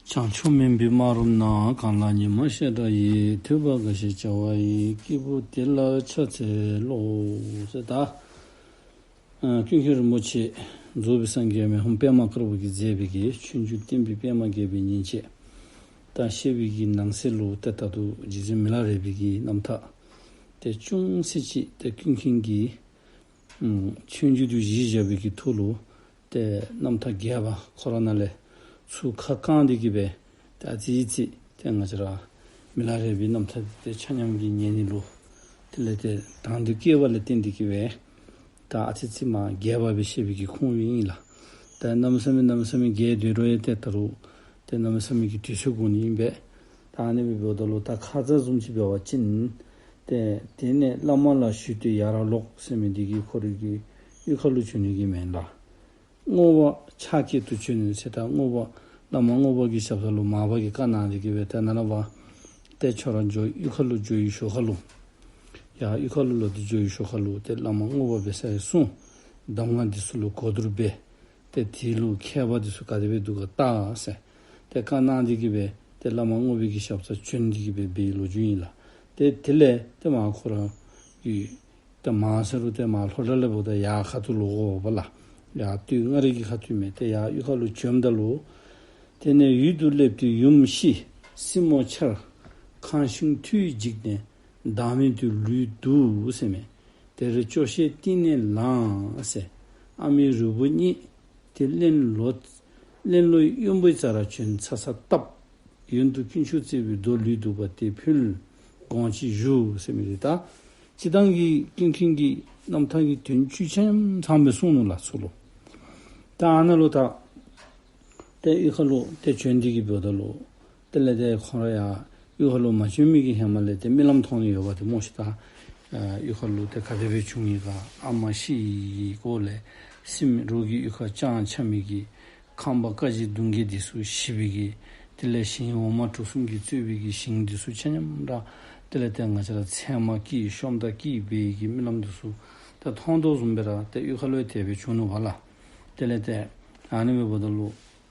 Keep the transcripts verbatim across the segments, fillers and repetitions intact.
བྱང་ཆུབ་སྨན་པའི་སྨག་རུམ་ན། གང་ལ་ཉི་མ་ཤར་འདྲ་ཡི། ཐོས་པ་འགའ་ཞིག་བྱ་བ་ཡི། སྐྱེས་བུ་དེ་ལ་ཕྱག་འཚལ་ལོ། ཟེར་ད། ཨ་ཀུན་མཁྱེན་རིན་པོ་ཆེ་རྫོགས་པའི་སངས་རྒྱས་མི་ཕམ་པདྨ་དཀར་པོ་གིས་མཛད་པའི་གི་ཆོས་འབྱུང་བསྟན་པའི་པདྨ་རྒྱས་པའི་ཉིན་བྱེད་ད་བཤད་པའི་གི་ནང་གསེས་ལུ་ཏེ་ད་ལྟོ་རྗེ་བཙུན་མི་ལ་རས་པའི་གི་རྣམ་ཐར་ཏེ་ཅུང་ཟད་ཅིག་ཏེ་ཀུན་མཁྱེན་གྱིས་ཨམ་ཆོས་འབྱུང་དུ་གཞི་བཞག་པའི་གི་ཐོག་ལུ་ཏེ་རྣམ་ཐར་རྒྱས་པ་ཁོ་ར་ནང་ལས་ཚུར་ཁ་བསྐང་སྟེ་གི་སྦེ་ཏེ་ཨ་ཙི་ཙི་ཏེ་ང་བཅས་ར་མི་ལ་རས་པའི་རྣམ་ཐར་ཏེ་ཆ་མཉམ་གྱིས་ཉན་ནི་ལུ་དེ་ལས་ཏེ་དང་འདོད་སྐྱེས་པ་ལས་བརྟེན་ཏེ་གི་སྦེ་ད་ཨ་ཙི་ཙི་མ་རྒྱས་པ་སྦེ་བཤད་པའི་གི་ཁུངས་ཡང་ཨིན་ལགས། ད་གནམ་མེད་ས་མེད་གནམ་མེད་ས་མེད་རྒྱས་སྡོད་རུང་ཡང་ཏེ་ད་རུང་ཏེ་གནམ་མེད་ས་མེད་ཀྱི་དུས་ཚོད་དགོ་ནི་ཨིན་པས། ད་ཨ་ནི་སྦེ་འབདཝ་ད་ལུ་ད་ཁ་ཙ་བཟུམ་ཅིག་འབད་བ་ཅིན་ཏེ་དེ་ནས་བླ་མ་ལ་ཞུས་ཏེ་ཡར་ལོག་ཟེར་མི་འདི་གིས་ཁོ་རའི་གི་གཡུས་ཁ་ལུ་བྱོན་ནི་གི་མེན་ལགས། བསྔོ་བ་ཕྱག་བསྐྱེད་དུ་བྱོན་ཟེར། ད་བསྔོ་བ་བླ་མ་བསྔོ་བ་གི་ཞབས་ས་ལུ་མར་པ་གིས་བཀའ་གནང་སྟེ་གི་སྦེ་ཏེ་ནཱ་ལས་ཕར་ཏེ་ཁྱོད་ར་འགྱོ་གཡུས་ཁ་ལུ་འགྱོ་བའི་ཞོར་ཁ་ལུ་ཡར་གཡུས་ཁ་ལུ་ལོག་སྟེ་འགྱོ་བའི་ཞོར་ཁ་ལུ་ཏེ་བླ་མ་བསྔོ་བ་འབད་ས་ཡི་གསུང་གདམས་ངག་འདི་ཚུ་ལུ་གོ་བསྡུར་འབད། ཏེ་དེ་ལུ་མཁས་པ་འདི་ཚུ་ག་དེ་སྦེ་འདུག་ག་བལྟ་ཟེར་ཏེ་བཀའ་གནང་སྟེ་གི་སྦེ་ཏེ་བླ་མ་བསྔོ་བའི་གི་ཞབས་ས་བྱོན་ཏེ་གི་སྦེ་འབད་བའི་ལོ་རྒྱུས་ཨིན་ལགས། ཏེ་དེ་ལས་ཏེ་མར་ཁོ་ར་གི་ཏེ་མར་ཟེར་རུང་ཏེ་མར་ལྷོ་བྲག་ལས་འབདཝ་ད་ཡར་ཁ་ཐུག་ལུ་འོང་བ་ལགས། ཡར་སྟོད་མངའ་རིས་ཀྱི་ཁ་ཐུག་མས། ཏེ་ཡར་གཡུས་ཁ་ལུ་བྱོནམ་ད་ལུ་དེ་ནས་ཡུལ་དུ་སླེབས་ཏེ་ཡུམ་ཤི་སྲིང་མོ་འཆར། ཁང་ཤིང་མཐུ་ཡིས་འཇིགས་ནས་བདག་མེད་དུ་ལུས་འདུག་ཟེར་མས། དེར་སྐྱོ་ཤས་གཏིང་ནས་ལངས་ཟེར། ཨ་མའི་རུས་པ་རྙེད། དེ་གླེན་ལོ་གླེན་ལོ་གཡོན་པའི་རྩ་ར་བྱོན་ཚ་ཚ་བཏབ། ཡོན་དུ་དཀོན་མཆོག་བརྩེ་བའི་རྡོ་ལུས་འདུག་པ་དེ་ཕུལ། དགོངས་ཅིག་ཞུ་ཟེར་མི་འདི་ད་སྤྱིར་བཏང་གི་ཀུན་མཁྱེན་གྱི་རྣམ་ཐར་གྱི་དོན་བཅུད་ཆ་མཉམ་ཚང་སྦེ་གསུངས་ནུག་ལགས་ཚུར་ལུ། ད་ཨ་ནཱ་ལུ་ད་ཏེ་གཡུས་ཁ་ལུ་ཏེ་བྱོན་ཏེ་གི་འབདཝ་ད་ལུ་དེ་ལས་ཏེ་ཁོང་ར་ཡར་གཡུས་ཁ་ལུ་མ་བྱོན་མི་གི་ཧེ་མ་ལས་ཏེ་རྨི་ལམ་མཐོང་ནི་ཡོདཔ་འདི་སྨོ་ཤིག། ད་ཨ་གཡུས་ཁ་ལུ་ཏེ་ག་དེ་སྦེ་བྱུང་ཡི་ག། ཨ་མ་ཤི་ཡི་གི་སྐོར་ལས་སྲིངམོ་རོགས་ཀྱི་གཡུས་ཁར་སྤྱང་འཁྱམས་མི་གི་ཁང་པ་ཀ་བཞི་གདུང་བརྒྱད་འདི་ཚུ་ཤི་བའི་གི་དེ་ལས་ཞིང་འོ་མ་གྲོ་གསུམ་གྱིས་གཙོས་པའི་གི་ཞིང་འདི་ཚུ་ཆ་མཉམ་ར་དེ་ལས་ཏེ་ང་བཅས་ར་ཚལ་མ་སྐྱེས་ཤོམ་ད་སྐྱེས་འབད་བའི་གི་རྨི་ལམ་འདི་ཚུ་ད་མཐོང་དོ་བཟུམ་སྦེ་ར་ཏེ་གཡུས་ཁ་ལུ་ཡང་དེ་སྦེ་བྱུང་ནུག་པ་ལགས། དེ་ལས་ཏེ་ཨ་ནི་སྦེ་འབདཝ་ད་ལུ་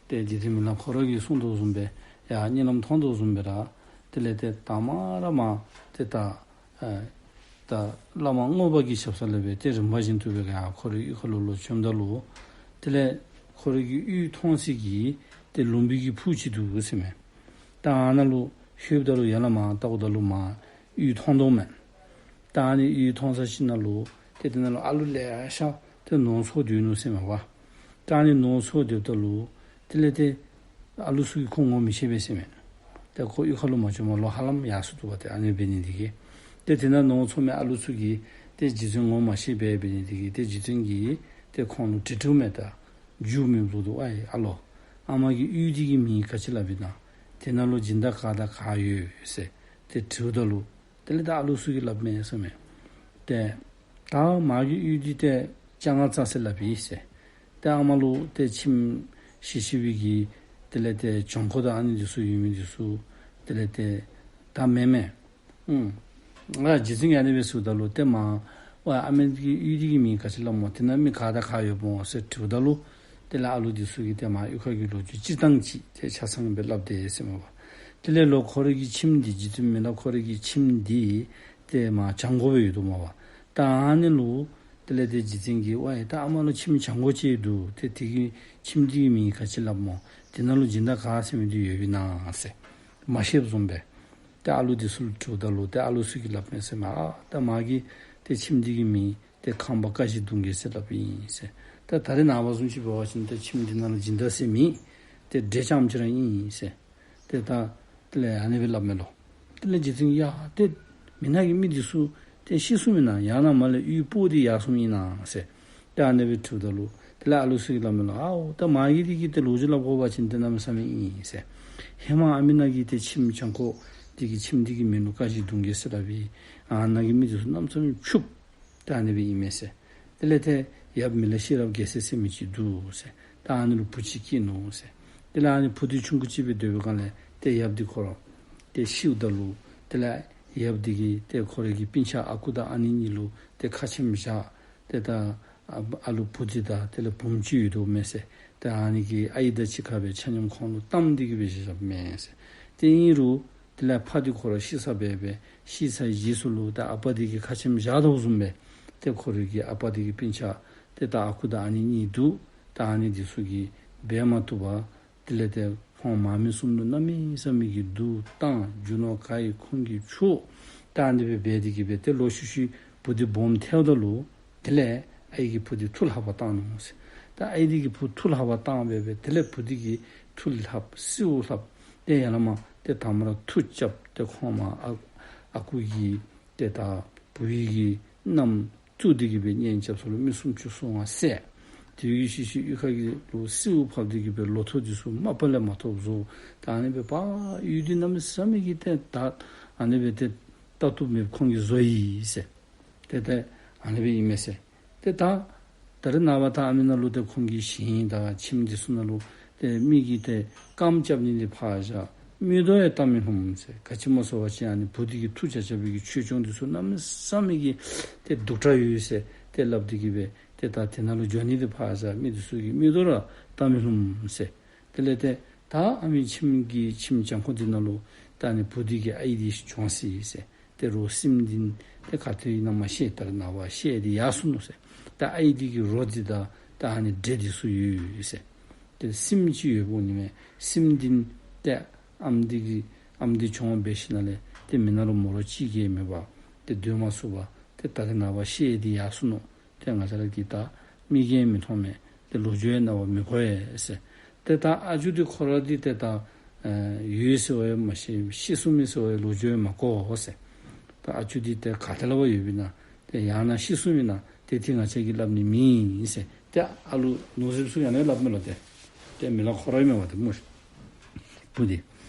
ཏེ་རྗེ་བཙུན་མི་ལ་ཁོ་ར་གིས་གསུངས་དོ་བཟུམ་སྦེ་ཡར་རྨི་ལམ་མཐོང་དོ་བཟུམ་སྦེ་ར་དེ་ལས་ཏེ་ད་མ་ར་མ་ཏེ་ད་ཨ་ད་བླ་མ་བསྔོ་བ་གི་ཞབས་ས་ལས་སྦེ་ཏེ་རིམ་པ་བཞིན་དུ་སྦེ་ཡར་ཁོ་རའི་གཡུས་ཁ་ལུ་ལོག་བྱོནམ་ད་ལུ་དེ་ལས་ཁོ་རའི་གི་གཡུས་མཐོང་ས་གི་ཏེ་ལུང་པའི་གི་ཕུག་ཅིག་འདུག་ཟེར་མས། ད་ཨ་ནཱ་ལུ་ལྷོདཔ་ད་ལུ་ཡར་ལས་མར་བལྟཝ་ད་ལུ་མར་གཡུས་མཐོང་དོ་མས། ད་ཨ་ནི་གཡུས་མཐོང་ས་ཅིག་ནང་ལུ་ཏེ་དེ་ནང་ལུ་ཨ་ལུ་ལེ་ཤ་ཏེ་ནོར་འཚོ་སྡོད་ནུག་ཟེར་མས་པ། ད་ཨ་ནི་ནོར་འཚོ་སྡོདཔ་ད་ལུ་དེ་ལས་ཏེ་ཨ་ལུ་ཚུ་གིས་ཁོ་ངོ་མི་ཤེས་པས་ཟེར་མས། ཏེ་ཁོ་གཡུས་ཁ་ལུ་མ་བྱོནམ་ལོ་ཧ་ལམ་ཡར་སོ་འདུག་པ། ཏེ་ཨ་ནི་འབད་ནི་འདི་གིས་ཏེ་དེ་ནང་ནོར་འཚོ་མི་ཨ་ལུ་ཚུ་གིས་ཏེ་རྗེ་བཙུན་ངོ་མ་ཤེས་པས། འབད་ནི་འདི་གིས་ཏེ་རྗེ་བཙུན་གྱིས་ཏེ་ཁོང་ལུ་དྲི་དྲིཝ་མས། ད་མཇུག་མེདཔ་ལུ་འདུག། ཨའི་ཨ་ལོ། ཨ་མ་གི་གཡུས་འདི་གི་མིང་ག་ཅི་སླབ་ཨིན་ན། དེ་ནང་ལུ་སྦྱིན་བདག་ག་དང་ག་ཡོད་ཟེར་ཏེ་དྲིཝ་ད་ལུ་དེ་ལས་ད་ཨ་ལུ་ཚུ་གིས་སླབ་མས་ཟེར་མས། ཏེ་ད་མ་གི་གཡུས་འདི་ཏེ་ལྕང་རྩ་ཟེར་སླབ་ཨིན་ཟེར། ཏེ་ཨ་མ་ལུ་ཏེ་ཁྱིམ་ཤི་ཤི་བའི་གི་དེ་ལས་ཏེ་གྱང་ཁོག་དང་ཨ་ནི་འདི་ཚུ་ཡོད་མི་འདི་ཚུ་དེ་ལས་ཏེ་ད་མེན་མས། ཨུམ། ང་རྗེ་བཙུན་གྱིས་ཨ་ནི་སྦེ་ཟེརཝ་ད་ལུ་ཏེ་མ་ཝའི་ཨ་མ་གི་གཡུས་འདི་གི་མིང་ག་ཅི་སླབ་སྨོ། དེ་ནང་མི་ག་དང་ག་ཡོདཔ་སྨོ་ཟེར་དྲིཝ་ད་ལུ་དེ་ལས་ཨ་ལུ་འདི་ཚུ་གིས་ཏེ་མ་གཡུས་ཁ་གི་ལོ་རྒྱུས་སྤྱིར་བཏང་ཅིག་ཏེ་ཆ་ཚང་སྦེ་སླབ་དེས་ཟེར་མས་པ། དེ་ལས་ལོག་ཁོ་རའི་གི་ཁྱིམ་འདི་རྗེ་བཙུན་མི་ལ་ཁོ་རའི་གི་ཁྱིམ་འདི་ཏེ་མ་གྱང་ཁོག་སྦེ་ཡོད་དོ་མས་པ། ད་ཨ་ནི་ལུ་དེ་ལས་ཏེ་རྗེ་བཙུན་གྱིས་ཝའི་ད་ཨ་མ་ལུ་ཁྱིམ་གྱང་ཁོག་ཅིག་འདུག། ཏེ་དེ་གི་ཁྱིམ་འདི་གི་མིང་ག་ཅི་སླབ་སྨོ། དེ་ནང་ལུ་སྦྱིན་བདག་ག་ཟེར་མི་འདི་ཡོདཔ་ཨིན་ན་ཟེར་མ་ཤེསཔ་བཟུམ་སྦེ་ཏེ་ཨ་ལུ་འདི་ཚུ་ལུ་དྲིཝ་ད་ལུ་ཏེ་ཨ་ལུ་ཚུ་གིས་སླབ་མས་ཟེར་མས། ཨ་ད་མ་གི་ཏེ་ཁྱིམ་འདི་གི་མིང་ཏེ་ཁང་པ་ཀ་བཞི་གདུང་བརྒྱད་ཟེར་སླབ་ཨིན་ཟེར། ད་ད་རེས་ནངས་པ་བཟུམ་ཅིག་འབད་བ་ཅིན་ཏེ་ཁྱིམ་འདི་ནང་ལུ་སྦྱིན་བདག་ཟེར་མེད། ཏེ་འདྲེ་རྐྱངམ་ཅིག་ར་ཨིན་ཟེར། ཏེ་ད་དེ་ལས་ཨ་ནི་སྦེ་སླབ་མས་ལོ། དེ་ལས་རྗེ་བཙུན་ཡ་ཏེ་མི་ནག་གི་མི་འདི་ཚུ་ཏེ་ཤི་སོངམ་ཨིན་ན་ཡང་ན་མར་ལས་གཡུས་སྤོ་སྟེ་ཡར་སོངམ་ཨིན་ན་ཟེར་ཏེ་ཨ་ནི་སྦེ་དྲིཝ་ད་ལུ་དེ་ལས་ཨ་ལུ་ཚུ་གིས་སླབ་མས་ལོ། ཨའོ་ད་མ་གི་འདི་གི་ཏེ་ལོ་རྒྱུས་སླབ་དགོ་པ་ཅིན་ཏེ་གནམ་མེད་ས་མེད་ཨིན་ཟེར། ཧེ་མ་ཨ་མི་ནག་གི་ཏེ་ཁྱིམ་གྱང་ཁོག་འདི་གི་ཁྱིམ་འདི་གི་མིང་ལུ་ཀ་བཞི་གདུང་བརྒྱད་ཟེར་སླབ་ཨིན། ཨ་ནཱ་གི་མི་འདི་ཚུ་གནམ་མེད་ས་མེད་ཕྱུགཔོ་ད་ཨ་ནི་སྦེ་ཨིན་མས་ཟེར། དེ་ལས་ཏེ་ཡབ་མི་ལ་ཤེས་རབ་རྒྱལ་མཚན་ཟེར་མི་ཅིག་འདུག་ཟེར། ད་ཨ་ནི་ལུ་བུ་ཅིག་སྐྱེས་ནུག་ཟེར། དེ་ལས་ཨ་ནི་བུ་འདི་ཆུང་ཀུ་ཅིག་སྦེ་སྡོད་པའི་སྒང་ལས་ཏེ་ཡབ་འདི་ཁོ་ར་ཏེ་ཤིཝ་ད་ལུ་དེ་ལས་ཡབ་འདི་གིས་ཏེ་ཁོ་རའི་གི་སྤུན་ཆ་ཨ་ཁུ་དང་ཨ་ནེ་གཉིས་ལུ་ཏེ་ཁ་ཆེམས་བཞག། ཏེ་ད་ཨ་ཨ་ལུ་བུ་འདི་དང་དེ་ལས་བུམོ་ཅིག་ཡོད་དོ་མས་ཟེར། ཏེ་ཨ་ནི་གི་ཨའི་དང་གཅིག་ཁར་སྦེ་ཆ་མཉམ་ཁོང་ལུ་བཏང་སྟེ་གི་སྦེ་བཞག་བཞགཔ་མས་ཟེར། ཏེ་ཨིན་རུང་དེ་ལས་ཕ་འདི་ཁོ་ར་ཤི་ས་སྦེ་སྦེ་ཤི་སའི་རྗེས་སུ་ལུ་ཏེ་ཨ་པ་འདི་གིས་ཁ་ཆེམས་བཞག་དོ་བཟུམ་སྦེ་ཏེ་ཁོ་རའི་གི་ཨ་པ་འདི་གི་སྤུན་ཆ་ཏེ་ད་ཨ་ཁུ་དང་ཨ་ནེ་གཉིས་འདུག། ད་ཨ་ནི་འདི་ཚུ་གིས་འབད་མ་བཏུབ་པར་དེ་ལས་ཏེ་ཁོང་མ་མི་གསུམ་ལུ་གནམ་མེད་ས་མེད་ཀྱི་སྡུག་བཏང་རྒྱུ་ནོར་ག་ཡི་ཁོང་གིས་འཕྱོག། ད་ཨ་ནི་སྦེ་འབད་དེ་གི་སྦེ་ཏེ་ལོག་ཤུལ་ཤུལ་བུ་འདི་སྦོམ་ཐལཝ་ད་ལུ་དེ་ལས་ཨའི་གིས་བུ་འདི་ཐུགས་ལྷག་པར་བཏང་ནུག་ཟེར། ད་ཨའི་འདི་གིས་བུ་ཐུགས་ལྷག་པར་བཏང་སྦེ་སྦེ་དེ་ལས་བུ་འདི་གིས་ཐུགས་ལྷག་སེའུ་ལྷག་ཏེ་ཡར་ལས་མར་ཏེ་དང་པ་ར་མཐུ་རྐྱབ་སྟེ་ཁོང་མར་ཨ་ཨ་ཁུ་གི་ཏེ་ད་བུ་ཡི་གི་མནའམ་བཙུགས་ཏེ་གི་སྦེ་གཉེན་རྐྱབ་ས་ལུ་མི་སུམ་ཅུ་སོ་ལྔ་བསད། དེ་གི་ཤུལ་ཤུལ་གཡུས་ཁ་གི་ལུ་སེའུ་ཕབ་སྟེ་གི་སྦེ་ལོ་ཐོག་འདི་ཚུ་མ་པ་ལས་མ་ཐོབ་བཟོ། ད་ཨ་ནི་སྦེ་ཕར་ཡུལ་འདི་གནམ་མེད་ས་མེད་ཀྱི་ཏེ་ད་ཨ་ནི་སྦེ་ཏེ་ལྟ་བཏུབ་མེད་ཁོང་གིས་བཟོ་ཡི་ཟེར། ཏེ་ཏེ་ཨ་ནི་སྦེ་ཨིན་མས་ཟེར། ཏེ་ད་ད་རེས་ནངས་པ་ད་ཨ་མི་ནང་ལུ་ཏེ་ཁོང་གི་ཞིང་དང་ཁྱིམ་འདི་ཚུ་ནང་ལུ་ཏེ་མི་གིས་ཏེ་རྐངམ་རྐྱབ་ནི་འདི་ཕར་བཞག། མིག་ཏོ་ཡང་བལྟ་མི་ལྷུང་ཟེར། ག་ཅི་སྨོ་ཟེར་བ་ཅིན་ཨ་ནི་བུ་འདི་གིས་མཐུ་རྐྱབ་རྐྱབ་པའི་གི་ཆོས་སྐྱོང་འདི་ཚུ་གནམ་མེད་ས་མེད་ཀྱི་ཏེ་སྡུག་དྲགས་ཡོད་ཟེར་ཏེ་སླབ་སྟེ་གི་སྦེ་ཏེ་ད་དེ་ནང་ལུ་འགྱོ་ནི་འདི་ཕར་བཞག། མི་འདི་ཚུ་གིས་མིག་ཏོ་ར་བལྟ་མི་ལྷུང་ཟེར། དེ་ལས་ཏེ་ད་ཨ་མི་ཁྱིམ་གྱི་ཁྱིམ་གྱང་ཁོག་འདི་ནང་ལུ་ད་ཨ་ནི་བུ་འདི་གི་ཨའི་འདི་གྱོངས་སོ་ཡི་ཟེར། ཏེ་རོགས་སྲིནམ་འདི་ཏེ་ག་ཏེ་ཨིན་ན་མ་ཤེས། ད་རེས་ནངས་པ་ཤེས་ཏེ་ཡར་སོ་ནུག་ཟེར། ད་ཨའི་འདི་གི་རོ་འདི་དང་ད་ཨ་ནི་འདྲེ་འདི་ཚུ་ཡོད་ཟེར། ཏེ་སྲིནམ་ཅིག་ཡོདཔ་འོང་ནི་མས། སྲིནམ་འདི་ཏེ་ཨམ་འདི་གི་ཨམ་འདི་གྱོངས་འབད་ཞིནམ་ལས་ཏེ་མི་ནང་ལུ་མོ་ར་གཅིག་གིས་མེད་པར་ཏེ་སྡོད་མ་ཚུགས་པར་ཏེ་ད་རེས་ནངས་པ་ཤེས་ཏེ་ཡར་སོ་ནུག། ཏེ་ང་བཅས་ར་གིས་ད་མིག་གིས་མི་མཐོང་མས། ཏེ་ལོ་རྒྱུས་ཡང་རྣ་བར་མི་གོ་ཡས་ཟེར། ཏེ་ད་ཨ་ཇོ་འདི་ཁོ་ར་འདི་ཏེ་ད་ཨེ་ཡོད་ཟེར་བ་ཡང་མ་ཤེས། ཤི་སོང་མི་ཟེར་བ་ཡང་ལོ་རྒྱུས་ཡང་མ་གོ་ཟེར། ད་ཨ་ཇོ་འདི་ཏེ་ག་ཏེ་ལུ་ཡོདཔ་ཨིན་ན་ཏེ་ཡང་ན་ཤི་སོངམ་ཨིན་ན་ཏེ་འདི་ང་བཅས་ཀྱིས་སླབ་ནི་མེད་ཟེར། ཏེ་ཨ་ལུ་ནོར་རྫིཔ་ཚུ་ཡང་ནཱ་སླབ་མས་ལོ། ཏེ་ཏེ་མི་ལ་ཁོ་ར་ཨིན་མས་པ་ཏེ་སྨོ་ཤིག། བུ་འདི་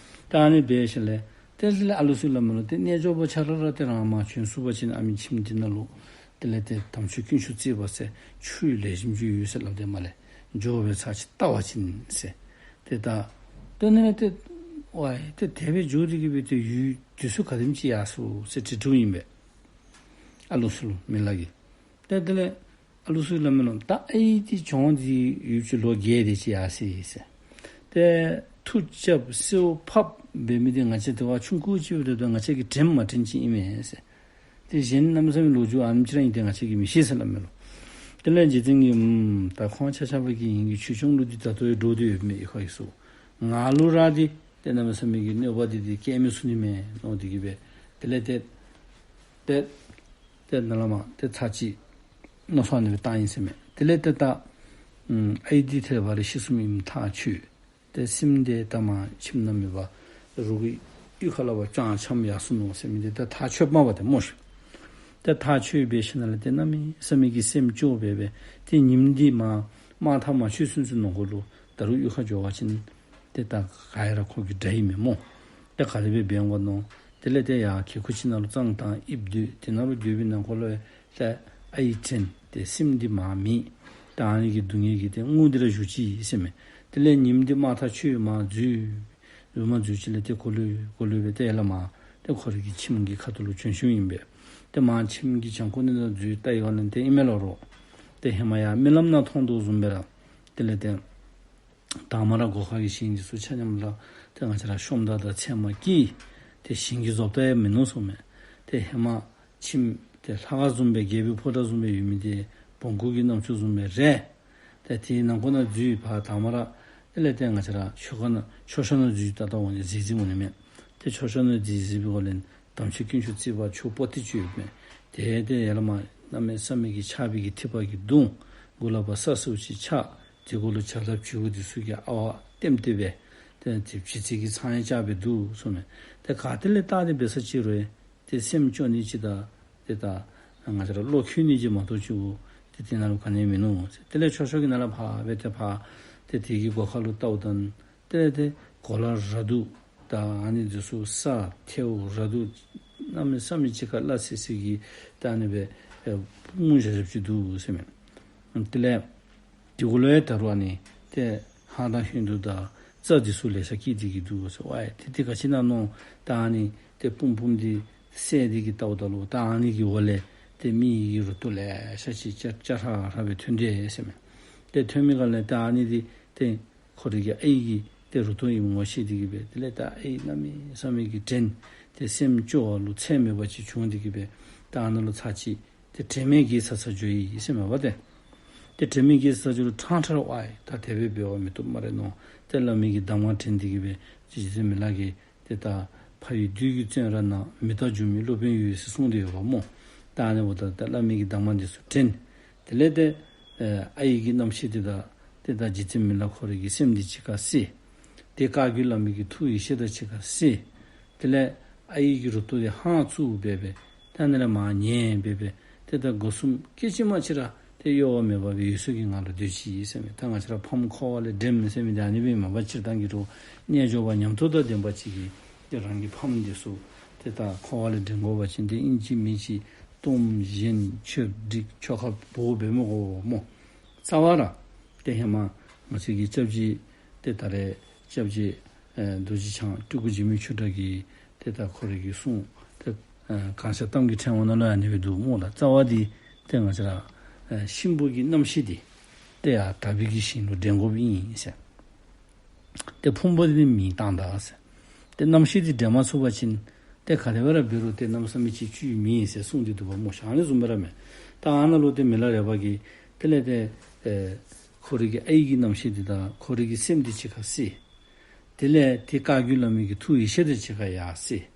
ད་ཨ་ནི་འབད་ཞིནམ་ལས་ཏེ་ཨ་ལུ་ཚུ་སླབ་མས་ལོ། ཏེ་རྣལ་འབྱོར་པ་ཆ་ར་ར་ཏེ་རང་མ་བྱོན་ཚུགས་པ་ཅིན་ཨ་མི་ཁྱིམ་འདི་ནང་ལུ་དེ་ལས་ཏེ་དམ་ཆོས་དཀོན་མཆོག་བརྩེགས་པ་ཟེར་ཆོས་ལེགས་ཤོམ་ཅིག་ཡོད་ཟེར་སླབ་སྟེ་མར་ལས་འགྱོ་བའི་ཚར་ཅིག་བལྟ་བ་ཅིན་ཟེར། ཏེ་ད་ཏེ་ཨ་ནི་ལས་ཏེ་ཝའི་ཏེ་དེ་སྦེ་འགྱོ་སྟེ་གི་སྦེ་ཏེ་ཡུལ་དུས་ཚོད་ག་དེམ་ཅིག་ཡར་སོ་ཟེར་དྲི་དྲིཝ་ཨིན་པས། ཨ་ལུ་ཚུ་ལུ་མི་ལ་གིས། ཏེ་དེ་ལས་ཨ་ལུ་ཚུ་སླབ་མས་ལོ། ད་ཨའི་འདི་གྱོངས་ཏེ་ཡུདཔ་ཅིག་ལོ་བརྒྱད་དེ་ཅིག་ཡར་སོ་ཡི་ཟེར། ཏེ་མཐུ་རྐྱབ་སེའུ་ཕབ་འབད་མི་འདི་ང་བཅས་དེ་བ་ཆུང་ཀུ་ཅིག་འབད་དེ་ང་བཅས་ཀྱིས་དྲན་མ་དྲན་ཅིག་ཨིན་མས་ཟེར། ཏེ་གཞན་གནམ་མེད་ས་མེད་ལོ་རྒྱུས་ཨ་ནེམ་ཅིག་ར་ཨིན་ཏེ་ང་བཅས་ཀྱིས་མི་ཤེས་ཟེར་སླབ་མས་ལོ། དེ་ལས་རྗེ་བཙུན་གྱིས་ཨམ་ད་ཁོང་ཆ་ཁྱབ་ཀྱི་ཨིན་གྱི་ཆོས་སྐྱོང་ལུ་འདི་ད་ལྟོ་ཡང་འདྲོག་སྟེ་ཡོདཔ་མས་ཨི་ཁ་ཡི་སོ། ང་ལུ་ར་འདི་ཏེ་གནམ་མེད་ས་མེད་ཀྱི་གནོད་པ་འདི་འདི་བཀལ་མི་ཚུགས་ནི་མས་མནོ་སྟེ་གི་སྦེ། དེ་ལས་ཏེ་ཏེ་ཏེ་ནཱ་ལས་མར་ཏེ་ཚར་ཅིག་མནོ་བསམ་ཨ་ནི་སྦེ་བཏང་ཡི་ཟེར་མས། དེ་ལས་ཏེ་ད་ཨམ་ཨའི་འདི་ཏེ་ཕར་ལས་ཤི་སོང་མི་ཐག་ཆོད། ཏེ་སྲིནམ་འདི་ད་མར་ཁྱིམ་ནང་མེད་པར་རོགས་ཀྱི་གཡུས་ཁ་ལས་ཕར་བྱང་འཁྱམས་ཡར་སོ་ནུག་ཟེར་མི་འདི་ད་ཐག་ཆོདཔ་མས་པ་ཏེ་སྨོ་ཤིག། ཏེ་ཐག་ཆོད་འབད་ཞིནམ་ལས་ཏེ་གནམ་མེད་ས་མེད་ཀྱི་སེམས་སྐྱོ་སྦེ་སྦེ་ཏེ་ཉིནམ་འདི་མར་དམག་ཐག་མ་ཆོད་ཚུན་ཚོད་ནང་འཁོད་ལུ་ད་རུང་གཡུས་ཁར་འགྱོ་བ་ཅིན་ཏེ་ད་ག་ཡ་ར་ཁོ་གི་དགྲ་ཨིན་མས་སྨོ། ཏེ་ག་དེ་སྦེ་འབད་འོང་ག་མནོ། དེ་ལས་ཏེ་ཡར་གྱལ་ཁུག་ཅིག་ནང་ལུ་གཙང་ཏང་ཨིབ་སྡོད། དེ་ནང་ལུ་སྡོད་པའི་ནང་འཁོད་ལུ་ཏེ་ཨའི་དྲན་ཏེ་སྲིནམ་འདི་མར་མེད། ད་ཨ་ནི་གི་སྡུག་བསྔལ་གྱིས་ཏེ་ངུ་སྟེ་ར་བཞུགས་ཅི་ཟེར་མས། དེ་ལས་ཉིནམ་འདི་དམག་ཐག་ཆོད་མར་འཛུལ། འཛུལ་མར་འཛུལ་ཅི་ལས་ཏེ་གོ་ལུ་གོ་ལུ་སྦེ་ཏེ་ཡར་ལས་མར་ཏེ་ཁོ་རའི་གི་ཁྱིམ་གྱི་ཁ་ཐུག་ལུ་བྱོན་བྱོནམ་ཨིན་པས། ཏེ་མར་ཁྱིམ་གྱི་གྱང་ཁོག་ནང་ལུ་འཛུལ་བལྟ་བའི་སྒང་ལས་ཏེ་ཨིན་མས་ལོ་རོགས། ཏེ་ཧེ་མ་ཡར་རྨི་ལམ་ནང་མཐོང་དོ་བཟུམ་སྦེ་ར་དེ་ལས་ཏེ་དང་པ་ར་སྒོ་ཁ་གི་ཞིང་འདི་ཚུ་ཆ་མཉམ་ར་ཏེ་ང་བཅས་ར་ཤོམ་དང་ཚེར་མ་སྐྱེས། ཏེ་ཞིང་གི་བཟོ་ལྟ་ཡང་མིན་ནུག་ཟེར་མས། ཏེ་ཧེ་མ་ཁྱིམ་ཏེ་ལྷ་ཁང་བཟུམ་སྦེ་རྒྱལ་པོའི་ཕོ་བྲང་བཟུམ་སྦེ་ཡོད་མི་འདི་བོང་ཀུ་གི་རྣམ་ཅོ་བཟུམ་སྦེ་རེད། ཏེ་དེའི་ནང་ཁོག་ནང་འཛུལ་ཕར་དང་པ་ར་དེ་ལས་ཏེ་ང་བཅས་ར་མཆོད་ཁང་ནང་མཆོད་བཤམ་ནང་འཛུལ་བལྟ་བལྟཝ་འོང་ནི་གཟིགས་གཟིགསཔ་འོང་ནི་མས། ཏེ་མཆོད་བཤམ་ནང་གཟིགས་གཟིགསཔ་འོང་ལས་དམ་ཆོས་དཀོན་མཆོག་བརྩེགས་པ་ཆོས་པོ་ཏི་ཅིག་ཡོདཔ་མས། ཏེ་ཏེ་ཡར་ལས་མར་གནམ་མེད་ས་མེད་ཀྱི་ཆརཔ་གིས་ཐིགས་པ་གིས་བརྡུང་། མགུ་ལུ་ཕར་ས་སེརཝ་ཅིག་ཆགས། དེ་གུ་ལུ་བྱ་དང་བྱི་ཅུང་འདི་ཚུ་གིས་ཨ་ཝ་ལྟེམ་སྟེ་སྦེ་ཏེ་ཏེ་བྱི་ཙི་གི་ཚང་ཡང་བཅག་སྦེ་འདུག་ཟེར་མས། ཏེ་ག་ཏེ་ལས་བལྟ་སྟེ་འབད་ས་ཅིག་རུང་ཏེ་སེམས་སྐྱོ་ནི་ཅིག་དང་ཏེ་ད་ང་བཅས་ར་བློ་འཁྱུད་ནི་ཅིག་མ་གཏོགས་ཅིག་ཏེ་དེ་ནང་ལུ་ག་ནི་ཡང་མིན་ནུག་ཟེར། དེ་ལས་མཆོད་བཤམ་གྱི་ནང་ལས་ཕར་སྦེ་ཏེ་ཕར་ཏེ་དེ་གི་སྒོ་ཁ་ལུ་བལྟཝ་ད་ཏེ་ཏེ་གོ་ལ་ར་དུ་ད་ཨ་ནི་འདི་ཚུ་ས་ཐལཝ་ར་དུ་གནམ་མེད་ས་མེད་ཅིག་ཁར་སླ་བསྲེ་བསྲེ་གི་ད་ཨ་ནི་སྦེ་ཨེ་སྤུ་ངར་བཞག་བཞགཔ་ཅིག་འདུག་ཟེར་མས། དེ་ལས་དེ་གུ་ལུ་ཡང་ད་རུང་ཨ་ནི་ཏེ་ཧང་དང་ཧོན་དུ་དང་རྩྭ་འདི་ཚུ་ལེ་ཤ་སྐྱེས་ཏེ་གི་འདུག་ཟེར། ཝའི་ཏེ་འདི་ག་ཅི་ཨིན་ན་མནོ། ད་ཨ་ནི་ཏེ་སྤུངས་སྤུངས་འདི་བསལ་ཏེ་གི་བལྟཝ་ད་ལུ་ད་ཨ་ནི་གི་འོག་ལས་ཏེ་མི་གི་རུ་ཏོ་ལེ་ཤ་ཅིག་སྐྱ་སྐྱ་ཧྲ་ཧྲ་སྦེ་ཐོན་དེས་ཟེར་མས། ཏེ་ཐོན་མི་སྒང་ལས་ད་ཨ་ནི་འདི་ ཏེ་ཁོ་རའི་གི་ཨའི་གི་ཏེ་རུ་ཏོ་ཨིནམ་ངོ་ཤེས་ཏེ་གི་སྦེ་དེ་ལས་ད་ཨའི་གནམ་མེད་ས་མེད་ཀྱི་དྲན་ཏེ་སེམས་སྐྱོ་བ་ལུ་ཚད་མེད་པ་ཅིག་བྱུང་སྟེ་གི་སྦེ་ད་ཨ་ནཱ་ལུ་ཚར་ཅིག་ཏེ་དྲན་མེད་བརྒྱལ་ཚར་ཚར་འགྱོ་ཡི་ཟེར་མས་པ་ཏེ། ཏེ་དྲན་མེད་བརྒྱལ་ཚར་ཚར་འགྱོ་རུང་ཕྲང་ཕྲང་ར་ཝའི་ད་དེ་སྦེ་འབད་བ་མི་བཏུབ་སྨ་རེ་མནོ། ཏེ་བླ་མའི་གི་གདམས་ངག་དྲན་ཏེ་གི་སྦེ་རྗེ་བཙུན་མི་ལ་གིས་ཏེ་ད་ཕ་ཡི་བདུད་ཀྱིས་བཙོན་ར་ན། མི་རྟག་སྒྱུ་མའི་སློབ་དཔོན་ཡོད་ཟེར་གསུངས་ཏེ་ཡོདཔ་སྨོ། ད་ཨ་ནི་འབདཝ་ད་ད་བླ་མའི་གི་གདམས་ངག་འདི་ཚུ་དྲན། དེ་ལས་ཏེ་ཨའི་གི་རྣམ་ཤེས་འདི་དང་ཏེ་ད་རྗེ་བཙུན་མི་ལ་ཁོ་རའི་གི་སེམས་འདི་གཅིག་ཁར་བསྲེས། ཏེ་བཀའ་བརྒྱུད་བླ་མའི་གི་ཐུགས་ཡེ་ཤེས་དང་གཅིག་ཁར་བསྲེས། དེ་ལས་ཨའི་གི་རུ་ཏོ་འདི་ཧང་བཙུགས་སྦེ་སྦེ་ད་ཨ་ནི་ལས་མར་ཉལ་སྦེ་སྦེ་ཏེ་ད་སྒོ་གསུམ་སྐད་ཅིག་མ་གཅིག་ར་ཏེ་གཡོ་བ་མེད་པར་སྦེ་འོད་གསལ་གྱི་ངང་ལུ་སྡོད་ཅི་ཟེར་མས། ད་ང་བཅས་ར་ཕམ་འཁོར་བ་ལས་འདྲེནམ་ཟེར་མི་འདི་ཨ་ནི་སྦེ་མས་པ། སྤྱིར་བཏང་གི་རུ་རྣལ་འབྱོར་པ་ཉམས་རྟོགས་དང་ལྡན་པ་ཅིག་གིས་ཏེ་རང་གི་ཕམ་འདི་ཚུ་ཏེ་ད་འཁོར་བ་ལས་འདྲེན་དགོ་པ་ཅིན་ཏེ་ཨིན་ཅི་མིན་ཅི་གཏོརམ་བཞེངས་མཆོད་བསྒྲིགས་ཆོ་ག་འབད་དགོཔ་མས་གོ་སྨོ། རྩ་བ་ར་ཏེ་ཧེ་མ་ང་བཅས་ཀྱི་སྐྱབས་རྗེ་ཏེ་ད་རེས་སྐྱབས་རྗེ་ཨེ་རྡོ་རྗེ་འཆང་སྤྲུལ་སྐུ་འཇིགས་མེད་ཆོས་གྲགས་ཀྱིས་ཏེ་ད་ཁོ་རའི་གི་གསུང་ཏེ་ཨེ་གང་ཤར་གཏམ་གྱི་ཕྲེང་བ་ནང་ལུ་ཨ་ནི་སྦེ་འདུག་སྨོ་ལགས། རྩ་བ་འདི་ཏེ་ང་བཅས་ར་ཨེ་གཤིན་པོ་གི་རྣམ་ཤེས་འདི་ཏེ་ཡར་དག་པའི་གི་ཞིང་ལུ་འདྲེན་དགོཔ་ཨིན་ཟེར། ཏེ་ཕུང་པོ་འདི་ནི་མེ་བཏང་ད་ཟེར། ཏེ་རྣམ་ཤེས་འདི་འདྲེན་མ་ཚུགས་པ་ཅིན་ཏེ་ག་དེ་སྦེ་ར་འབད་རུང་ཏེ་གནམ་མེད་ས་མེད་ཅིག་བཅུད་མེད་ཟེར་གསུངས་ཏེ་འདུག་པ་སྨོ། ཨ་ནི་བཟུམ་སྦེ་ར་མས། ད་ཨ་ནཱ་ལུ་ཏེ་མི་ལ་རས་པ་གིས་དེ་ལས་ཏེ་ཨེ་ཁོ་རའི་གི་ཨའི་གི་རྣམ་ཤེས་འདི་དང་ཁོ་རའི་གི་སེམས་འདི་གཅིག་ཁར་བསྲེས། དེ་ལས་ཏེ་བཀའ་བརྒྱུད་བླ་མའི་གི་ཐུགས་ཡེ་ཤེས་དང་གཅིག་ཁར་ཡར་བསྲེས།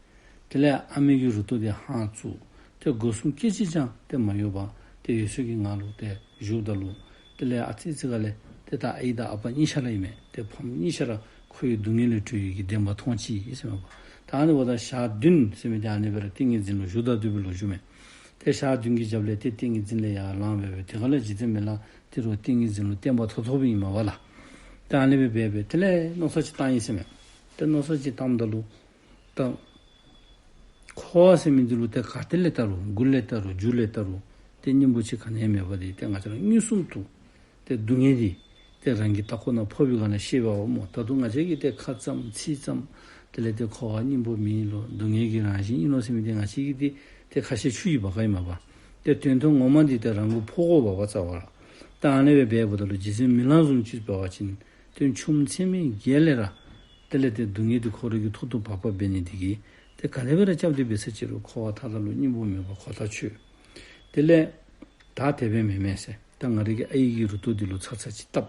དེ་ལས་ཨ་མའི་གི་རུ་ཏོ་འདི་ཧང་བཙུགས། ཏེ་སྒོ་གསུམ་སྐད་ཅིག་ཀྱང་ཏེ་མ་གཡོ་བར་ཏེ་འོད་གསལ་གྱི་ངང་ལུ་ཏེ་བཞུགསཔ་ད་ལུ་དེ་ལས་ཨ་ཙི་ཙི་ཁ་ལས་ཏེ་ད་ཨའི་དང་ཨ་པ་གཉིས་ཆ་ར་ཨིན་མས། ཏེ་ཕམ་གཉིས་ཆ་ར་ཁོ་གི་སྡུག་བསྔལ་ལས་གྲོལ་བའི་གི་བདེན་པ་མཐོང་ཅི་ཟེར་མས་པ། ད་ཨ་ནི་འབདཝ་ད་ཞག་བདུན་ཟེར་མི་འདི་ཨ་ནི་སྦེ་ར་ཏིང་ངེ་འཛིན་ལུ་བཞུགས་དང་སྡོད་པའི་ལོ་རྒྱུས་མས། ཏེ་ཞག་བདུན་གྱི་རྒྱབ་ལས་ཏེ་ཏིང་ངེ་འཛིན་ལས་ཡར་ལངས་སྦེ་སྦེ་དེ་ཁ་ལས་རྗེ་བཙུན་མི་ལ་ཏེ་རུང་ཏིང་ངེ་འཛིན་ལུ་བརྟན་པ་ཐོབ་ཐོབ་ཨིན་མས་པ་ལགས། ཏེ་ཨ་ནི་སྦེ་སྦེ་སྦེ་དེ་ལས་མནོ་བསམ་ཅིག་བཏང་ཡི་ཟེར་མས། ཏེ་མནོ་བསམ་ཅིག་བཏངམ་ད་ལུ་ད་འཁོར་བ་ཟེར་མི་འདི་ལུ་ཏེ་ག་ཏེ་ལས་བལྟ་རུང་མགུ་ལས་བལྟ་རུང་མཇུག་ལས་བལྟ་རུང་ཏེ་སྙིང་པོ་ཅིག་ག་ནི་ཡང་མེད་པ་འདི་ཏེ་ང་བཅས་ར་མངོན་སུམ་དུ་ཏེ་སྡུག་བསྔལ་འདི་ཏེ་རང་གི་ལྟག་ཀོ་ནང་ཕོག་པའི་སྒང་ལས་ཤེས་པས་པ་སྨོ། ད་རུང་ང་བཅས་ཀྱིས་ཏེ་ཁ་ཙམ་ཚིག་ཙམ་དེ་ལས་ཏེ་འཁོར་བ་སྙིང་པོ་མེན་ལོ་སྡུག་བསྔལ་གྱི་རང་བཞིན་ཨིན་ལོ་ཟེར་མི་འདི་ང་བཅས་ཀྱིས་ཏེ་ཏེ་ཁ་བཤད་ཆུ་ཡི་བ་ཀ་ཨིན་མས་པ། ཏེ་དོན་དུ་ངོ་མ་འདི་ཏེ་རང་གུ་ཕོག་དགོ་པས་པ་རྩ་བ་ར། ད་ཨ་ནི་སྦེ་འབདཝ་ད་ལུ་རྗེ་བཙུན་མི་ལ་བཟུམ་ཅིག་འབད་བ་ཅིན་ཏེ་ཆུམ་ཚད་མེད་བརྒྱད་ལས་ར་དེ་ལས་ཏེ་སྡུག་བསྔལ་འདི་ཁོ་རའི་གི་ཐོག་ཏུ་བབས་པ་འབད་ནི་འདི་གིས་ཏེ་ག་དེ་སྦེ་ར་སྐྱབས་འདི་འབད་ས་ཅི་རུང་འཁོར་བ་མཐའ་དག་ལུ་སྙིང་པོ་མེད་པ་ཁོ་ཐག་ཆོད། དེ་ལས་ད་དེ་སྦེ་མེན་མས་ཟེར། ད་ང་རའི་གི་ཨའི་གི་རུ་ཏོ་འདི་ལུ་ཚར་ཚར་ཅིག་བཏབ།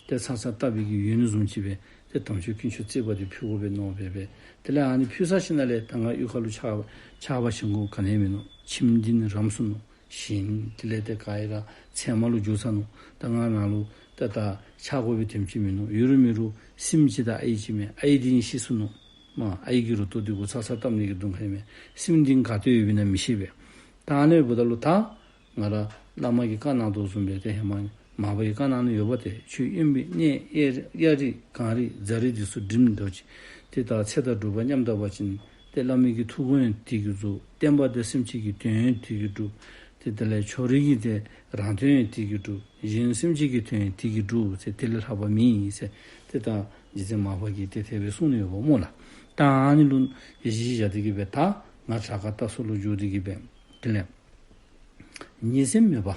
ཏེ་ཚར་ཚར་བཏབ་པའི་གི་ཡོན་བཟུམ་ཅིག་སྦེ་ཏེ་དམ་ཆོས་དཀོན་མཆོག་བརྩེགས་པ་འདི་ཕུལ་དགོ་པས་མནོ་སྦེ་སྦེ། དེ་ལས་ཨ་ནི་ཕུལ་ཚར་ཞིནམ་ལས་ད་ང་གཡུས་ཁ་ལུ་ཆགས་ཆགས་པ་བཞེངས་དགོཔ་ག་ནི་ཡང་མིན་ནུག། ཁྱིམ་འདི་ནི་རངས་སོ་ནུག། ཞིང་དེ་ལས་ཏེ་ག་ར་ཚལ་མ་ལུ་འགྱུར་ཚར་ནུག། ད་ང་ནཱ་ལུ་ད་ད་ཆགས་དགོ་པའི་དོན་ཅིག་མིན་ནུག། ཡོད་རུང་མེད་རུང་སྲིནམོ་ཅིག་དང་ཨའི་ཅིག་མས། ཨའི་འདི་ནི་ཤི་སོ་ནུག། མ་ཨའི་གི་རུ་ཏོ་འདི་གུ་ཚར་ཚར་བཏབ་ནི་གི་གདོང་ཁ་ཨིན་མས། སྲིནམོ་འདི་ག་ཏེ་ཡོདཔ་ཨིན་ན་མི་ཤེས་པས། ད་ཨ་ནི་འབདཝ་ད་ལུ་ད་ང་ར་བླ་མ་གིས་བཀའ་གནང་དོ་བཟུམ་སྦེ་ཏེ་ཧེ་མ་མར་པ་གིས་བཀའ་གནང་ནི་ཡོད་པ་ཏེ། ཆོས་དབེན་པའི་གནས་གཡའ་རི་གངས་རི་རྫ་རི་འདི་ཚུ་འགྲིམ་དོ་ཅིག། ཏེ་ད་ཚེ་དང་སྒྲུབ་པ་མཉམ་བཏགས་པ་ཅིན་ཏེ་བླ་མའི་གི་ཐུགས་དགོངས་ཡང་དེ་གིས་རྫོགས། བསྟན་པ་དང་སེམས་ཅན་གྱི་དོན་ཡང་དེ་གིས་འགྲུབ། ཏེ་དེ་ལས་ཕྱོགས་རིས་ཀྱི་ཏེ་རང་དོན་ཡང་དེ་གིས་འགྲུབ། གཞན་སེམས་ཅན་གྱི་དོན་ཡང་དེ་གིས་འགྲུབ་ཟེར་དེ་ལས་ལྷག་པ་མེད་ཟེར། ཏེ་ད་རྗེ་བཙུན་མར་པ་གིས་ཏེ་དེ་སྦེ་གསུངས་ནི་ཡོདཔ་སྨོ་ལགས། ད་ཨ་ནི་ལུ་གཞི་བཞག་སྟེ་གི་སྦེ་ད་ང་བྲག་དཀར་རྟ་སོག་ལུ་འགྱོ་སྟེ་གི་སྦེ་དེ་ལས་ཉེས་སེམས་མེད་པར་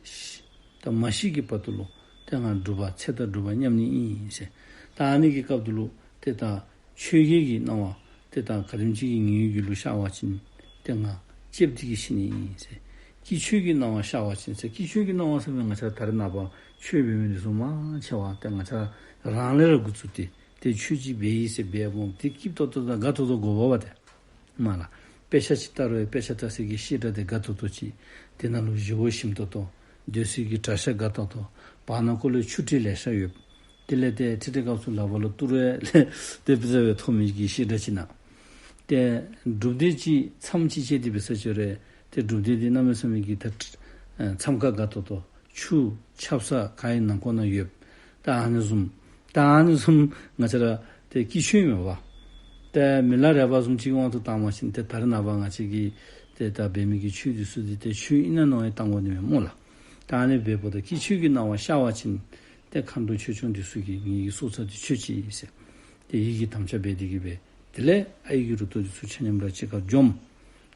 ཤི་ད་མ་ཤི་གི་བར་དུ་ལུ་ཏེ་ང་སྒྲུབ་པ་ཚེ་དང་སྒྲུབ་པ་མཉམ་ནི་ཨིན་ཟེར། ད་ཨ་ནི་གི་སྐབས་དུ་ལུ་ཏེ་ད་ཆོས་བརྒྱད་ཀྱི་སྣང་བ་ཏེ་ད་ག་དེམ་ཅིག་གི་ངེའི་རྒྱུད་ལུ་ཤར་བ་ཅིན་ཏེ་ང་ལྕེབས་ཏེ་གི་ཤི་ནི་ཨིན་ཟེར། སྐྱེ་མཆེད་ཀྱི་སྣང་བ་ཤར་བ་ཅིན་ཟེར། སྐྱེ་མཆེད་ཀྱི་སྣང་བ་ཟེར་མི་ང་བཅས་ར་ད་རེས་ནངས་པ་ཆོས་འབད་མི་འདི་ཚུ་མང་ཆེ་བ་ཏེ་ང་བཅས་ར་རང་ལས་ར་འགོ་བཙུགས་ཏེ་ཏེ་ཆོས་ཅིག་འབད་ཡི་ཟེར་འབདཝ་ད་ཏེ་སྐྱིད་ཏོང་ཏོ་དང་དགའ་ཏོག་ཏོ་དགོ་པས་པ་ཏེ། མ་ལགས། དཔེ་ཆ་ཅིག་ལྟ་རུང་ཡང་དཔེ་ཆ་ལྟ་སའི་གི་བཤད་གྲྭ་འདི་དགའ་ཏོག་ཏོ་ཅིག། དེ་ནང་ལུ་བཞེས་སྒོ་ཞིམ་ཏོག་ཏོ། སྡོད་སའི་གི་གྲྭ་ཤག་དགའ་ཏོག་ཏོ། བར་ན་ཀོ་ལས་ཆུ་ཊི་ལེ་ཤ་ཡོད། དེ་ལས་ཏེ་ཁྲིད་ཁྲིད་སྐབས་སུ་ལག་པ་ལུ་ཏུ་རེ་ལས་ཏེ་པི་ཙ་སྦེ་ཐོབ་མི་གི་བཤད་གྲྭ་ཅིག་ནང་ཏེ་སྒྲུབ་སྡེ་ཅིག་མཚམས་ཅིག་བཅད་དེ་འབད་ས་ཅིག་རུང་ཏེ་སྒྲུབ་སྡེ་འདི་གནམ་མེད་ས་མེད་ཀྱི་ད་མཚམས་ཁང་དགའ་ཏོག་ཏོ། ཆུ་ཆབ་གསང་ག་ཡི་ནང་ཁོག་ནང་ཡོད། ད་ཨ་ནི་བཟུམ། ད་ཨ་ནི་བཟུམ་ང་བཅས་ར་ཏེ་སྐྱིད་ཆོས་མེད་པ། ཏེ་མི་ལ་རས་པ་བཟུམ་ཅིག་དབང་དུ་བཏང་བ་ཅིན་ཏེ་ད་རེས་ནངས་པ་ང་བཅས་ཀྱིས་ཏེ་ད་འབད་མི་གི་ཆོས་འདི་ཚུ་འདི་ཏེ་ཆོས་ཨིན་ན་མནོ་ཡང་བཏང་དགོ་ནི་མས་སྨོ་ལགས། ད་ཨ་ནི་འབདཝ་ད་སྐྱིད་ཆོས་ཀྱི་སྣང་བ་ཤར་བ་ཅིན་ཏེ་མཁའ་འགྲོ་ཆོས་སྐྱོང་འདི་ཚུ་གིས་ངེའི་གི་སྲོག་རྩ་འདི་ཆོད་ཅི་ཟེར། ཏེ་ཡིད་ཀྱི་དམ་བཅའ་འབད་དེ་གི་སྦེ། དེ་ལས་ཨའི་གི་རུ་ཏོ་འདི་ཚུ་ཆ་མཉམ་ར་གཅིག་ཁར་འཛོམས།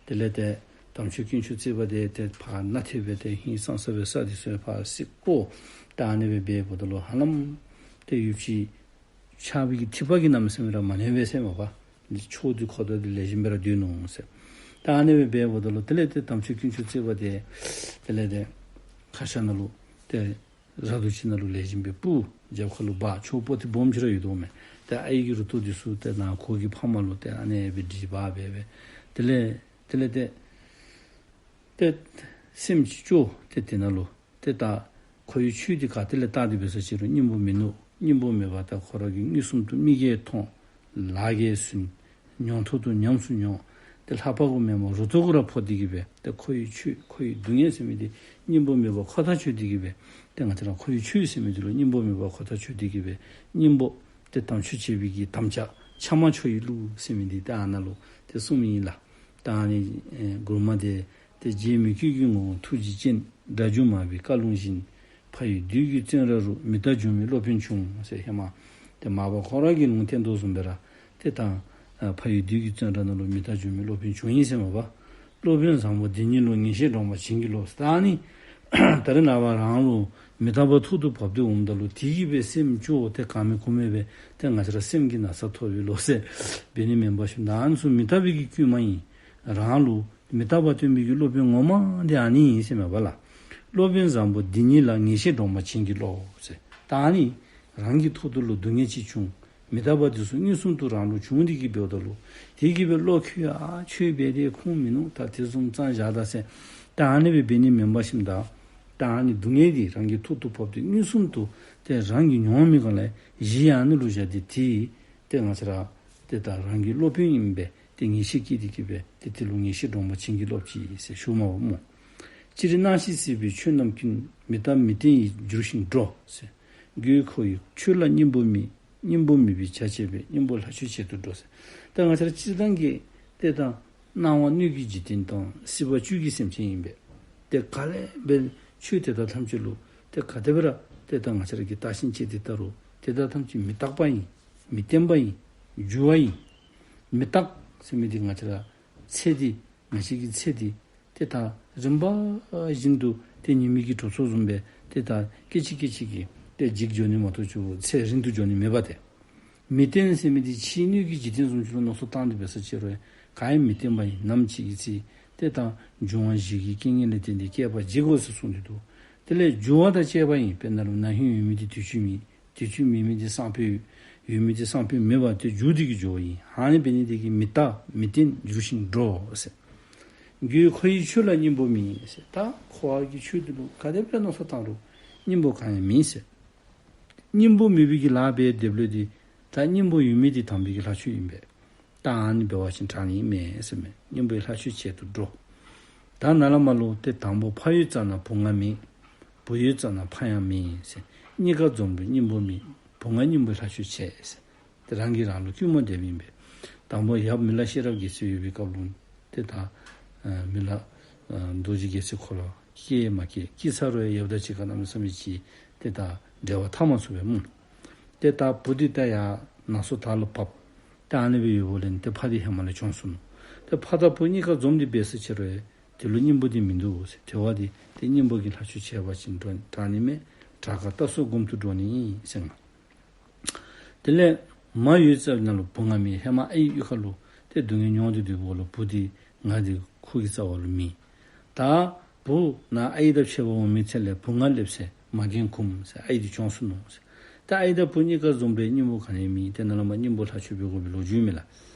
དེ་ལས་ཏེ་དམ་ཆོས་དཀོན་མཆོག་བརྩེགས་པ་འདི་ཏེ་ཕར་ནཱ་ཐེབས་སྦེ་ཏེ་ཧིང་སངས་ས་སྦེ་ས་འདི་ཚུ་ཕར་བསྲེག་བཀོ། ད་ཨ་ནི་སྦེ་འབདཝ་ད་ལུ་ཧ་ལམ་ ཏེ་ཡུདཔ་ཅིག་ཆགས་པའི་གི་ཐིགས་པ་གིས་གནམ་མེད་ས་མེད་ར་མ་ནེམ་པས་ཟེར་མས་པ། ཕྱོགས་འདི་ཁོ་ཐག་འདི་ལེགས་ཤོམ་སྦེ་ར་སྡོད་ནུག་ཟེར། ད་ཨ་ནི་སྦེ་འབདཝ་ད་ལུ་དེ་ལས་ཏེ་དམ་ཆོས་དཀོན་མཆོག་བརྩེགས་པ་འདི་དེ་ལས་ཏེ་ཁ་ཤ་ནང་ལུ་ཏེ་ར་རྡོ་ཅིག་ནང་ལུ་ལེགས་ཤོམ་སྦེ་སྤུར། རྒྱབ་ཁ་ལུ་འབག། ཆོ་པོ་ཏི་སྦོམ་ཅིག་ར་ཡོད་དོ་མས། ཏེ་ཨའི་གི་རུ་ཏོ་འདི་ཚུ་ཏེ་ནཱ་ཁོ་གི་ཕ་མ་ལུ་ཏེ་ཨ་ནི་སྦེ་སྒྲིག་འབག་འབད་འབད། དེ་ལས་དེ་ལས་ཏེ་ཏེ་སེམས་ཅིག་སྐྱོ། ཏེ་དེ་ནང་ལུ་ཏེ་ད་ཁོ་གི་ཆོས་འདི་ག་ཏེ་ལས་བལྟ་སྟེ་འབད་ས་ཅི་རུང་སྙིང་པོ་མིན་ནུག། སྙིང་པོ་མེད་པར་ད་ཁོ་ར་གིས་མངོན་སུམ་དུ་མིག་གིས་མཐོང་། ལག་གིས་ཟུན། མྱོང་ཐོག་ཏུ་ཉམས་སུ་མྱོང་། ཏེ་ལྷ་པ་གུ་མེན་པར་རུ་ཏོ་གུ་ར་ཕོག་སྟེ་གི་སྦེ་ཏེ་ཁོ་གི་ཆོས་ཁོ་གི་སྡུག་བསྔལ་ཟེར་མི་འདི་སྙིང་པོ་མེད་པར་ཁོ་ཐག་ཆོད་དེ་གི་སྦེ་ཏེ་ང་བཅས་ར་ཁོ་གི་ཆོས་ཟེར་མི་འདི་ལུ་སྙིང་པོ་མེད་པར་ཁོ་ཐག་ཆོད་དེ་གི་སྦེ་སྙིང་པོ་ཏེ་དམ་ཆོས་བྱེད་པའི་གི་དམ་བཅའ་ཕྱག་མ་མཆོག་གི་གླུ་ཟེར་མི་འདི་ཏེ་ཨ་ནཱ་ལུ་ཏེ་གསུངས་མི་ཨིན་ལགས། ད་ཨ་ནི་ཨེ་མགུར་མ་འདི་ཏེ་རྗེ་མི་བསྐྱོད་ཀྱི་ངོ་བོ་ཐུགས་རྗེ་ཅན། སྒྲ་སྒྱུར་མ་བའི་བཀའ་ལུང་བཞིན། ཕ་ཡི་བདུད་ཀྱི་བཙོན་ར་རུ། མི་རྟག་སྒྱུ་མའི་སློབ་དཔོན་བྱུང་ཟེར། ཧེ་མ་ཏེ་མར་པ་ཁོ་ར་གིས་ལུང་བསྟན་དོ་བཟུམ་སྦེ་ར་ཏེ་ད་ཨ་ཕ་ཡི་བདུད་ཀྱི་བཙོན་ར་ནང་ལུ་མི་རྟག་སྒྱུ་མའི་སློབ་དཔོན་བྱུང་ཡི་ཟེར་མས་པ། སློབ་དཔོན་བཟང་པོ་འདི་ཉིད་ལོ། ངེས་ཤེས་འདྲོངས་པ་བྱིན་གྱིས་རློབས། ད་ཨ་ནི་ད་རེས་ནངས་པ་རང་ལུ་མི་རྟག་པ་ཐོག་ཏུ་བབས་ཏེ་འོངམ་ད་ལུ་དེ་གིས་སྦེ་སེམས་སྐྱོ་ཏེ་ག་མེད་གུ་མེད་སྦེ་ཏེ་ང་བཅས་ར་སེམས་ཀྱི་ན་ཚ་ཐོབ་པས་ལོ་ཟེར་འབད་ནི་མེན་པར་ཞིནམ་ད་ཨ་ནི་ཚུ་མི་རྟག་པའི་གི་བསྐུལ་མ་ཨིན། རང་ལུ་མི་རྟག་པ་སྟོན་པའི་གི་སློབ་དཔོན་ངོ་མ་འདི་ཨ་ནི་ཨིན་ཟེར་མས་པ་ལགས། སློབ་དཔོན་བཟང་པོ་འདི་ཉིད་ལ། ངེས་ཤེས་འདྲོངས་པ་བྱིན་གྱིས་རློབས་ཟེར། ད་ཨ་ནི་རང་གི་ཐོག་ཏུ་ལུ་སྡུག་བསྔལ་ཅིག་བྱུང་། མི་རྟག་པ་འདི་ཚུ་མངོན་སུམ་དུ་རང་ལུ་བྱུང་སྟེ་གི་འབདཝ་ད་ལུ་དེ་གིས་སྦེ་བློ་ཁོལ། ཨ་ཆོས་འབད་དེ་ཁུངས་མིན་ནུག། ད་དེ་བཟུམ་ཙང་བཞག་ད་ཟེར་ད་ཨ་ནི་སྦེ་འབད་ནི་མེན་པར་ཞིནམ་ད་ད་ཨ་ནི་སྡུག་བསྔལ་འདི་རང་གི་ཐོག་ཏུ་བབས་ཏེ་མངོན་སུམ་དུ་ཏེ་རང་གིས་མྱོང་མི་གང་ལས་གཞི་ཨ་ནི་ལུ་བཞག་སྟེ་ཏེ་ཏེ་ང་བཅས་ར་ཏེ་ད་རང་གི་སློབ་དཔོན་ཨིན་པས། ཏེ་ངེས་ཤེས་སྐྱེས་ཏེ་གི་སྦེ་ཏེ་དེ་ལུ་ངེས་ཤེས་འདྲོངས་པ་བྱིན་གྱིས་རློབས་ཅི་ཟེར་ཞུཝ་མས་པ་སྨོ། སྤྱིར་སྣང་ཞིང་སྲིད་པའི་ཆོས་རྣམས་ཀུན། མི་རྟག་མི་བརྟན་ཡིན་འགྱུར་ཞིང་འགྲོ་ཟེར། རྒྱུ་ཁོ་ཡི་ཆོས་ལ་སྙིང་པོ་མེད། སྙིང་པོ་མེད་པའི་བྱ་བྱེད་པས། སྙིང་པོ་ལྷ་ཆོས་བྱེད་དུ་འགྲོ་ཟེར། ད་ང་བཅས་ར་སྤྱིར་བཏང་གི་ཏེ་ད་སྣང་བ་སྣོད་ཀྱི་འཇིག་རྟེན་དང་སྲིད་པ་བཅུད་ཀྱི་སེམས་ཅན་ཨིན་པས། ཏེ་ག་ལས་འབད་ཆོས་དེ་དག་ཐམས་ཅད་ལུ་ཏེ་ག་དེ་སྦེ་ར་ཏེ་ད་ང་བཅས་ར་གིས་བརྟག་ཞིབ་དཔྱད་དེ་བལྟ་རུང་དེ་དག་ཐམས་ཅད་མི་རྟག་པ་ཨིན། མི་བརྟན་པ་ཨིན། འགྱུར་བ་ཨིན། མི་རྟག་ཟེར་མི་འདི་ང་བཅས་ར་ཚེ་འདི་ང་བཅས་ཀྱི་ཚེ་འདི་ཏེ་ད་རིམ་པ་བཞིན་དུ་ཏེ་ཉི་མའི་གི་དྲོ་ཚོགས་བཟུམ་སྦེ་ཏེ་ད་སྐད་ཅིག་སྐད་ཅིག་གིས་ཏེ་འཇིག་འགྱོ་ནི་མ་གཏོགས་ཚེ་རིང་དུ་འགྱོ་ནི་མེད་པ་ཏེ། མི་བརྟན་ཟེར་མི་འདི་ཕྱིའི་སྣོད་ཀྱི་འཇིག་རྟེན་བཟུམ་ཅིག་ལུ་མནོ་བསམ་བཏང་སྟེ་འབད་ས་ཅིག་རུང་ག་ཡང་མི་བརྟན་པ་ཨིན། ནམ་ཅིག་གི་ཚེ་ཏེ་ད་འབྱུང་བ་བཞི་གི་རྐྱེན་ངན་ལས་བརྟེན་ཏེ་བསྐལ་པ་འཇིག་དགོ་ཟེར་གསུངས་ཏེ་འདུག། དེ་ལས་འགྱུར་བ་དང་བཅས་པ་ཨིན། དཔེར་ན་ལུ་ན་ཧིང་ཡོད་མི་འདི་དུས་ཅི་མེད། དུས་ཅི་མེད་མི་འདི་སང་ཕོད་ཡོད། ཡོད་མི་འདི་སང་ཕོད་མེད་པར་ཏེ་འགྱུར་ཏེ་གི་འགྱོཝ་ཨིན། ཨ་ནི་འབད་ནི་དེ་གིས་མི་རྟག་མི་བརྟན་འགྱུར་ཞིང་འགྲོ་ཟེར། རྒྱུ་ཁོ་ཡི་ཆོས་ལ་སྙིང་པོ་མེད་ཟེར། ད་ཁོ་ར་གི་ཆོས་འདི་ལུ་ག་དེ་སྦེ་མནོ་བསམ་བཏང་རུང་སྙིང་པོ་གང་ཡང་མེད་ཟེར། སྙིང་པོ་མེད་པའི་གི་ལཱ་འབད་སྡོདཔ་ལས་འདི་ད་སྙིང་པོ་ཡོད་མི་འདི་དམ་པའི་གི་ལྷ་ཆོས་ཨིན་པས། ད་ཨ་ནི་འབད་བ་ཅིན་དྲག་ནི་མས་ཟེར་མས། སྙིང་པོའི་ལྷ་ཆོས་བྱེད་དུ་འགྲོ། ད་ནཱ་ལས་མར་ལུ་ཏེ་དང་པོ་ཕ་ཡོད་ཙ་ན་བུ་ང་མེད། བུ་ཡོད་ཙ་ན་ཕ་ཡང་མེད་ཟེར། གཉིས་ཀ་འཛོམས་པའི་སྙིང་པོ་མེད། བུ་ང་སྙིང་པོའི་ལྷ་ཆོས་བྱེད་ཟེར། ཏེ་རང་གིས་རང་ལུ་བསྐུལ་མ་འདེབས་ཨིན་པས། དང་པོ་ཡབ་མི་ལ་ཤེས་རབ་རྒྱལ་མཚན་ཡོད་པའི་སྐབས་ལུ་ཏེ་ད་ཨ་མི་ལ་ཨ་རྡོ་རྗེ་རྒྱལ་མཚན་ཁོ་ལུ་སྐྱེས་མ་སྐྱེས། སྐྱེས་ཚར་རུང་ཡབ་དང་གཅིག་ཁར་གནམ་མེད་ས་མེད་ཅིག་ཏེ་ད་འབྲེལ་བ་འཐབ་མ་ཚུགས་པས་སྨོ། ཏེ་ད་བུ་འདི་ད་ཡར་ནང་སོ་དག་ལུ་བབས། ཏེ་ཨ་ནི་སྦེ་ཡོདཔ་ལས་ཏེ་ཕ་འདི་ཧེ་མ་ལས་གྱོངས་སོ་ནུག། ཏེ་ཕ་དང་བུ་གཉིས་ཀ་འཛོམས་ཏེ་འབད་ས་ཅིག་རུང་དེ་ལུ་སྙིང་པོ་འདི་མིན་འདུག་ཟེར། དེ་བ་འདི་ཏེ་སྙིང་པོ་གི་ལྷ་ཆོས་བྱེད་པ་ཅིན་འགྲོ་དྲག་ནི་མས། དྲག་ཁར་ལྟ་སོར་སྒོམ་དུ་འགྲོ་ནི་ཨིན་ཟེར་ང་། དེ་ལས་མ་ཡོད་ཙ་ན་ལུ་བུ་ང་མེད། ཧེ་མ་ཨའི་གཡུས་ཁ་ལུ་ཏེ་སྡུག་བསྔལ་མྱོང་སྟེ་སྡོད་པའི་སྐབས་ལུ་བུ་འདི་ང་འདི་ཁོ་གི་རྩ་བ་ལུ་མེད། ད་བུ་ནཱ་ཨའི་དང་ཕྱད་པར་འོང་མི་ཚེ་ལས་བུ་ང་སླེབས་ཟེར་མ་རྒན་འཁུམས་ཟེར། ཨའི་འདི་གྱོངས་སོ་ནུག་ཟེར། ད་ཨའི་དང་བུ་གཉིས་ཀ་འཛོམས་པའི་སྙིང་པོ་ག་ནི་ཡང་མེད། ཏེ་ནཱ་ལས་མར་སྙིང་པོ་ལྷ་ཆོས་འབད་དགོ་པའི་ལོ་རྒྱུས་མས་ལགས།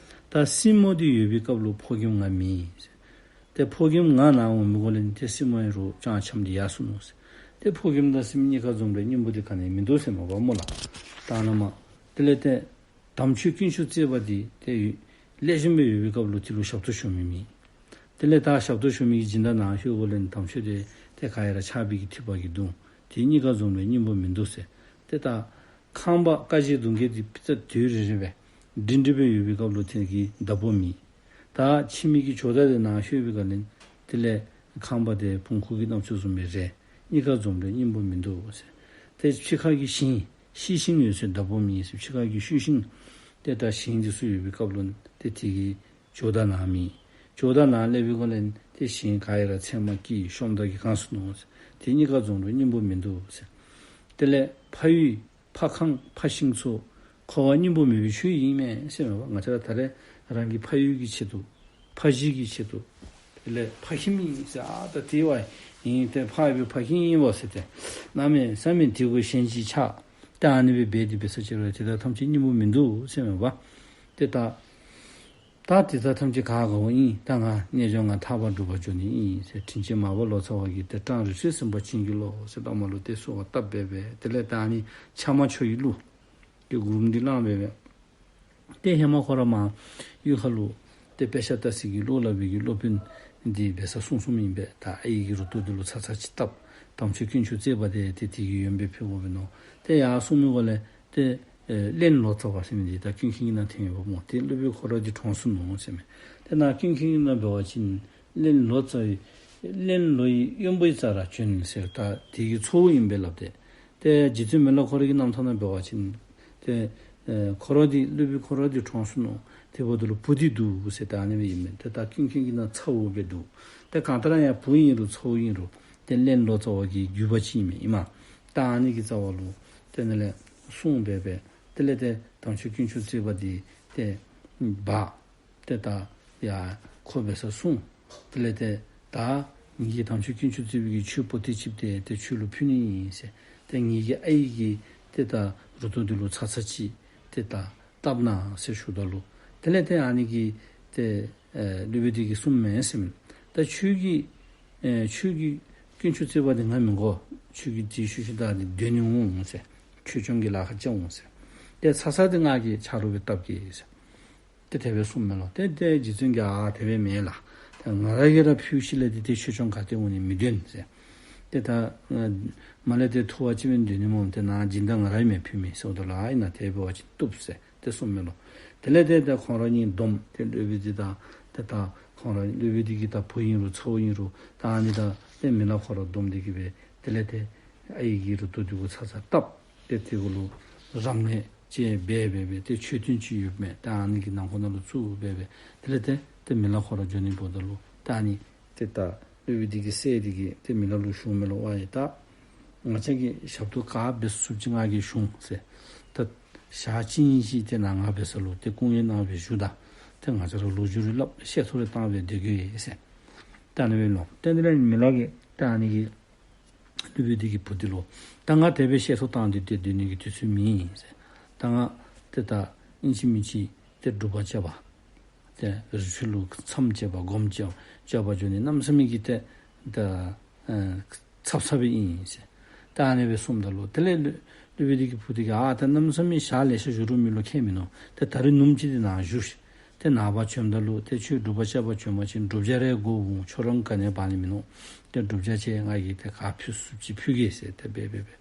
ད་སྲིང་མོ་འདི་ཡོད་པའི་སྐབས་ལུ་ཕོ་རྒནམ་ང་མེད་ཟེར། ཏེ་ཕོ་རྒནམ་ང་ནཱ་འོང་མི་གོ་ལས་ཏེ་སྲིང་མོ་ཨིན་རུང་སྤྱང་འཁྱམས་ཏེ་ཡར་སོ་ནུག་ཟེར། ཏེ་ཕོ་རྒནམ་དང་སྲིང་མོ་གཉིས་ཀ་འཛོམས་པའི་སྙིང་པོ་འདི་ག་ནི་ཡང་མིན་འདུག་ཟེར་མས་པ་སྨོ་ལགས། ད་ནཱ་མར་དེ་ལས་ཏེ་དམ་ཆོས་དཀོན་མཆོག་བརྩེགས་པ་འདི་ཏེ་ལེགས་ཤོམ་སྦེ་ཡོད་པའི་སྐབས་ལུ་དེ་ལུ་ཞབས་ཏོག་ཞུ་མི་མེད། དེ་ལས་ད་ཞབས་ཏོག་ཞུ་མི་གི་སྦྱིན་བདག་ནཱ་ལྷོད་དགོ་ལས་དམ་ཆོས་འདི་ཏེ་ག་ཡ་ར་ཆགས་པའི་གི་ཐིགས་པ་གིས་གདུང་། ཏེ་གཉིས་ཀ་འཛོམས་པའི་སྙིང་པོ་མིན་འདུག་ཟེར། ཏེ་ད་ཁང་པ་ཀ་བཞི་གདུང་བརྒྱད་འདི་ཏེ་དུས་རེ་རེ་སྦེ་སྒྲིང་སྒྲི་སྦེ་ཡོད་པའི་སྐབས་ལུ་དེ་གི་བདག་པོ་མེད། ད་ཁྱིམ་གྱི་ཇོ་བདག་འདི་ནཱ་ལྷོད་པའི་སྐབས་ལས་དེ་ལས་ཁང་པ་འདི་བོང་ཀུ་གི་རྣམ་ཅོ་བཟུམ་སྦེ་རེད། གཉིས་ཀ་འཛོམས་རུང་སྙིང་པོ་མིན་འདུག་ཟེར། ཏེ་ཕྱི་ཁ་གི་ཞིང་ཤེད་ཤིང་ཡོད་ཚད་བདག་པོ་མེད་ཟེར། ཕྱི་ཁ་གི་ཤེད་ཤིང་ཏེ་ད་ཞིང་འདི་ཚུ་ཡོད་པའི་སྐབས་ལུ་ཏེ་དེ་གི་ཇོ་བདག་ནཱ་མེད། ཇོ་བདག་ནཱ་སླེབས་པའི་སྐབས་ལས་ཏེ་ཞིང་ག་ཡ་ར་ཚེར་མ་སྐྱེས་ཤོམ་ད་གིས་གང་སོ་ནུག་ཟེར། ཏེ་གཉིས་ཀ་འཛོམས་རུང་སྙིང་པོ་མིན་འདུག་ཟེར། དེ་ལས་ཕ་ཡུལ་ ཕ་ཁང་ཕ་ཤིང་ཚུ་འཁོར་བ་སྙིང་པོ་མེད་པའི་ཆོས་ཨིན་མས་ཟེར་མས་པ། ང་བཅས་ར་ད་རེས་རང་གི་ཕ་ཡུལ་གྱི་ཆེད་དུ་ཕ་གཞིས་ཀྱི་ཆེད་དུ་དེ་ལས་ཕ་ཁྱིམ་ཨིན་ཟེར་ཨ་ད་དེ་བ་ཨིན་ཏེ་ཕ་ཡུལ་ཕ་ཁྱིམ་ཨིན་པ་ཟེར་ཏེ་གནམ་མེད་ས་མེད་དེ་གུ་ཞེན་ཅིག་ཆགས་ཏེ་ཨ་ནི་སྦེ་འབད་དེ་འབད་ས་ཅིག་རུང་དེ་དག་ཐམས་ཅད་སྙིང་པོ་མིན་འདུག་ཟེར་མས་པ། ཏེ་ད་ད་དེ་དག་ཐམས་ཅད་ག་ག་བ་ཨིན། ད་ང་རྣལ་འབྱོར་ང་ཐར་པ་སྒྲུབ་པར་འགྱོ་ནི་ཨིན་ཟེར་དྲིན་ཅན་མར་པ་ལོ་ཙཱ་བ་གིས་ཏེ་སྤྲང་རི་ཁྲོད་ཟིན་པ་བྱིན་གྱིས་རློབས་ཟེར་བླ་མ་ལུ་ཏེ་གསོལ་བ་བཏབ་སྦེ་སྦེ་དེ་ལས་ད་ཨ་ནི་ཕྱག་མ་ཆོས་ཀྱི་གླུ་ཏེ་མགུརམ་འདི་བླངས་སྦེ་སྦེ་ཏེ་ཧེ་མ་ཁོ་ར་མར་གཡུས་ཁ་ལུ་ཏེ་དཔེ་ཆ་ལྟ་ས་གི་གླུ་བསླབ་པའི་གི་སློབ་དཔོན་འདི་འབད་སར་སོང་སོངམ་ཨིན་པས། ད་ཨའི་གི་རུ་ཏོ་འདི་ལུ་ཚ་ཚ་ཅིག་བཏབ། དམ་ཆོས་དཀོན་མཆོག་བརྩེགས་པ་དེ་ཏེ་དེ་གི་ཡོན་པོ་ཕུལ་དགོ་པས་མནོ། ཏེ་ཡར་སོང་མི་འགོ་ལས་ཏེ་ཨེ་གླེན་ལོ་ཙཱ་བ་ཟེར་མི་འདི་ད་ཀུན་མཁྱེན་གྱི་ནང་ཐོན་ཡོདཔ་སྨོ། ཏེ་སློབ་དཔོན་ཁོ་ར་འདི་གྲོངས་སོ་ནུག་ཟེར་མས། ཏེ་ནཱ་ཀུན་མཁྱེན་གྱི་ནང་འབད་བ་ཅིན་གླེན་ལོ་ཙཱ་བའི་གླེན་ལོ་ཡི་དབོན་པོའི་རྩ་ར་བྱོན་ཟེར་ད་དེ་གི་ཚ་བོ་ཨིན་པས་སླབ་སྟེ། ཏེ་རྗེ་བཙུན་མི་ལ་ཁོ་ར་གི་རྣམ་ཐར་ནང་འབད་བ་ཅིན་ཏེ་ཨེ་ཁོ་ར་འདི་སློབ་དཔོན་ཁོ་ར་འདི་གྲོངས་སོ་ནུག། དེ་འབདཝ་ད་ལུ་བུ་འདི་འདུག་ཟེར་ད་ཨ་ནི་སྦེ་ཨིན་མས། ཏེ་ད་ཀུན་མཁྱེན་གྱི་ནང་ཚ་བོ་སྦེ་འདུག། ཏེ་གང་ལྟར་ཡང་བུ་ཨིན་རུང་ཚ་བོ་ཨིན་རུང་ཏེ་གླེན་ལོ་ཙཱ་བ་གི་བརྒྱུད་པ་ཅིག་ཨིན་མས་ཨིན་མས། ད་ཨ་ནི་གི་རྩ་བ་ལུ་ཏེ་ནཱ་ལས་གསུངས་སྦེ་སྦེ་དེ་ལས་ཏེ་དམ་ཆོས་དཀོན་མཆོག་བརྩེགས་པ་འདི་ཏེ་འབག། ཏེ་ད་ཡར་ཁོ་འབད་སར་སོང་། དེ་ལས་ཏེ་ད་ངེ་གི་དམ་ཆོས་དཀོན་མཆོག་བརྩེགས་པའི་གི་ཆོས་པོ་ཏི་ཅིག་ཏེ་ཏེ་ཁྱོད་ལུ་ཕུལ་ནི་ཨིན་ཟེར། ཏེ་ངེ་གི་ཨའི་གི་ཏེ་ད་རུ་ཏོ་འདི་ལུ་ཚ་ཚ་ཅིག་ཏེ་ད་བཏབ་གནང་ཟེར་ཞུཝ་ད་ལུ་དེ་ལས་ཏེ་ཨ་ནི་གི་ཏེ་ཨེ་སློབ་དཔོན་འདི་གིས་གསུངམ་མས་ཟེར་མས། ད་ཁྱོད་ཀྱིས་ཨེ་ཁྱོད་ཀྱིས་དཀོན་མཆོག་བརྩེགས་པ་འདི་ང་མི་དགོ། ཁྱོད་ཀྱིས་དེའི་ཤུལ་ཤུལ་བདའ་སྟེ་སྡོད་ནི་འོང་ཟེར། ཆོས་སྐྱོང་གི་ལཱ་ཁག་བཅའ་འོང་ཟེར། ཏེ་ཚ་ཚ་འདི་ང་གིས་ཆ་རོགས་སྦེ་བཏབ་གེ་ཟེར། ཏེ་དེ་སྦེ་གསུངམ་མས་ལོ། ཏེ་ཏེ་རྗེ་བཙུན་གྱིས་ཨ་དེ་སྦེ་མེན་ལགས། ཏེ་ང་ར་གིས་ར་ཕུལ་ཞིནམ་ལས་ཏེ་ཏེ་ཆོས་སྐྱོང་ག་ཏེ་འོང་ནི་མི་འདོད་ཟེར། ཏེ་ད་མ་ལས་ཏེ་ཐུ་བ་ཅིག་སྦེ་སྡོད་ནི་སྨོ། ཏེ་ནཱ་སྦྱིན་བདག་ང་ར་གིས་མེན་ཕུལ་མི་ཟེརཝ་ད་ལུ་ཨ་ཨིན་ན་དེ་འབད་བ་ཅིན་བཏུབ་ཟེར་ཏེ་གསུངམ་མས་ལོ། དེ་ལས་ཏེ་ད་ཁོང་ར་གཉིས་བསྡོམས་ཏེ་སློབ་དཔོན་འདི་དང་ཏེ་ད་ཁོང་ར་སློབ་དཔོན་འདི་གི་ད་བུ་ཨིན་རུང་ཚ་བོ་ཨིན་རུང་ད་ཨ་ནི་ད་ཏེ་མི་ལ་ཁོ་ར་བསྡོམས་ཏེ་གི་སྦེ་དེ་ལས་ཏེ་ཨའི་གི་རུ་ཏོ་འདི་གུ་ཚ་ཚ་བཏབ། ཏེ་དེ་གུ་ལུ་རབ་གནས་ཅིག་འབད་འབད་འབད་ཏེ་མཆོད་རྟེན་ཅིག་ཡོདཔ་མས། ད་ཨ་ནི་གི་ནང་ཁོག་ནང་ལུ་བཙུགས་འབད་འབད་དེ་ལས་ཏེ་ཏེ་མི་ལ་ཁོ་ར་འགྱོ་ནི་འབདཝ་ད་ལུ་ད་ཨ་ནི་ཏེ་ད་སློབ་དཔོན་འདི་གི་སྲས་འདི་གིས་ཏེ་མི་ལ་ལུ་ཞུཝ་མས་ལོ། ཝའི་ད་ང་བཅས་ཀྱི་ཞབས་ཏོག་ག་འབད་ཚུགསཔ་ཅིག་ང་གིས་ཞུ་འོང་ཟེར། ད་ཞག་གཅིག་གཉིས་ཅིག་ཏེ་ནཱ་ང་འབད་སར་ལུ་ཏེ་སྐུ་ངལ་གནང་སྦེ་བཞུགས་ད། ཏེ་ང་བཅས་ར་ལོ་རྒྱུས་རེ་སླབ་བཤད་ཐོ་རེ་བཏང་སྦེ་སྡོད་གེ་ཟེར། ད་ཨ་ནི་སྦེ་ལོ། ཏེ་དེ་ལས་མི་ལ་གིས་ད་ཨ་ནི་གི་སློབ་དཔོན་འདི་གི་བུ་འདི་ལུ་ད་ང་དེ་སྦེ་བཤད་ཐོ་བཏང་སྟེ་ཏེ་སྡོད་ནི་གི་དུས་ཚོད་མེད་ཟེར། ད་ང་ཏེ་ད་ཨིན་ཅི་མིན་ཅི་ཏེ་སྒྲུབ་པ་རྐྱབ་པ་ཏེ་རི་ཁྲོད་ལུ་མཚམས་བཅད་པ་སྒོམ་རྐྱབ་རྐྱབ་པར་འགྱོ་ནི་གནམ་མེད་ས་མེད་ཀྱི་ཏེ་ད་ཨེ་ཚབ་ཚབ་སྦེ་ཨིན་ཟེར། ད་ཨ་ནི་སྦེ་གསུངམ་ད་ལུ་དེ་ལས་སློབ་སློབ་དཔོན་འདི་གི་བུ་འདི་གིས་ཨ་ད་གནམ་མེད་ས་མེད་ཞག་ལེ་ཤ་བཞུགས་རུང་མི་ལུ་ཁྱད་མིན་ནུག། ཏེ་ད་རིས་ནུབ་མོ་ཅིག་འདི་ནཱ་བཞུགས་ཤིག། ཏེ་ནངས་པ་བྱོནམ་ད་ལུ་ཏེ་ཁྱོད་སྒྲུབ་པ་རྐྱབ་པར་བྱོན་པ་ཅིན་བསྒྲུབ་བྱ་རེ་དགོཔ་འོང་། ཁྱོད་ར་ག་ནི་འབག་ནི་མིན་ནུག། ཏེ་བསྒྲུབ་བྱ་ཅིག་ང་གིས་ཏེ་ག་ཕུལ་ཚུགསཔ་ཅིག་ཕུལ་གེ་ཟེར་ཏེ་འབད་འབད་འབད།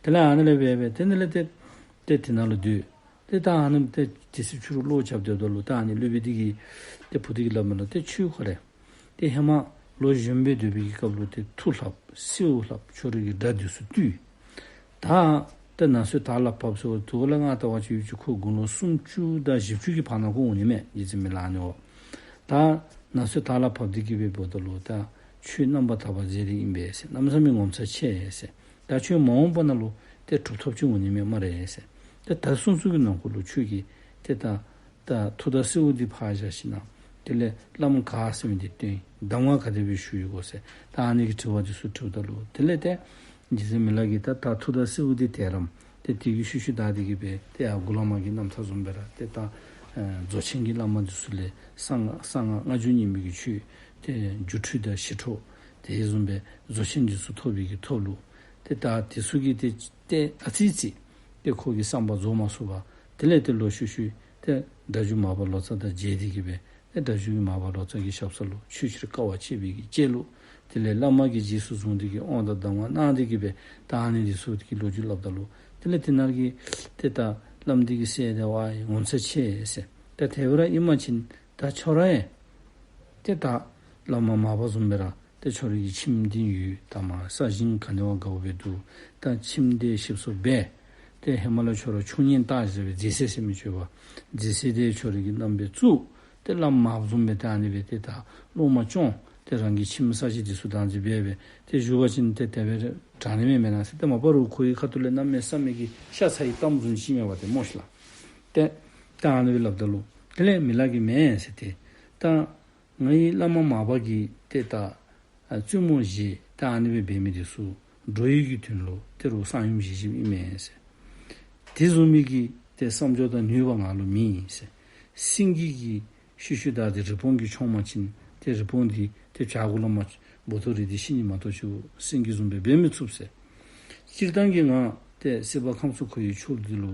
དེ་ལས་ཨ་ནི་ལས་འབད་འབད་ཏེ་ཨ་ནི་ལས་ཏེ་ཏེ་དེ་ནང་ལུ་སྡོད། ཏེ་ད་ཨ་ནི་ཏེ་དུས་ཚོད་ཕྱི་རུ་ལོག་རྐྱབ་སྡོདཔ་ད་ལུ་ད་ཨ་ནི་སློབ་དཔོན་འདི་གིས་ཏེ་བུ་འདི་གིས་སླབ་མས་ལོ། ཏེ་ཁྱོད་ཁོ་རེ་ཏེ་ཧེ་མ་ལོ་གཞོནམ་སྦེ་སྡོད་པའི་གི་སྐབས་ལུ་ཏེ་མཐུ་ལྷབ་སེའུ་ལྷབ་ཁྱོད་རའི་གི་དགྲ་འདི་ཚུ་བཏུལ། ད་ཏེ་ན་ཚོད་དར་ལ་བབས་སོ། དེ་ལས་ང་ལྟ་བ་ཅིན་ཡུན་ཅིག་ཁོ་དགུང་ལོ་སུམ་ཅུ་དང་བཞི་བཅུ་གི་བར་ན་ཁོ་འོང་ནི་མས། རྗེ་བཙུན་མི་ལ་ཨ་ནི་འོ། ད་ན་ཚོད་དར་ལ་བབས་ཏེ་གི་སྦེ་འབདཝ་ད་ལུ་ད་ཁྱོད་རྣམ་པར་དག་པ་མཛད་དེ་ཨིན་པས་ཟེར། གནམ་མེད་ས་མེད་ངོ་མཚར་ཆེ་ཟེར། ད་ཁྱོད་མ་འོངས་པ་ནང་ལུ་ཏེ་གྲུབ་ཐོབ་ཅིག་འོང་ནི་མས་སྨ་རེ་ཟེར། ཏེ་ད་གསུང་ཚུལ་གྱི་ནང་འཁོད་ལུ་ཁྱོད་ཀྱིས་ཏེ་ད་ད་མཐུ་དང་སེའུ་འདི་ཕར་བཞག་ཞིནམ་དེ་ལས་བླམ་ག་ཟེར་མི་འདི་བསྟེན། གདམས་ངག་ག་དེ་སྦེ་ཞུ་ཡི་གོ་ཟེར། ད་ཨ་ནི་གི་དྲི་བ་འདི་ཚུ་དྲིཝ་ད་ལུ་དེ་ལས་ཏེ་རྗེ་བཙུན་མི་ལ་གིས་ད་ད་མཐུ་དང་སེའུ་འདི་དེ་རམ་ཏེ་དེ་གི་ཤུལ་ཤུལ་བདའ་སྟེ་གི་སྦེ་ཏེ་ཡར་གུ་ལ་མ་གི་རྣམ་ཐར་བཟུམ་སྦེ་ར་ཏེ་ད་ཨེ་རྫོགས་ཆེན་གྱི་བླ་མ་འདི་ཚུ་ལས་གསང་སྔགས་གསང་སྔགས་སྔགས་འགྱུར་རྙིང་མའི་གི་ཆོས་ཏེ་སྒྱུ་འཕྲུལ་དང་ཞི་ཁྲོ་དེ་བཟུམ་སྦེ་རྫོགས་ཆེན་འདི་ཚུ་ཐོབ་པའི་གི་ཐོག་ལུ་ཏེ་ད་དེ་ཚུ་གིས་ཏེ་ཏེ་ཨ་ཙི་ཅིག་ཏེ་ཁོ་གི་བསམ་པ་རྫོགས་མ་ཚུགས་པར་དེ་ལས་ཏེ་ལོག་ཤུལ་ཤུལ་ཏེ་སྒྲ་སྒྱུར་མར་པ་ལོ་ཙཱ་དང་མཇལ་ཏེ་གི་སྦེ་ཏེ་སྒྲ་སྒྱུར་གྱིས་མར་པ་ལོ་ཙཱ་གི་ཞབས་ས་ལུ་ཆོས་ཕྱིར་དཀའ་བ་སྤྱད་པའི་གི་སྐྱེས་ལོ། དེ་ལས་བླ་མ་གིས་རྗེས་སུ་བཟུང་སྟེ་གི་དབང་དང་གདམས་ངག་གནང་སྟེ་གི་སྦེ་ད་ཨ་ནི་འདི་ཚུ་གི་ལོ་རྒྱུས་སླབ་ད་ལུ་དེ་ལས་དེ་ནང་གི་ཏེ་ད་བླམ་འདི་གི་སྲས་དེ་ཝའི་ངོ་མཚར་ཆེ་ཟེར། ད་དེ་སྦེ་ར་ཨིན་པ་ཅིན་ད་ཁྱོད་ར་ཡང་ཏེ་ད་བླ་མ་མར་པ་བཟུམ་སྦེ་ར་ཏེ་ཁྱོད་རའི་གི་ཁྱིམ་དེ་ཡོད། ད་མར་ས་ཞིང་ག་ནི་བ་དགའཝ་སྦེ་འདུག། ད་ཁྱིམ་དེ་ཞིབ་སོར་འབད། ཏེ་ཧེ་མ་ལས་ཁྱོད་ར་ཆུང་གཉེན་བཏགས་ཟེར་བའི་མཛེས་སེ་ཟེར་མི་ཅིག་ཡོདཔ། མཛེས་སེ་དེ་ཁྱོད་རའི་གི་མནའམ་སྦེ་བཙུགས། ཏེ་བླམ་མར་པ་བཟུམ་སྦེ་ད་ཨ་ནི་སྦེ་ཏེ་ད་སློབ་མ་སྐྱོང་ ཏེ་རང་གི་ཁྱིམ་ས་གཞི་འདི་ཚུ་བདག་འཛིན་འབད་སྦེ་ཏེ་བཞུགས་པ་ཅིན་ཏེ་དེ་སྦེ་དྲག་ནི་མས་མེན་ན་ཟེར། ཏེ་མ་པ་རུང་ཁོ་གི་ཁ་ཐུག་ལས་གནམ་མེད་ས་མེད་ཀྱི་ཤ་ཚ་བའི་གཏམ་བཟུམ་ཅིག་མས་པ་ཏེ་སྨོ་ཤི་ལགས། ཏེ་ད་ཨ་ནི་སྦེ་སླབ་ད་ལུ་དེ་ལས་མི་ལ་གིས་མེན་ཟེར། ཏེ་ད་ངེའི་བླ་མ་མར་པ་གིས་ཏེ་ད་ཨ་བཙུན་མོ་བཞེས་ད་ཨ་ནི་སྦེ་འབད་མི་འདི་ཚུ་འགྲོ་བའི་གི་དོན་ལུ་ཏེ་རོགས་གསང་ཡུམ་བཞེས་བཞེསཔ་ཨིན་མས་ཟེར། དེ་བཟུམ་མའི་གི་ཏེ་བསམ་སྦྱོར་དང་ནུས་པ་ང་ལུ་མེད་ཟེར། སེང་གེ་གི་ཤུལ་ཤུལ་བདའ་སྟེ་རི་བོང་གིས་མཆོང་པ་ཅིན་ཏེ་རི་བོང་འདི་ཏེ་བྱག་གུ་ལས་མར་སྦོ་ཏོ་རིལ་ཏེ་ཤི་ནི་མ་གཏོགས་ཅིག་སེང་གེ་བཟུམ་སྦེ་འབད་མི་ཚུགས་ཟེར། སྤྱིར་བཏང་གི་ང་ཏེ་སྲིད་པ་ཁམས་གསུམ་འཁོར་བའི་ཆོས་འདི་ལུ་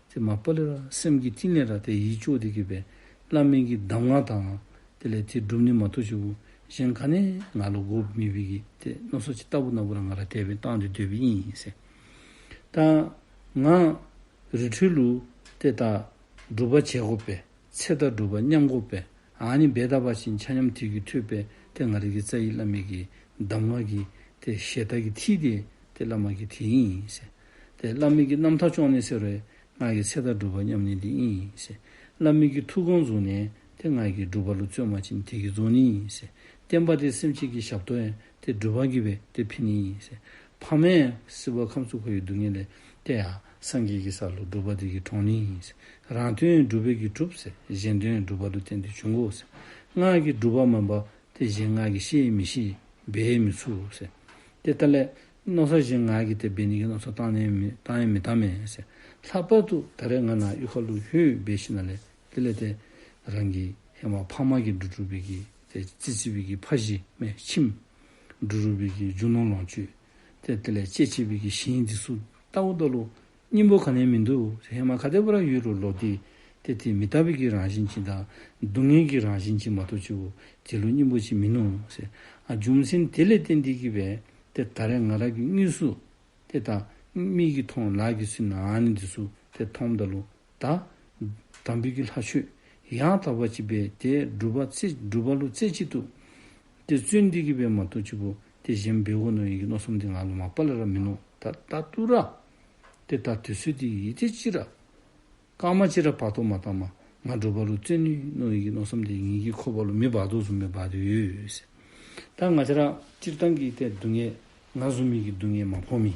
ཏེ་མ་པ་ལས་ར་སེམས་ཀྱི་གཏིང་ལས་ར་ཏེ་ཡིད་སྐྱོ་སྟེ་གི་སྦེ་བླ་མའི་གི་གདམས་ངག་དང་དེ་ལས་ཏེ་སྒྲུབ་ནི་མ་གཏོགས་ཅིག་གཞན་ག་ནི་ང་ལུ་དགོཔ་མེད་པའི་གི་ཏེ་མནོ་བསམ་ཅིག་ལྟ་བུ་ན་བུ་ར་ང་ར་དེ་སྦེ་བཏང་སྟེ་སྡོད་པའི་ཨིན་ཟེར། ད་ང་རི་ཁྲོད་ལུ་ཏེ་ད་སྒྲུབ་པ་བྱེད་དགོ་པས། ཚེ་དང་སྒྲུབ་པ་མཉམ་དགོ་པས། ཨ་ནི་འབད་ད་པ་ཅིན་ཆ་མཉམ་དེ་གིས་ཐོབ་པས། ཏེ་ང་རའི་གི་རྩ་བའི་བླ་མའི་གི་གདམས་ངག་གི་ཏེ་ཞལ་ཏ་གི་ཐིག་འདི་ཏེ་བླ་མ་གི་ཐིག་ཨིན་ཟེར། ཏེ་བླ་མའི་གི་རྣམ་ཐར་སྐྱོང་ནི་ཟེར་རུང་ང་གིས་ཚེ་དང་སྒྲུབ་པ་མཉམ་ནི་འདི་ཨིན་ཟེར། བླ་མའི་གི་ཐུགས་དགོངས་བཟུང་ནི་ཏེ་ང་གིས་སྒྲུབ་པ་ལུ་བརྩོན་པ་ཅིན་དེ་གིས་རྫོགས་ནི་ཨིན་ཟེར། བསྟན་པ་འདི་སེམས་ཅན་གྱི་ཞབས་ཏོག་ཡང་ཏེ་སྒྲུབ་པ་གིས་སྦེ་ཏེ་ཕན་ནི་ཨིན་ཟེར། ཕ་མ་ཡང་སྲིད་པ་ཁམས་གསུམ་འཁོར་བའི་སྡུག་བསྔལ་ལས་ཏེ་ཡར་སངས་རྒྱས་ཀྱི་ས་ལུ་སྒྲུབ་པ་འདི་གིས་དྲོངས་ནི་ཨིན་ཟེར། རང་དོན་སྒྲུབ་པས་ཀྱིས་གྲུབ་ཟེར། གཞན་དོན་སྒྲུབ་པ་ལུ་བརྟེན་ཏེ་འབྱུང་དགོ་ཟེར། ང་གིས་སྒྲུབ་པ་མེན་པ་ཏེ་གཞན་ང་གིས་ཤེས་མི་ཤེས་འབད་མི་ཚུགས་ཟེར། ཏེ་ད་ལས་མནོ་བསམ་གཞན་ང་གིས་ཏེ་འབད་ནི་གི་མནོ་བསམ་བཏང་ནི་མེད་བཏང་ཡང་མི་བཏང་མས་ཟེར། ལྷག་པར་དུ་ད་རེས་ང་ནཱ་གཡུས་ཁ་ལུ་ལྷོད་འབད་ཞིནམ་ལས་དེ་ལས་ཏེ་རང་གི་ཧེ་མ་ཕ་མ་གིས་སྒྲུབ་སྒྲུབ་པའི་གི་ཏེ་རྩི་རྩི་བའི་གི་ཕ་གཞིས་མས་ཁྱིམ། སྒྲུབ་སྒྲུབ་པའི་གི་རྒྱུ་ནོར་ལོངས་སྤྱོད། ཏེ་དེ་ལས་གཅེས་གཅེས་པའི་གི་ཞིང་འདི་ཚུ་བལྟཝ་ད་ལུ་སྙིང་པོ་ག་ནི་ཡང་མིན་འདུག་ཟེར། ཧེ་མ་ག་དེ་སྦེ་ར་ཡོད་རུང་ལོག་སྟེ་ཏེ་དེ་མི་རྟག་པའི་གི་རང་བཞིན་ཅིག་དང་སྡུག་བསྔལ་གྱི་རང་བཞིན་ཅིག་མ་གཏོགས་ཅིག་དེ་ལུ་སྙིང་པོ་ཅིག་མིན་ནུག་ཟེར། ཨ་རྒྱུ་མཚན་དེ་ལས་བརྟེན་ཏེ་གི་སྦེ་ཏེ་ད་རེས་ང་ར་གིས་དངོས་སུ་ཏེ་ད་མིག་གིས་མཐོང་ལག་གིས་ཟིན་ཨ་ནི་འདི་ཚུ་ཏེ་མཐོངམ་ད་ལུ་ད་དམ་པའི་གི་ལྷ་ཆོས་ཡང་དག་པ་ཅིག་སྦེ་ཏེ་སྒྲུབ་པ་རྩེ་སྒྲུབ་པ་ལུ་རྩེ་གཅིག་ཏུ་ཏེ་བརྩོན་ཏེ་གི་སྦེ་མ་གཏོགས་ཅིག་ཏེ་གཞན་འབད་དགོ་མནོ་བའི་གི་མནོ་བསམ་འདི་ང་ལུ་མ་པ་ལས་ར་མིན་ནུག། ད་ད་ལྟོ་ར་ཏེ་ད་དུས་ཚོད་འདི་ཡི་ཏེ་ཅིག་ར་སྐར་མ་གཅིག་ར་བར་དོ་མ་བཏང་མ་ང་སྒྲུབ་པ་ལུ་བརྩོན་ནི་མནོ་བའི་གི་མནོ་བསམ་འདི་ངེ་གི་ཁོག་པ་ལུ་མེ་འབར་དོ་བཟུམ་སྦེ་འབར་ཏེ་ཡོད་ཟེར། ད་ང་བཅས་ར་སྤྱིར་བཏང་གི་ཏེ་སྡུག་བསྔལ་ང་བཟུམ་མའི་གི་སྡུག་བསྔལ་མ་ཕོག་མི་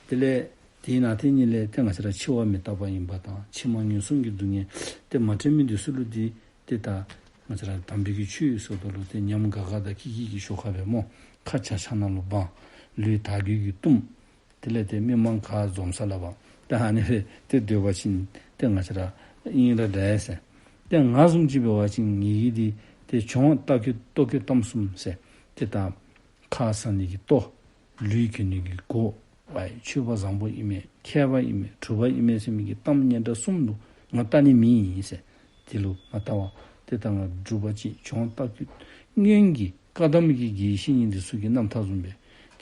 དེ་ལས་དེའི་ནང་དེ་ཉིད་ལས་ཏེ་ང་བཅས་ར་འཆི་བ་མི་རྟག་པ་ཨིན་པ་དང་ཕྱི་མ་ངན་སོང་གི་སྡུག་བསྔལ་ཏེ་མ་དྲན་མི་འདི་ཚུ་ལུ་འདི་ཏེ་ད་ང་བཅས་ར་དམ་པའི་གི་ཆོས་ཟེརཝ་ད་ལུ་ཏེ་ཉམས་དགའ་དགའ་དང་སྐྱིད་སྐྱིད་ཀྱི་ཞོར་ཁ་སྦེ་སྨོ། ཁ་བྱ་ཆ་ནང་ལུ་སྦང་། ལུས་དར་གོས་ཀྱིས་བཏུམ། དེ་ལས་ཏེ་མི་མང་ག་འཛོམས་ས་ལུ་སྦང་། ཏེ་ཨ་ནི་སྦེ་ཏེ་སྡོད་པ་ཅིན་ཏེ་ང་བཅས་ར་ཨིན་ར་འདྲ་ཟེར། ཏེ་ང་བཟུམ་ཅིག་འབད་བ་ཅིན་ངེ་གི་འདི་ཏེ་གྱོང་ལྟག་གི་ལྟོ་གོས་གཏམ་གསུམ་ཟེར། ཏེ་ད་ཁ་ཟ་ནི་གི་ལྟོ། ལུས་གྱོན་ནི་གི་གོ། ཝའི་མཆོད་པ་བཟང་པོ་ཨིན་མས་མཁས་པ་ཨིན་མས་གྲུབ་པ་ཨིན་མས་ཟེར་མི་གི་གཏམ་སྙན་གྲགས་གསུམ་ལུ་ང་ལྟ་ནི་མེད་ཟེར། དེ་ལུ་མ་ལྟ་བར་ཏེ་ད་ང་སྒྲུབ་པ་ཅིག་གྱོང་ལྟག་གི་སྔོན་གྱི་བཀའ་གདམས་ཀྱི་དགེ་བཤེས་གཉེན་འདི་ཚུ་གི་རྣམ་ཐར་བཟུམ་སྦེ་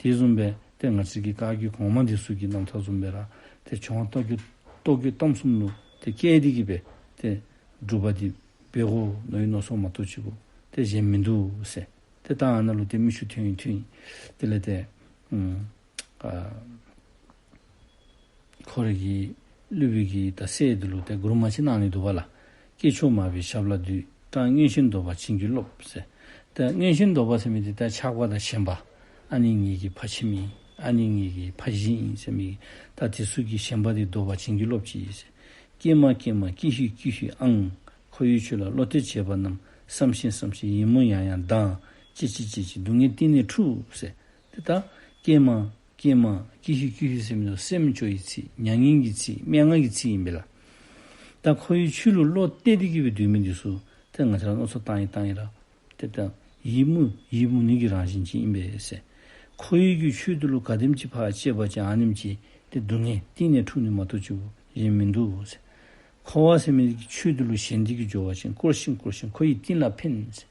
དེ་བཟུམ་སྦེ་ཏེ་ང་བཅས་ཀྱི་བཀའ་བརྒྱུད་གོང་མ་འདི་ཚུ་གི་རྣམ་ཐར་བཟུམ་སྦེ་ར་ཏེ་གྱོང་ལྟག་གི་ལྟོ་གོས་གཏམ་གསུམ་ལུ་ཏེ་བཀལ་ཏེ་གི་སྦེ་ཏེ་སྒྲུབ་པ་འདི་འབད་དགོ་མནོ་བའི་མནོ་བསམ་མ་གཏོགས་ཅིག་ཏེ་གཞན་མིན་འདུག་ཟེར། ཏེ་ད་ཨ་ནཱ་ལུ་ཏེ་མིག་ཆུ་ཐོན་ཡི་ཐོན་ཡི། དེ་ལས་ཏེ་ཨུམ་ཨ་ཁོ་རའི་གི་སློབ་དཔོན་གྱི་ད་སྲས་འདི་ལུ་ཏེ་མགུར་མ་ཅིག་གནང་ནི་འདུག་པ་ལགས། སྐྱེས་མཆོག་མར་པའི་ཞབས་ལ་འདུད། གྲངས་མངོན་ཤེས་འདོད་པ་བྱིན་གྱིས་རློབས་ཟེར། ཏེ་མངོན་ཤེས་འདོད་པ་ཟེར་མི་འདི་ད་ཆགས་པ་དང་ཞེན་པ། ཨ་ནི་ངེ་གི་ཕ་ཁྱིམ་ཨིན། ཨ་ནི་ངེ་གི་ཕ་གཞིས་ཨིན་ཟེར་མི་ད་དེ་ཚུ་གི་ཞེན་པ་འདི་འདོད་པ་བྱིན་གྱིས་རློབས་ཅིག་ཟེར། ཀྱེ་མ་ཀྱེ་མ་ཀྱི་ཧུད་ཀྱི་ཧུད་ཨང་། འཁོར་བའི་ཆོས་ལ་བློ་གཏད་བྱེད་པ་རྣམས། བསམ་ཤིང་བསམ་ཤིང་ཡིད་མུག་ཡང་ཡང་ལྡང་། ཅི་ཅི་ཅི་ཅི་སྡུག་བསྔལ་གཏིང་ནས་འཁྲུགས་ཟེར། ཏེ་ད་ཀྱེ་མ་ཀྱེ་མ་ཀྱི་ཧུད་ཀྱི་ཧུད་ཟེར་མི་འདི་སེམས་སྐྱོ་བའི་ཚིག་མྱ་ངན་གྱི་ཚིག་སྨྲེ་སྔགས་ཀྱི་ཚིག་ཨིན་པས་ལགས། ད་འཁོར་བའི་ཆོས་ལུ་བློ་གཏད་དེ་གི་སྦེ་སྡོད་མི་འདི་ཚུ་ཏེ་ང་བཅས་ར་མནོ་བསམ་བཏང་ཡི་བཏང་ཡི་ར་ཏེ་ད་ཡིད་མུག་ཡིད་མུག་ནི་གི་རང་བཞིན་ཅིག་ཨིན་པས་ཟེར། འཁོར་བའི་གི་ཆོས་འདི་ལུ་ག་དེམ་ཅིག་ཕར་དཔྱད་པ་ཅིན་ཨ་ནེམ་ཅིག་ཏེ་སྡུག་བསྔལ་གཏིང་ནས་འཁྲུགས་ནི་མ་གཏོགས་ཅིག་གཞན་མིན་འདུག་ཟེར། འཁོར་བ་ཟེར་མི་གི་ཆོས་འདི་ལུ་ཞེན་ཏེ་གི་འགྱོ་བ་ཅིན་བསྐོར་ཞིང་བསྐོར་ཞིང་འཁོར་བའི་གཏིང་ལ་འཕེན་ཟེར།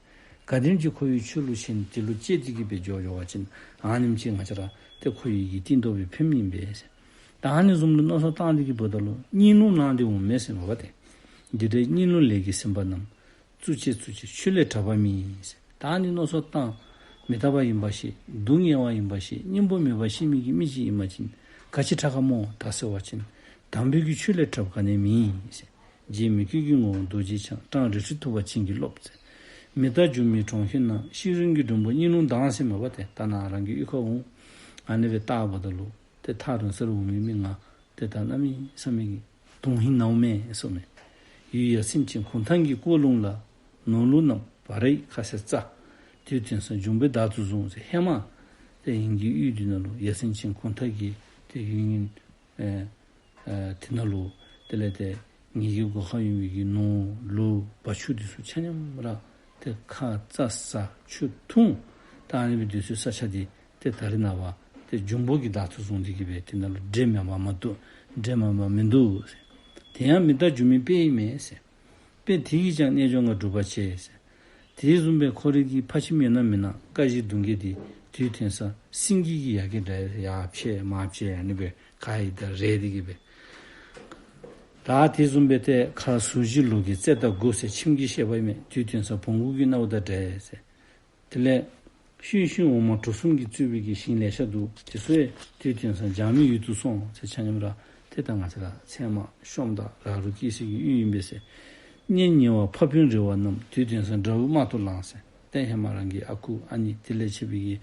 ག་དེམ་ཅིག་འཁོར་བའི་ཆོས་ལུ་ཞེན་ཏེ་ལུ་དཔྱད་དེ་གི་སྦེ་འགྱོ་འགྱོ་བ་ཅིན་ཨ་ནེམ་ཅིག་ང་བཅས་ར་ཏེ་འཁོར་བའི་གི་གཏིང་རྡོ་སྦེ་འཕེན་མི་ཨིན་པས་ཟེར། ད་ཨ་ནི་བཟུམ་ལུ་མནོ་བསམ་བཏང་སྟེ་གི་འབདཝ་ད་ལུ་གཉིད་རླུང་ལངས་ཏེ་འོང་མས་ཟེར་མས་པ་ཏེ། འདི་འདྲའི་གཉིད་རླུང་ལས་ཀྱིས་ཟིན་པ་རྣམས། བཙུགས་བྱས་བཙུགས་བྱས་ཆོས་ལས་གྲགས་པ་མེད་ཟེར། ད་ཨ་ནི་མནོ་བསམ་བཏང་མི་རྟག་པ་ཨིན་པ་ཤེས། སྡུག་བསྔལ་བ་ཨིན་པ་ཤེས། སྙིང་པོ་མེད་པ་ཤེས་མི་གི་མི་ཅིག་ཨིན་པ་ཅིན་ག་ཅི་དྲག་ག་སྨོ་ད་ཟེར་བ་ཅིན་དམ་པའི་གི་ཆོས་ལས་དྲགཔ་ག་ནི་མེད་ཟེར། རྗེ་མི་བསྐྱོད་ཀྱི་ངོ་བོ་རྡོ་རྗེ་འཆང་། གྲངས་རིགས་དྲུག་ཐུབ་པ་བྱིན་གྱིས་རློབས་ཟེར། མི་རྟག་སྒྱུ་མའི་གྲོང་ཁྱེར་ན། ཤི་རན་གྱི་མགྲོན་པོ་གཉིད་ལུང་ལྡང་ཟེར་མས་པ། ཏེ་ད་ནཱ་རང་གི་གཡུས་ཁར་འོང་། ཨ་ནི་སྦེ་བལྟཝ་ད་ལུ་ཏེ་ཐག་རིང་སར་འོང་མི་མི་ང་ཏེ་ད་གནམ་མེད་ས་མེད་ཀྱི་དོན་ཧིང་ནཝ་མས་ཟེར་མས། ཡུལ་ཡ་མཚན་ཅན་གུང་ཐང་གི་ཀོ་ལུང་ལ། ནོར་ལུག་རྣམས་བ་རའི་ཁ་ཟས་བཙའ། དུས་མཐུན་ས་འབྱུང་པོའི་བདག་ཏུ་བཟུང་ཟེར། ཧེ་མ་ཏེ་ངེ་གི་གཡུས་འདི་ནང་ལུ་ཡ་མཚན་ཅན་གུང་ཐང་གི་ཏེ་ཡུལ་ཨིན། ཨེ་ཨེ་དེ་ནང་ལུ་དེ་ལས་ཏེ་ངེ་གི་སྒོ་ཁར་ཡོད་པའི་གི་ནོར་ལུག་བ་ཕྱུགས་འདི་ཚུ་ཆ་མཉམ་ར་ཏེ་ཁ་བཙའ་ཟ་ཆུ་འཐུང་། ད་ཨ་ནི་སྦེ་སྡོད་སའི་ས་ཆ་འདི་ཏེ་ད་རེས་ནངས་པ་ཏེ་འབྱུང་པོ་གི་བདག་ཏུ་བཟུང་སྟེ་གི་སྦེ་དེ་ནང་ལུ་འདྲེ་མེན་པར་མ་འདུག། འདྲེ་མེན་པར་མི་འདུག་ཟེར། དེ་ཡང་མི་རྟག་སྒྱུ་མའི་དཔེ་ཨིན་མས་ཟེར། དཔེ་དེ་གིས་ཀྱང་རྣལ་འབྱོར་ང་སྒྲུབ་པར་བྱེད་ཟེར། དེ་བཟུམ་སྦེ་ཁོ་རའི་གི་ཕ་ཁྱིམ་ཡོད་ན་མེད་ན་ཀ་བཞི་གདུང་བརྒྱད་འདི་དུས་མཐུན་ས་སེང་གེ་གི་ཡ་གི་འདྲ་ཡར་ཕྱེ་མར་ཕྱེ་ཨ་ནི་སྦེ་ག་ཡི་ད་རེད་དེ་གི་སྦེ། ད་དེ་བཟུམ་སྦེ་ཏེ་ཁ་ཟུར་བཞི་ལུགས་ཀྱི་རྩེ་དང་དགུ་ཟེར་ཁྱིམ་གྱི་བཤད་པ་ཨིན་མས། དུས་མཐུན་ས་བོང་གུ་གི་སྣ་བུག་དང་འདྲ་ཟེར། དེ་ལས་ཤུན་ཤུན་འོ་མ་གྲོ་གསུམ་གྱིས་གཙོས་པའི་གི་ཞིང་ལེ་ཤ་འདུག། དེ་ཚུ་ཡང་དུས་མཐུན་ས་འཇག་མའི་ཡུལ་དུ་སོང་ཟེར། ཆ་མཉམ་ར་ཏེ་ད་ང་བཅས་ར་ཚལ་མ་ཤོམ་དང་ར་རུ་སྐྱེ་སའི་གི་ཡུལ་ཨིན་པས་ཟེར། གཉེན་ཉེ་བ་ཕ་སྤུན་རེ་བ་རྣམས། དུས་མཐུན་ས་འདྲ་བོའི་དམག་ཏུ་ལངས་ཟེར། ཏེ་ཧེ་མ་རང་གི་ཨ་ཁུ་ཨ་ནེ་དེ་ལས་ཕྱི་པའི་གི་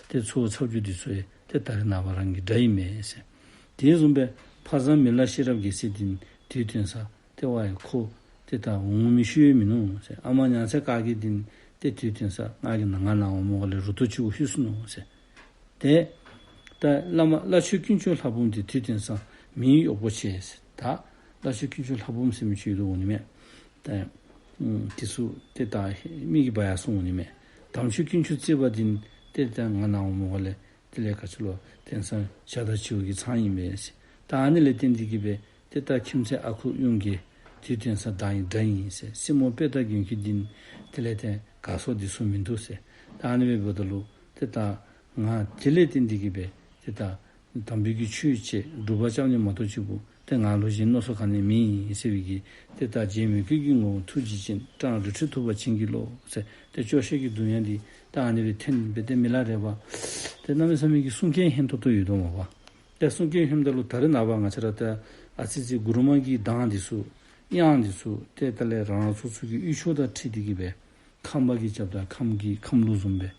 ཏེ་ཚ་བོ་ཚ་བོ་འདི་ཚུ་ཡང་ཏེ་ད་རེས་ནངས་པ་རང་གི་དགྲ་ཨིན་མས་ཟེར། དེ་བཟུམ་སྦེ་ཕ་བཟང་མི་ལ་ཤེས་རབ་རྒྱལ་མཚན་འདི་དུས་མཐུན་ས་ཏེ་ཝའི་ཁོ་ཏེ་ད་འོང་མི་ཤེས་མི་ནུག་ཟེར། ཨ་མ་ཉང་ཚེ་དཀར་རྒྱན་འདི་ཏེ་དུས་མཐུན་ས་ང་གི་ནང་ང་ནཱ་འོངམ་ལས་རུ་ཏོ་ཅིག་གུ་ལྷོད་སོ་ནུག་ཟེར། ཏེ་ད་བླ་མ་བླ་མཆོད་དཀོན་མཆོག་ལྷ་འབུམ་འདི་དུས་མཐུན་ས་མིའི་གཡོག་པོ་བྱེད་ཟེར། ད་བླ་མཆོད་དཀོན་མཆོག་ལྷ་འབུམ་ཟེར་མི་ཅིག་ཡོདཔ་འོང་ནི་མས། ད་ཨུམ་དེ་ཚུ་ཏེ་ད་མི་གིས་འབག་ཡར་སོང་འོང་ནི་མས། དམ་ཆོས་དཀོན་མཆོག་བརྩེགས་པ་འདི་ཏེ་ད་ང་ནཱ་འོངམ་ལས་དེ་ལས་ག་ཅི་ལོ་དེང་སང་ཇ་དང་བྱིའུ་གི་ཚང་ཨིན་པས་ཟེར། ད་ཨ་ནི་ལས་བརྟེན་ཏེ་གི་སྦེ་ཏེ་ད་ཁྱིམ་མཚེས་ཨ་ཁུ་གཡུང་རྒྱལ་དུས་མཐུན་ས་བདག་ཨིན་དགྲ་ཨིན་ཟེར། སྲིང་མོ་དཔལ་དང་མགོན་ཁྱོད་འདི་དེ་ལས་ཏེ་དགའ་སོ་འདི་ཚུ་མིན་འདུག་ཟེར། ད་ཨ་ནི་སྦེ་འབདཝ་ད་ལུ་ཏེ་ད་ང་དེ་ལས་བརྟེན་ཏེ་གི་སྦེ་ཏེ་ད་དམ་པའི་གི་ཆོས་བྱེད་སྒྲུབ་པ་རྐྱབ་ནི་མ་གཏོགས་ཅིག་པོ་ཏེ་ང་ལུ་གཞན་མནོ་བསམ་ག་ནི་མེད་ཟེར་བའི་གི་ཏེ་ད་རྗེ་མོས་གུས་ཀྱི་ངོ་བོ་ཐུགས་རྗེ་ཅན། སྤྲང་རི་ཁྲོད་ཐུབ་པ་བྱིན་གྱིས་རློབས་ཟེར། ཏེ་སྐྱོ་ཤས་ཀྱི་གདུང་ཡང་འདི་ད་ཨ་ནི་སྦེ་ཐོན་སྦེ་ཏེ་མི་ལ་རས་པ་ཏེ་གནམ་མེད་ས་མེད་ཀྱི་གསུང་སྐད་སྙན་ཏོང་ཏོ་ཡོད་དོ་མས་པ། ཏེ་གསུང་སྐད་སྙནམ་ད་ལུ་ད་རེས་ནངས་པ་ང་བཅས་ར་ཏེ་ཨ་ཙི་ཙི་མགུར་མ་གི་གདངས་འདི་ཚུ་དབྱངས་འདི་ཚུ་ཏེ་ད་ལས་རང་རང་སོ་སོ་གི་གཡུས་ཕྱོགས་དང་འཁྲིལ་ཏེ་གི་སྦེ་ཁམས་པ་གིས་རྐྱབ་ད་ཁམས་ཀྱི་ཁམས་ལུགས་བཟུམ་སྦེ།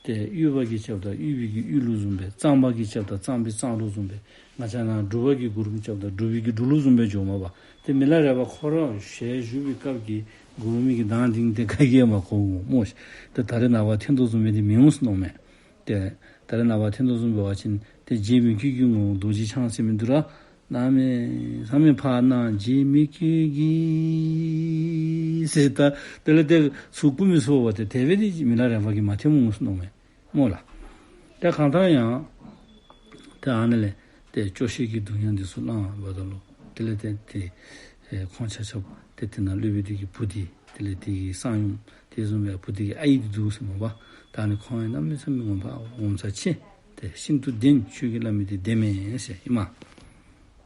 ཏེ་དབུས་པ་གིས་རྐྱབ་ད་དབུས་པའི་གི་དབུས་ལུགས་བཟུམ་སྦེ། གཙང་པ་གིས་རྐྱབ་ད་གཙང་པའི་གཙང་ལུགས་བཟུམ་སྦེ། ང་བཅས་ནཱ་འབྲུག་པ་གིས་མགུར་མ་རྐྱབ་ད་འབྲུག་པའི་གི་འབྲུག་ལུགས་བཟུམ་སྦེ་འགྱོཝ་མས་པ། ཏེ་མི་ལ་རས་པ་ཁོ་ར་ཞལ་བཞུགས་པའི་སྐབས་ཀྱི་མགུར་མའི་གི་གདངས་འདི་ཏེ་ག་གིས་ཡང་མ་གོཝ་སྨོ་ཤེ། ཏེ་ད་རེས་ནངས་པ་ཐོན་དོ་བཟུམ་སྦེ་འདི་མི་འོང་ཟེར་མནོཝ་མས། ཏེ་ད་རེས་ནངས་པ་ཐོན་དོ་བཟུམ་འབད་བ་ཅིན་ཏེ་རྗེ་མོས་གུས་ཀྱི་ངོ་བོ་རྡོ་རྗེ་འཆང་ཟེར་མི་འདི་ར་གནམ་མེད་ས་མེད་ཕར་ནཱ་རྗེ་མོས་གུས་ཀྱི་ཟེར་ད་དེ་ལས་ཏེ་ཚུར་བསྐུར་མི་ཚུགས་པས། ཏེ་དེ་སྦེ་འདི་མི་ལ་རས་པ་གིས་མ་ཐོནམ་འོང་ཟེར་མནོཝ་མས་སྨོ་ལགས། ཏེ་གང་ལྟར་ཡང་ཏེ་ཨ་ནཱ་ལས་ཏེ་སྐྱོ་ཤས་ཀྱི་གདུང་ཡང་འདི་ཚུ་བླངས་འབདཝ་ད་ལུ་དེ་ལས་ཏེ་ཏེ་ཨེ་ཁོང་ཆ་ཁྱབ་ཏེ་དེ་ནང་སློབ་དཔོན་འདི་གི་བུ་འདི་དེ་ལས་དེ་གི་གསང་ཡུམ་དེ་བཟུམ་སྦེ་བུ་འདི་གི་ཨའི་འདི་འདུག་ཟེར་མས་པ། ད་ཨ་ནི་ཁོང་ཡང་གནམ་མེད་ས་མེད་ངོ་མ་ངོ་མཚར་ཆེ། ཏེ་ཤིན་ཏུ་བདེན་ཁྱོད་ཀྱིས་སླབ་མི་འདི་བདེན་མས་ཟེར་ཨིན་མས།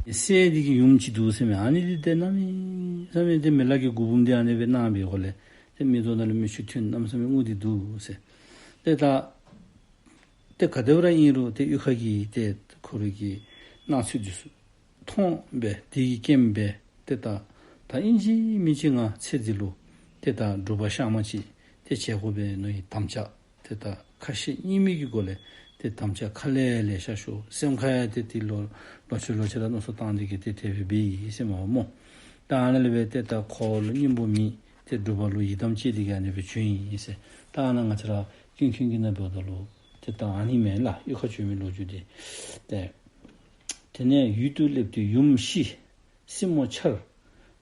སྲས་འདི་གི་ཡུམ་ཅིག་འདུག་ཟེར་མས། ཨ་ནི་འདི་ཏེ་གནམ་མེད་ས་མེད་ཏེ་མི་ལ་གི་མགུར་འབུམ་འདི་ཨ་ནི་སྦེ་གནང་བའི་སྒོ་ལས་ཏེ་མིག་ཏོ་ནང་ལུ་མིག་ཆུ་ཐོན། གནམ་མེད་ས་མེད་སྔུ་སྟེ་འདུག་ཟེར། ཏེ་ད་ཏེ་ག་དེ་སྦེ་ར་ཨིན་རུང་ཏེ་གཡུས་ཁ་གི་ཏེ་ཁོ་རའི་གི་སྣང་ཚུལ་འདི་ཚུ་མཐོང་སྦེ་དེ་གི་རྐྱེན་སྦེ་ཏེ་ད་ད་ཨིན་ཅི་མིན་ཅི་ང་ཚེ་འདི་ལུ་ཏེ་ད་སྒྲུབ་པ་ཤག་མ་ཅིག་ཏེ་བྱེད་དགོ་པས་མནོ་བའི་དམ་བཅའ་ཏེ་ད་ཁ་ཞེ་གཉིས་མེད་ཀྱི་སྒོ་ལས་ཏེ་དམ་བཅའ་ཁ་ལས་ལེ་ཤ་ཤོར། སེམས་ཁར་ཡང་ཏེ་ཏེ་ལོག་ལོག་ཅི་ལོག་ཅི་ར་མནོ་བསམ་བཏང་སྟེ་གི་ཏེ་དེ་སྦེ་འབད་ཡི་ཟེར་མས་སྨོ། ད་ཨ་ནཱ་ལས་སྦེ་ཏེ་ད་འཁོར་ལུ་སྙིང་པོ་མེད། ཏེ་སྒྲུབ་པ་ལུ་ཡི་དམ་བཅས་ཏེ་གི་ཨ་ནི་སྦེ་བྱོན་ཡི་ཟེར། ད་ཨ་ནཱ་ང་བཅས་ར་ཀུན་མཁྱེན་གྱི་ནང་འབདཝ་ད་ལུ་ཏེ་ད་ཨ་ནི་མས་ལགས། གཡུས་ཁར་བྱོན་མི་ལོ་རྒྱུས་འདི། ཏེ་དེ་ནས་ཡུལ་དུ་སླེབས་དུས་ཡུམ་ཤི། སྲིང་མོ་འཆར།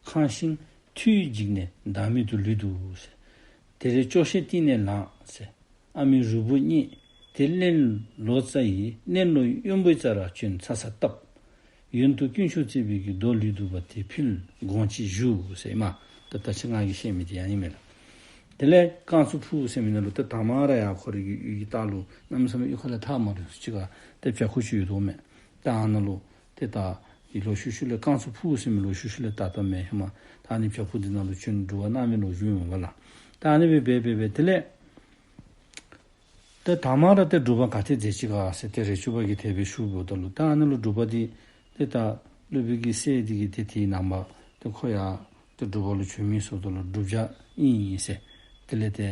ཁང་ཤིང་ཐུལ་འཇིག་ནས་བདག་མེད་དུ་ལུས་འདུག་ཟེར། དེར་སྐྱོ་ཤས་གཏིང་ནས་ལངས་ཟེར། ཨ་མའི་རུས་བུ་རྙེད། དེ་གླེན་ལོ་ཙཱ་ཡིས་གླེན་ལོ་གཡོན་པོའི་རྩ་ར་བྱོན་ཚ་ཚ་བཏབ། ཡོན་དུ་དཀོན་མཆོག་བརྩེགས་པའི་གི་རྡོ་ལུས་འདུག་པ་དེ་ཕུལ་དགོངས་ཅིག་ཞུ་ཟེར་ཨིན་མས། ད་ད་ཅི་ང་གིས་བཤད་མི་འདི་ཨ་ནི་མས་ལགས། དེ་ལས་རྐང་ཚུ་ཕུ་ཟེར་མི་ནང་ལུ་ཏེ་དང་མ་ར་ཡར་ཁོ་རའི་གི་གཡུས་ཀྱི་ལྟག་ལུ་གནམ་མེད་ས་མེད་གཡུས་ཁ་ལས་ཐག་མ་རིང་སུ་ཅིག་ཁར་ཏེ་བྱག་ཕུག་ཅིག་ཡོད་དོ་མས། ད་ཨ་ནཱ་ལུ་ཏེ་ད་ཡི་ལོག་ཤུལ་ཤུལ་ལས་རྐང་ཚུ་ཕུ་ཟེར་མི་ལོག་ཤུལ་ཤུལ་ལས་ད་ལྟོ་མས་ཧེ་མ། ད་ཨ་ནི་བྱག་ཕུག་འདི་ནང་ལུ་བྱོན་སྒྲུབ་པ་གནང་མི་ལོ་རྒྱུས་མས་པ་ལགས། ད་ཨ་ནི་སྦེ་འབད་འབད་འབད་དེ་ལས་ཏེ་དང་མ་ར་ཏེ་སྒྲུབ་པ་ག་ཏེ་མཛད་ཅི་ག་ཟེར་ཏེ་རས་ཆུང་པ་གིས་དེ་སྦེ་ཞུཝ་ད་ལུ་ད་ཨ་ནཱ་ལུ་སྒྲུབ་པ་འདི་ཏེ་ད་སློབ་དཔོན་གྱི་སྲས་འདི་གིས་ཏེ་དེའི་ནངས་པ་ཏེ་ཁོ་ཡང་ཏེ་སྒྲུབ་པ་ལུ་བྱོན་མི་ཟེརཝ་ད་ལུ་སྒྲུབ་བྱ་ཨིན་ཟེར། དེ་ལས་ཏེ་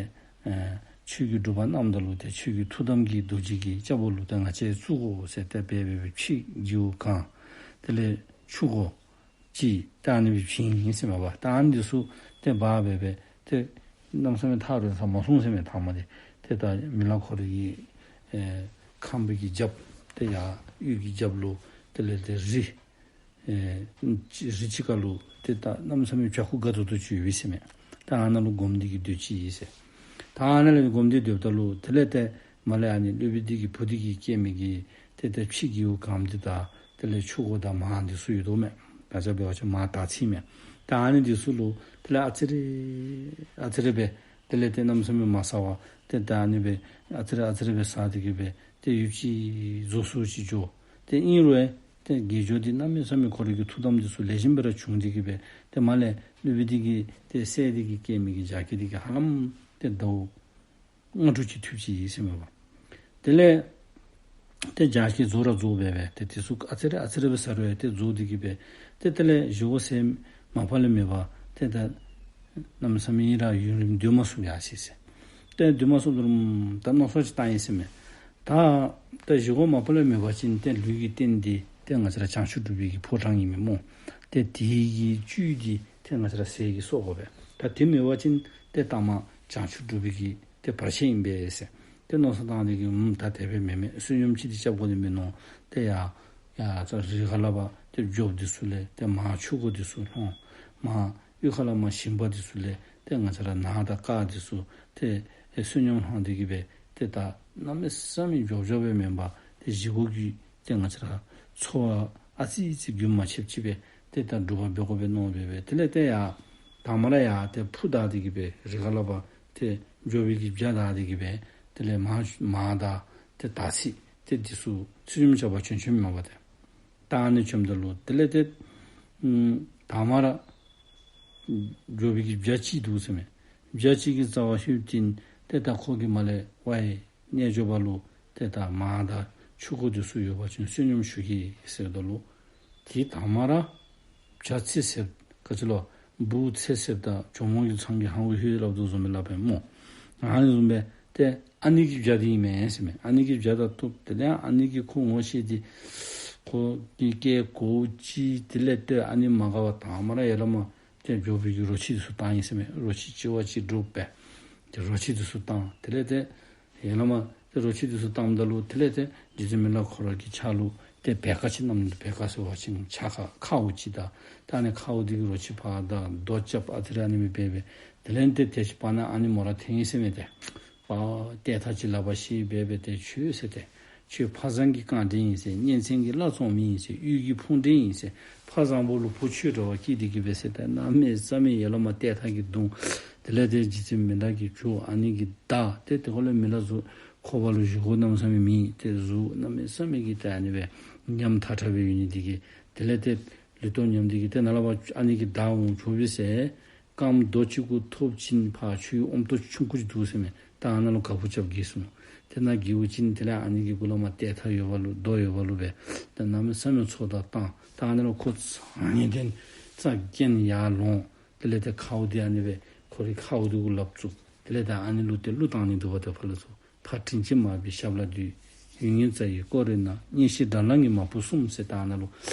ཨེ་ཁྱོད་ཀྱིས་སྒྲུབ་པ་གནངམ་ད་ལུ་ཏེ་ཁྱོད་ཀྱི་ཐུགས་དམ་གྱི་རྡོ་རྗེ་གི་སྐྱབས་འོག་ལུ་ཏེ་ང་བཅས་བཙུགས་དགོ་ཟེར་ཏེ་སྦེ་སྦེ་སྦེ་ཕྱི་སྒྱེའུ་གང་། དེ་ལས་ཆུ་སྒོ་ཅིག་ད་ཨ་ནི་སྦེ་བྱིན་ཡི་ཟེར་མས་པ། ད་ཨ་ནི་འདི་ཚུ་ཏེ་འབག་སྦེ་སྦེ་ཏེ་གནམ་མེད་ས་མེད་ཐག་རིང་སར་མ་སོང་ཟེར་མས། ཐ་མ་འདི་ཏེ་ད་མི་ལ་ཁོ་རའི་གི་ཨེ་ཁང་པའི་གི་རྒྱབ་ཏེ་ཡར་གཡུས་ཀྱི་རྒྱབ་ལུ་དེ་ལས་ཏེ་རི་ཨེ་རི་ཅིག་ཁ་ལུ་ཏེ་ད་གནམ་མེད་ས་མེད་བྱག་ཁུག་དགའ་ཏོག་ཏོ་ཅིག་ཡོད་པས་ཟེར་མས། ད་ཨ་ནཱ་ལུ་སྒོམ་སྟེ་གི་སྡོད་ཅི་ཟེར། ད་ཨ་ནཱ་ལས་སྒོམ་སྟེ་སྡོདཔ་ད་ལུ་དེ་ལས་ཏེ་མར་ལས་ཨ་ནི་སློབ་དཔོན་འདི་གི་བུ་འདི་གིས་བསྐྱལ་མི་གི་ཏེ་ཏེ་ཕྱི་སྒྱེའུ་གང་འདི་དང་དེ་ལས་ཆུ་སྒོ་དང་མར་འདི་ཚུ་ཡོད་དོ་མས། ད་ཆ་འབད་བ་ཅིན་མར་དར་ཚིལ་མས། ད་ཨ་ནི་འདི་ཚུ་ལུ་དེ་ལས་ཨ་ཙི་རེ་ཨ་ཙི་རེ་སྦེ་དེ་ལས་ཏེ་གནམ་མེད་ས་མེད་མ་ཟ་བར་ཏེ་ད་ཨ་ནི་སྦེ་ཨ་ཙི་རེ་ཨ་ཙི་རེ་སྦེ་ཟ་སྟེ་གི་སྦེ་ཏེ་ཡུདཔ་ཅིག་རྫོགས་སོ་ཅིག་འགྱོ། ཏེ་ཨིན་རུང་ཏེ་དགེ་སྦྱོར་འདི་གནམ་མེད་ས་མེད་ཁོ་རའི་གི་ཐུགས་དམ་འདི་ཚུ་ལེགས་ཤོམ་སྦེ་ར་བྱུང་སྟེ་གི་སྦེ་ཏེ་མར་ལས་སློབ་དཔོན་འདི་གི་ཏེ་སྲས་འདི་གིས་བསྐྱལ་མི་གི་རྒྱགས་ཁྱི་འདི་གིས་ཧ་ལམ་ཏེ་ཟླཝ་ལྔ་དྲུག་ཅིག་ཐུབ་ཅི་ཨིན་ཟེར་མས་པ། དེ་ལས་ཏེ་རྒྱགས་ཁྱི་རྫོགས་ར་རྫོགས་སྦེ་སྦེ་ཏེ་འདི་ཚུ་ཨ་ཙི་རེ་ཨ་ཙི་རེ་སྦེ་ཟ་རུང་ཡང་ཏེ་རྫོགས་ཏེ་གི་སྦེ་ཏེ་དེ་ལས་བཞེས་སྒོ་ཟེར་མ་པ་ལས་མེད་པར་ཏེ་ད་གནམ་མེད་ས་མེད་ཨིན་ར་ཡུན་རིངམོ་སྡོད་མ་ཚུགས་ཡ་ཟེར་ཟེར། ཏེ་སྡོད་མ་ཚུགསཔ་ད་ལུ་ད་མནོ་བསམ་ཅིག་བཏང་ཡི་ཟེར་མས། ད་ད་བཞེས་སྒོ་མ་པ་ལས་མེད་པ་ཅིན་ཏེ་ལུས་ཀྱི་རྟེན་འདི་ཏེ་ང་བཅས་ར་བྱང་ཆུབ་སྒྲུབ་པའི་གི་ཕོ་བྲང་ཨིན་མས་སྨོ། ཏེ་དེ་གི་བཅུད་འདི་ཏེ་ང་བཅས་ར་ཟས་ཀྱིས་གསོ་དགོ་པས། ད་དེ་མེད་པ་ཅིན་ཏེ་ལྟ་མ་བྱང་ཆུབ་སྒྲུབ་པའི་གི་ཏེ་བར་ཆད་ཨིན་པས་ཟེར། ཏེ་མནོ་བསམ་བཏང་སྟེ་གི་ཨུམ་ད་དེ་སྦེ་མེན་མས། བསོད་སྙོམས་ཅིག་འདི་རྐྱབ་དགོ་ནི་མས་མནོ། ཏེ་ཡར་ཡར་ཙ་རི་ཁ་ལས་ཕར་ཏེ་འགྱོཝ་འདི་ཚུ་ལས་ཏེ་མར་ཆུ་སྒོ་འདི་ཚུ་ལྷོང་། མར་གཡུས་ཁ་ལས་མར་ཞིང་པ་འདི་ཚུ་ལས་ཏེ་ང་བཅས་ར་ནཱ་དང་ཀ་འདི་ཚུ་ཏེ་ཨེ་བསོད་སྙོམས་ལྷང་སྟེ་གི་སྦེ་ཏེ་ད་གནམ་མེད་ས་མེད་མགྱོགས་མགྱོགས་སྦེ་མེན་པར་ཏེ་བཞེས་སྒོ་གི་ཏེ་ང་བཅས་ར་འཚོ་བ་ཨ་ཙི་ཙི་རྒྱུན་མ་ཆདཔ་ཅིག་སྦེ་ཏེ་ད་སྒྲུབ་པ་འབད་དགོ་པས་མནོ་སྦེ་སྦེ་དེ་ལས་ཏེ་ཡར་དང་མ་ར་ཡར་ཏེ་འཕུར་བདའ་སྟེ་གི་སྦེ་རི་ཁ་ལས་ཕར་ཏེ་འགྱོ་བའི་གི་བྱག་བདའ་སྟེ་གི་སྦེ་དེ་ལས་མར་མར་དང་ཏེ་དར་ཚིལ་ཏེ་འདི་ཚུ་ཚུལ་ཁྲིམས་རྐྱབ་པར་བྱོན་བྱོནམ་མས་པ་ཏེ། ད་ཨ་ནི་བྱོནམ་ད་ལུ་དེ་ལས་ཏེ་ཨམ་དང་མ་ར་འགྱོ་བའི་གི་བྱག་ཅིག་འདུག་ཟེར་མས། བྱག་ཅིག་གི་རྩ་བར་ལྷོདཔ་ཅིག་ཏེ་ད་ཁོ་གིས་མར་ལས་ཝའི་རྣལ་འབྱོར་པ་ལུ་ཏེ་ད་མར་དང་ཆུ་སྒོ་འདི་ཚུ་ཡོད་པ་ཅིན་བསོད་སྙོམས་ཞུ་གེ་ཟེརཝ་ད་ལུ་ཏེ་དང་མ་ར་བྱ་ཚེ་ཟེར་ག་ཅི་ལོ་འབུ་ཚེ་ཟེར་དང་ཇོ་མོ་གི་ཚང་གི་ཧང་ཝི་ཧུའི་སླབ་དོ་བཟུམ་སྦེ་སླབ་པས་སྨོ། ཨ་ནི་བཟུམ་སྦེ་ཏེ་ཨ་ནི་གི་བྱག་འདི་ཨིན་མས་ཟེར་མས། ཨ་ནི་གི་བྱག་དང་ཐུགཔ་དེ་ལས་ཨ་ནི་གིས་ཁོ་ངོ་ཤེས་ཏེ་ཁོ་གི་སྐད་གོཝ་ཅིག་དེ་ལས་ཏེ་ཨ་ནི་མ་དགའ་བར་དང་མ་ར་ཡར་ལས་མར་ཏེ་འགྱོ་བའི་གི་རོ་ཁྱི་འདི་ཚུ་བཏང་ཡི་ཟེར་མས། རོ་ཁྱི་གཅིག་བ་གཅིག་འདྲོག་པས། ཏེ་རོ་ཁྱི་འདི་ཚུ་བཏང་། དེ་ལས་ཏེ་ཡར་ལས་མར་ཏེ་རོ་ཁྱི་འདི་ཚུ་བཏངམ་ད་ལུ་དེ་ལས་ཏེ་རྗེ་བཙུན་མི་ལ་ཁོ་ར་གི་ཕྱག་ལུ་ཏེ་བེར་ཀ་ཅིག་བསྣམས་ནུག། བེར་ཀ་ཟེར་བ་ཅིན་ཕྱག་ཁར་ཁའུ་ཅིག་དང་ད་ཨ་ནི་ཁའུ་འདི་གིས་རོ་ཁྱི་ཕར་བདའ་རྡོ་རྐྱབ་ཨ་ཙི་རེ་ཨ་ནི་སྦེ་འབད་སྦེ་དེ་ལས་ཏེ་དེ་ཅིག་བར་ན་ཨ་ནི་མོ་ར་འཐོན་ཡི་ཟེར་མས་ཏེ། པ་ཏེ་ད་ཅི་ལ་བ་ཤེས་སྦེ་སྦེ་ཏེ་ཁྱོད་ཟེར་ཏེ། ཁྱོད་ཕ་བཟང་གི་རྐང་འདྲེན་ཨིན་ཟེར། གཉེན་ཚན་གྱི་བླ་བཙོང་མི་ཨིན་ཟེར། གཡུལ་གྱི་ཕུང་འདྲེན་ཨིན་ཟེར། ཕ་བཟང་པོ་ལུ་བུ་ཁྱོད་འདྲ་བ་སྐྱེས་ཏེ་གི་སྦེ་ཟེར་ཏེ་གནམ་མེད་ས་མེད་ཡར་ལས་མར་ཏེ་ད་གི་བརྡུང་། དེ་ལས་ཏེ་རྗེ་བཙུན་མི་ལ་གིས་ཁྱོད་ཨ་ནི་གིས་བདའ་ཏེ་དེ་ཁར་ལས་མི་ལ་གཟུགས་ཁོག་པ་ལུ་བཞེས་སྒོ་གནམ་མེད་ས་མེད་མེད་ཏེ་གཟུགས་གནམ་མེད་ས་མེད་ཀྱི་ཏེ་ཨ་ནི་སྦེ་ཉམ་ཐག་ཐག་སྦེ་ཡོད་ནི་འདི་གིས་དེ་ལས་ཏེ་ལུས་ཐོག་ཉམས་ཏེ་གི་ཏེ་ནཱ་ལས་ཕར་ཨ་ནི་གིས་བདའ་འོང་ཆོག་པས་ཟེར། རྐངམ་རྡོ་གཅིག་གུ་ཐོབ་ཅིན་ཕར་ཆུའི་ཨོམ་ཏོག་ཆུང་ཀུ་ཅིག་འདུག་ཟེར་མས། ད་ཨ་ནཱ་ལུ་ག་བུ་རྐྱབ་གེ་ཟེར་མནོ། དེ་ནང་གི་འོག་ཅིག་དེ་ལས་ཨ་ནི་གི་གུ་ལས་མར་ཏེ་ཐ་ཡོདཔ་ལུ་རྡོ་ཡོདཔ་ལུ་སྦེ་ད་གནམ་མེད་ས་མེད་ཚོགས་བདའ་བཏང་། ད་ཨ་ནཱ་ལུ་ཁོ་ཚང་ནི་དེ་རྩ་འགེངས་ཡར་ལོང་། དེ་ལས་ཏེ་ཁའུ་འདི་ཨ་ནི་སྦེ་ཁོ་རའི་ཁའུ་འདི་གུ་ལགཔ་བཙུགས། དེ་ལས་ད་ཨ་ནི་ལུ་ཏེ་གླུ་བཏང་ནི་འདུག་པ་ཏེ་ཕར་ལས་ཚུར། ཕ་དྲིན་ཅན་མ་བུའི་ཞབས་ལ་འདུད། ཡུལ་ངན་བྱ་ཡི་སྐོར་རེ་ན། གཉེན་བཤེས་དགྲར་ལངས་ཀྱི་མ་བུ་གསུམ་ཟེར། ད་ཨ་ནཱ་ལུ་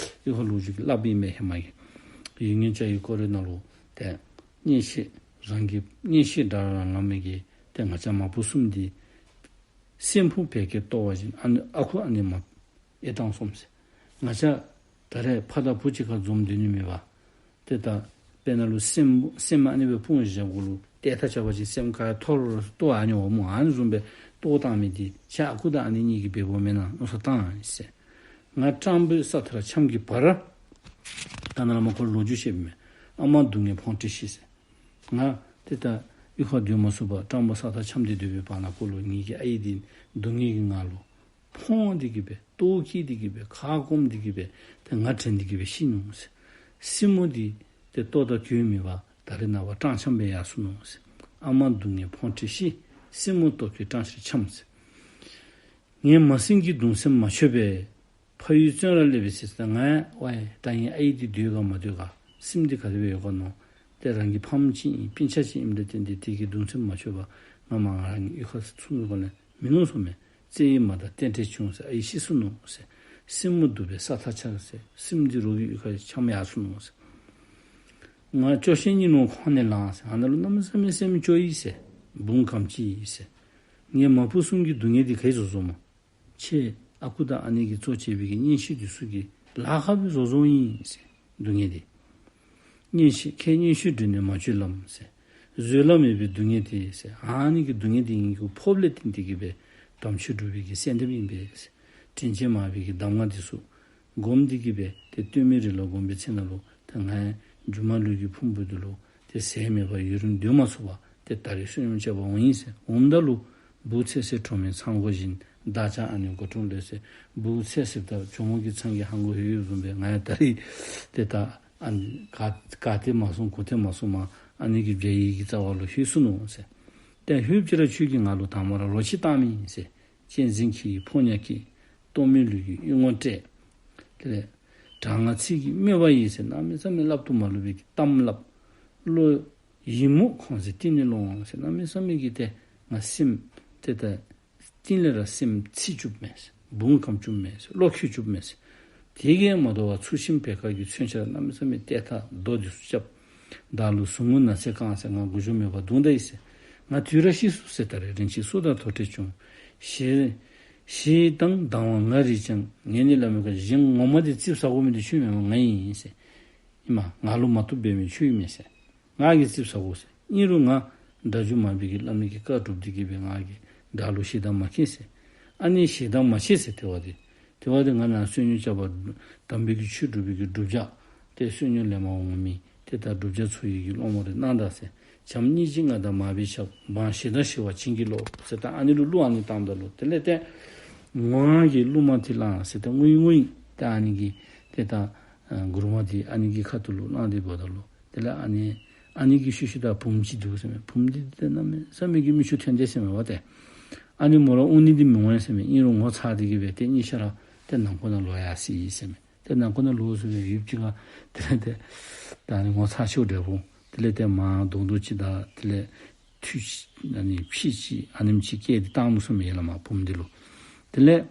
གཡུས་ཁ་ལོ་རྒྱུས་ཀྱི་སླབ་ཨིན་མས་ཧེ་མ་གི། ཡུལ་ངན་བྱ་ཡི་སྐོར་རེ་ན་ལུ་ཏེ་གཉེན་བཤེས་རང་གི་གཉེན་བཤེས་དགྲར་ལངས་མི་གི་ཏེ་ང་བཅས་མ་བུ་གསུམ་འདི་སྲིན་བུ་བད་ཀན་གཏོར་བ་བཞིན་ཨ་ནི་ཨ་ཁུ་ཨ་ནེ་མ་ཨེ་བཏང་སོངམ་ཟེར། ང་བཅས་ད་རེས་ཕ་དང་བུ་གཅིག་ཁར་འཛོམས་སྡོད་ནི་མེད་པར་ཏེ་ད་དཔེར་ན་ལུ་སྲིན་སྲིནམོ་ཨ་ནི་སྦེ་དཔུང་བཞག་གུ་ལུ་ཏེ་ད་བྱ་བ་ཅིན་སྲིནམོ་ག་ཡང་ཐོ་རོ་རོ་གཏོར་ཨ་ནི་འོང་སྨོ། ཨ་ནི་བཟུམ་སྦེ་གཏོར་བཏང་མི་འདི་ཁྱེད་ཨ་ཁུ་དང་ཨ་ནེ་གཉིས་ཀྱིས་འབད་དགོཔ་མེན་ན་མནོ་བསམ་བཏང་ཟེར། ང་སྤྲང་པོའི་ས་མཐར་འཁྱམས་ཀྱི་བར། ད་ནཱ་ལས་མར་ཁོ་ལོ་རྒྱུས་བཤདཔ་མས། ཨ་མ་སྡུག་བསྔལ་ཕོངས་ཏེ་ཤི་ཟེར། ང་ཏེ་ད་གཡུས་ཁར་སྡོད་མ་ཚུགས་པར་སྤྲང་པོ་ས་མཐར་འཁྱམས་ཏེ་སྡོད་པའི་བར་ན་ཁོ་ལུ་ངེ་གི་ཨའི་འདི་སྡུག་བསྔལ་གྱིས་ང་ལུ་ཕོངས་ཏེ་གི་སྦེ་ལྟོཝ་བཀྱེས་ཏེ་གི་སྦེ་ཁ་སྐོམ་སྟེ་གི་སྦེ་ཏེ་ང་དྲན་ཏེ་གི་སྦེ་ཤི་ནུག་ཟེར། སྲིནམོ་འདི་ཏེ་ལྟོ་དང་གོས་མེད་པར་ད་རེས་ནངས་པ་སྤྲང་འཁྱམས་སྦེ་ཡར་སོ་ནུག་ཟེར། ཨ་མ་སྡུག་བསྔལ་ཕོངས་ཏེ་ཤི། སྲིནམོ་ལྟོ་གོས་སྤྲང་ཕྱིར་འཁྱམས་ཟེར། ངས་མ་སྲིང་གི་གདུང་སེམས་མ་ཆོད་པས། ཕ་ཡུལ་བཙོན་རར་སླེབས་པའི་ཚེ་ཟེར། ང་ཡང་ཝའི་ད་ངེའི་ཨའི་འདི་སྡོད་ག་མ་སྡོད་ག་སྲིནམོ་འདི་ག་དེ་སྦེ་ཡོད་ག་མནོ། ཏེ་རང་གི་ཕམ་ཅིག་ཨིན་སྤུན་ཆ་ཅིག་ཨིནམ་ལས་བརྟེན་ཏེ་དེ་གི་གདུང་སེམས་མ་ཆོད་པར་ང་མར་ང་རང་གི་གཡུས་ཁར་ཚུར་འོང་དགོ་ལས་མིན་ནུག་ཟེར་མས། བཙལ་ཡི་མ་དག་རྟེན་འབྲེལ་བྱུང་ཟེར། ཨའི་ཤི་སོ་ནུག་ཟེར། སྲིངམོ་གདུག་པའི་ས་མཐའ་ཆགས་ཟེར། སྲིངམོ་འདི་རོགས་ཀྱི་གཡུས་ཁར་འཁྱམས་ཡར་སོ་ནུག་ཟེར། ང་སྐྱོ་ཤས་སྙིང་ནང་ཁོང་ནས་ལངས་ཟེར། ཨ་ནཱ་ལུ་གནམ་མེད་ས་མེད་སེམས་སྐྱོ་ཡི་ཟེར། བུམོ་གམ་ཅི་ཡི་ཟེར། ངེའི་མ་བུ་གསུམ་གྱི་སྡུག་བསྔལ་འདི་ག་གིས་བཟོ་བཟོཝ་སྨོ། ཁྱེད་ཨ་ཁུ་དང་ཨ་ནེ་གིས་གཙོ་བྱས་པའི་གི་གཉེན་བཤེས་འདི་ཚུ་གིས་ལཱ་ཁག་སྦེ་བཟོ་བཟོཝ་ཨིན་ཟེར། སྡུག་བསྔལ་འདི། གཉེན་བཤེས་ཁྱེད་གཉེན་བཤེས་འདྲིས་ནས་མ་བཅོས་ལམ་ཟེར། བཟོད་གླགས་མེད་པའི་སྡུག་བསྔལ་འདི་ཟེར། ཨ་ནི་གི་སྡུག་བསྔལ་འདི་ངེ་གི་ཕོགཔ་ལས་བརྟེན་ཏེ་གི་སྦེ་དམ་ཆོས་སྒྲུབ་པའི་གི་གསོལ་འདེབས་ཨིན་པས་ཟེར། དྲིན་ཅན་མ་བུའི་གི་གདམས་ངག་འདི་ཚུ་སྒོམ་སྟེ་གི་སྦེ་ཏེ་སྟོད་སྨད་རིགས་ལ་གོམས་པའི་ཚེ་ན་ལུ་ཏེ་ང་ཡང་སྒྱུ་མ་ལུས་ཀྱི་ཕུང་པོ་འདི་ལུ་ཏེ་ཟད་མེད་པར་ཡུན་རིང་སྡོད་མ་ཚུགས་པར་ཏེ་ད་རེས་བསོད་སྙོམས་རྐྱབ་པར་འོང་ཡི་ཟེར། འོངམ་ད་ལུ་བུ་ཚེ་ཟད་གྲོགས་མེད་ཚང་སྒོ་བཞིན། བདག་ཀྱང་ཨ་ནི་སྒོ་དྲུང་ལས་ཟེར། བུ་ཚེ་ཟད་དང་གྱོག་མོ་གི་ཚང་གི་ཧང་གོ་ཧེ་ཡོད་བཟུམ་སྦེ་ང་ཡང་ད་རེས་ཏེ་ད་ཨ་ནི་ག་ག་ཏེ་མ་སོང་གུ་ཏེ་མ་སོང་མར་ཨ་ནི་གི་བྱ་ཡི་གི་རྩ་བ་ལུ་ལྷོད་སོ་ནུག་ཟེར། ཏེ་ལྷོདཔ་ཅིག་ར་ཁྱོད་ཀྱིས་ང་ལུ་དང་པ་ར་རོ་ཁྱི་བཏང་མི་ཨིན་ཟེར། གཅན་གཟན་ཁྱི་ཡི་ཕོ་ཉ་སྐྱེས། སྟོབས་མེད་ལུས་ཀྱི་གཡུལ་ངོར་བསྐྲད། དེ་ལས་དྲག་སྔགས་ཚིག་གི་དམོད་པ་ཡིས་ཟེར། གནམ་མེད་ས་མེད་སླབ་ཏུ་མ་ལུས་པའི་གི་གཏམ་སླབ། བློ་ཡི་མུག་ཁོང་ཟེར་གཏིང་ནས་ལོང་ཟེར། གནམ་མེད་ས་མེད་ཀྱི་ཏེ་ང་སེམས་ཏེ་ད་གཏིང་ལས་ར་སེམས་ཚིག་བཅུགཔ་མས་ཟེར། བུང་ཁམས་བཅུགཔ་མས་ཟེར། བློ་ཁེལ་བཅུགཔ་མས་ཟེར། དེ་གིས་མ་དོ་བར་ཚུལ་ཁྲིམས་བེར་ཀ་གི་མཚོན་ཆ་གནམ་མེད་ས་མེད་ཏེ་ཐག་རྡོ་འདི་ཚུ་རྐྱབ། བདག་ལུ་ཟུག་རྔུ་ན་ཚས་བཀང་ཟེར། ང་མགུ་མཇུག་མེད་པར་བརྡུངས་ད་ཡི་ཟེར། ང་དུས་ར་ཤི་སོང་ཟེར། ད་རེས་རིན་ཆེན་གསུར་དང་དོ་ཏྲལ་བྱུང་། ཞེ་ཞེ་སྡང་སྡང་བ་ང་རིག་ཀྱང་། ངས་ནི་སླབ་མི་དགོས། གཞན་ངོ་མ་འདི་ཙིགཔ་ཟ་དགོ་མི་འདི་ཁྱོད་མེན་པར་ང་ཨིན་ཟེར། ཨིན་མས། ང་ལུ་མ་བཏུབ་འབད་མི་ཁྱོད་ཨིན་མས་ཟེར། ང་གིས་ཙིགཔ་ཟ་དགོ་ཟེར། ཨིན་རུང་ང་དགྲ་བཅོམ་མ་བུ་གིས་སླབ་མི་གི་བཀའ་སྒྲུབ་སྟེ་གི་སྦེ་ང་གིས་བདག་ལུ་ཞེ་སྡང་མ་སྐྱེས་ཟེར། ཨ་ནི་ཞེ་སྡང་མ་སྐྱེས་ཟེར། དེ་བ་དེ་དེ་བ་དེ་ང་ནཱ་བསོད་སྙོམས་རྐྱབ་པར་དམ་པའི་གི་ཆོས་སྒྲུབ་པའི་གི་བསྒྲུབ་བྱ་ཏེ་བསོད་སྙོམས་ལེན་པར་འོང་མི་ཏེ་ད་བསྒྲུབ་བྱ་ཚུ་ཡི་གི་སློང་མོ་རེ་གནང་ད་ཟེར། བྱམས་སྙིང་རྗེ་མངའ་བདག་མར་པའི་ཞབས། འབངས་ཞེ་སྡང་ཞི་བར་བྱིན་གྱིས་རློབས་ཟེར། ད་ཨ་ནི་ལུ་གླུ་ཨ་ནི་བཏངམ་ད་ལུ་དེ་ལས་ཏེ་ངོ་གི་གླུ་མ་འདི་བླངས་ཟེར། ཏེ་ངུ་ཡི་ངུ་ཡི་ཏེ་ཨ་ནི་གི་ཏེ་ད་མགུར་མ་འདི་ཨ་ནི་གི་ཁ་ཐུག་ལུ་བླངས་ཏེ་འབདཝ་ད་ལུ་དེ་ལས་ཨ་ནི་ཨ་ནི་གི་ཤུལ་ཤུལ་ད་བུམོ་ཅིག་འདུག་ཟེར་མས། བུམོ་འདི་ཏེ་གནམ་མེད་ས་མེད་ཀྱི་མིག་ཆུ་ཐོན་ཏེ་ཟེར་མས་པ་ཏེ། ཨ་ནི་མོ་ར་དབུགས་ནི་འདི་མི་འོང་ཡ་ཟེར་མས། ཨིན་རུང་ངོ་ཚ་སྟེ་གི་སྦེ་ཏེ་གཉིས་ཆ་ར་ཏེ་ནང་ཁོག་ནང་ལོག་ཡར་སོ་ཡི་ཟེར་མས། ཏེ་ནང་ཁོག་ནང་ལོག་སོང་སྦེ་ཡུདཔ་ཅིག་ཁར་དེ་ལས་ཏེ་ད་ཨ་ནི་ངོ་ཚ་ཤོར་འདྲས་པོ། དེ་ལས་ཏེ་མར་རྡོག་རྡོག་ཅིག་དང་དེ་ལས་ཐུད་ཅིག་ཨ་ནི་ཕྱེ་ཅིག་ཨ་ནེམ་ཅིག་བཀལ་ཏེ་བཏང་ནུག་ཟེར་མས་ཡར་ལས་མར་བུམོ་འདི་ལུ། དེ་ལས་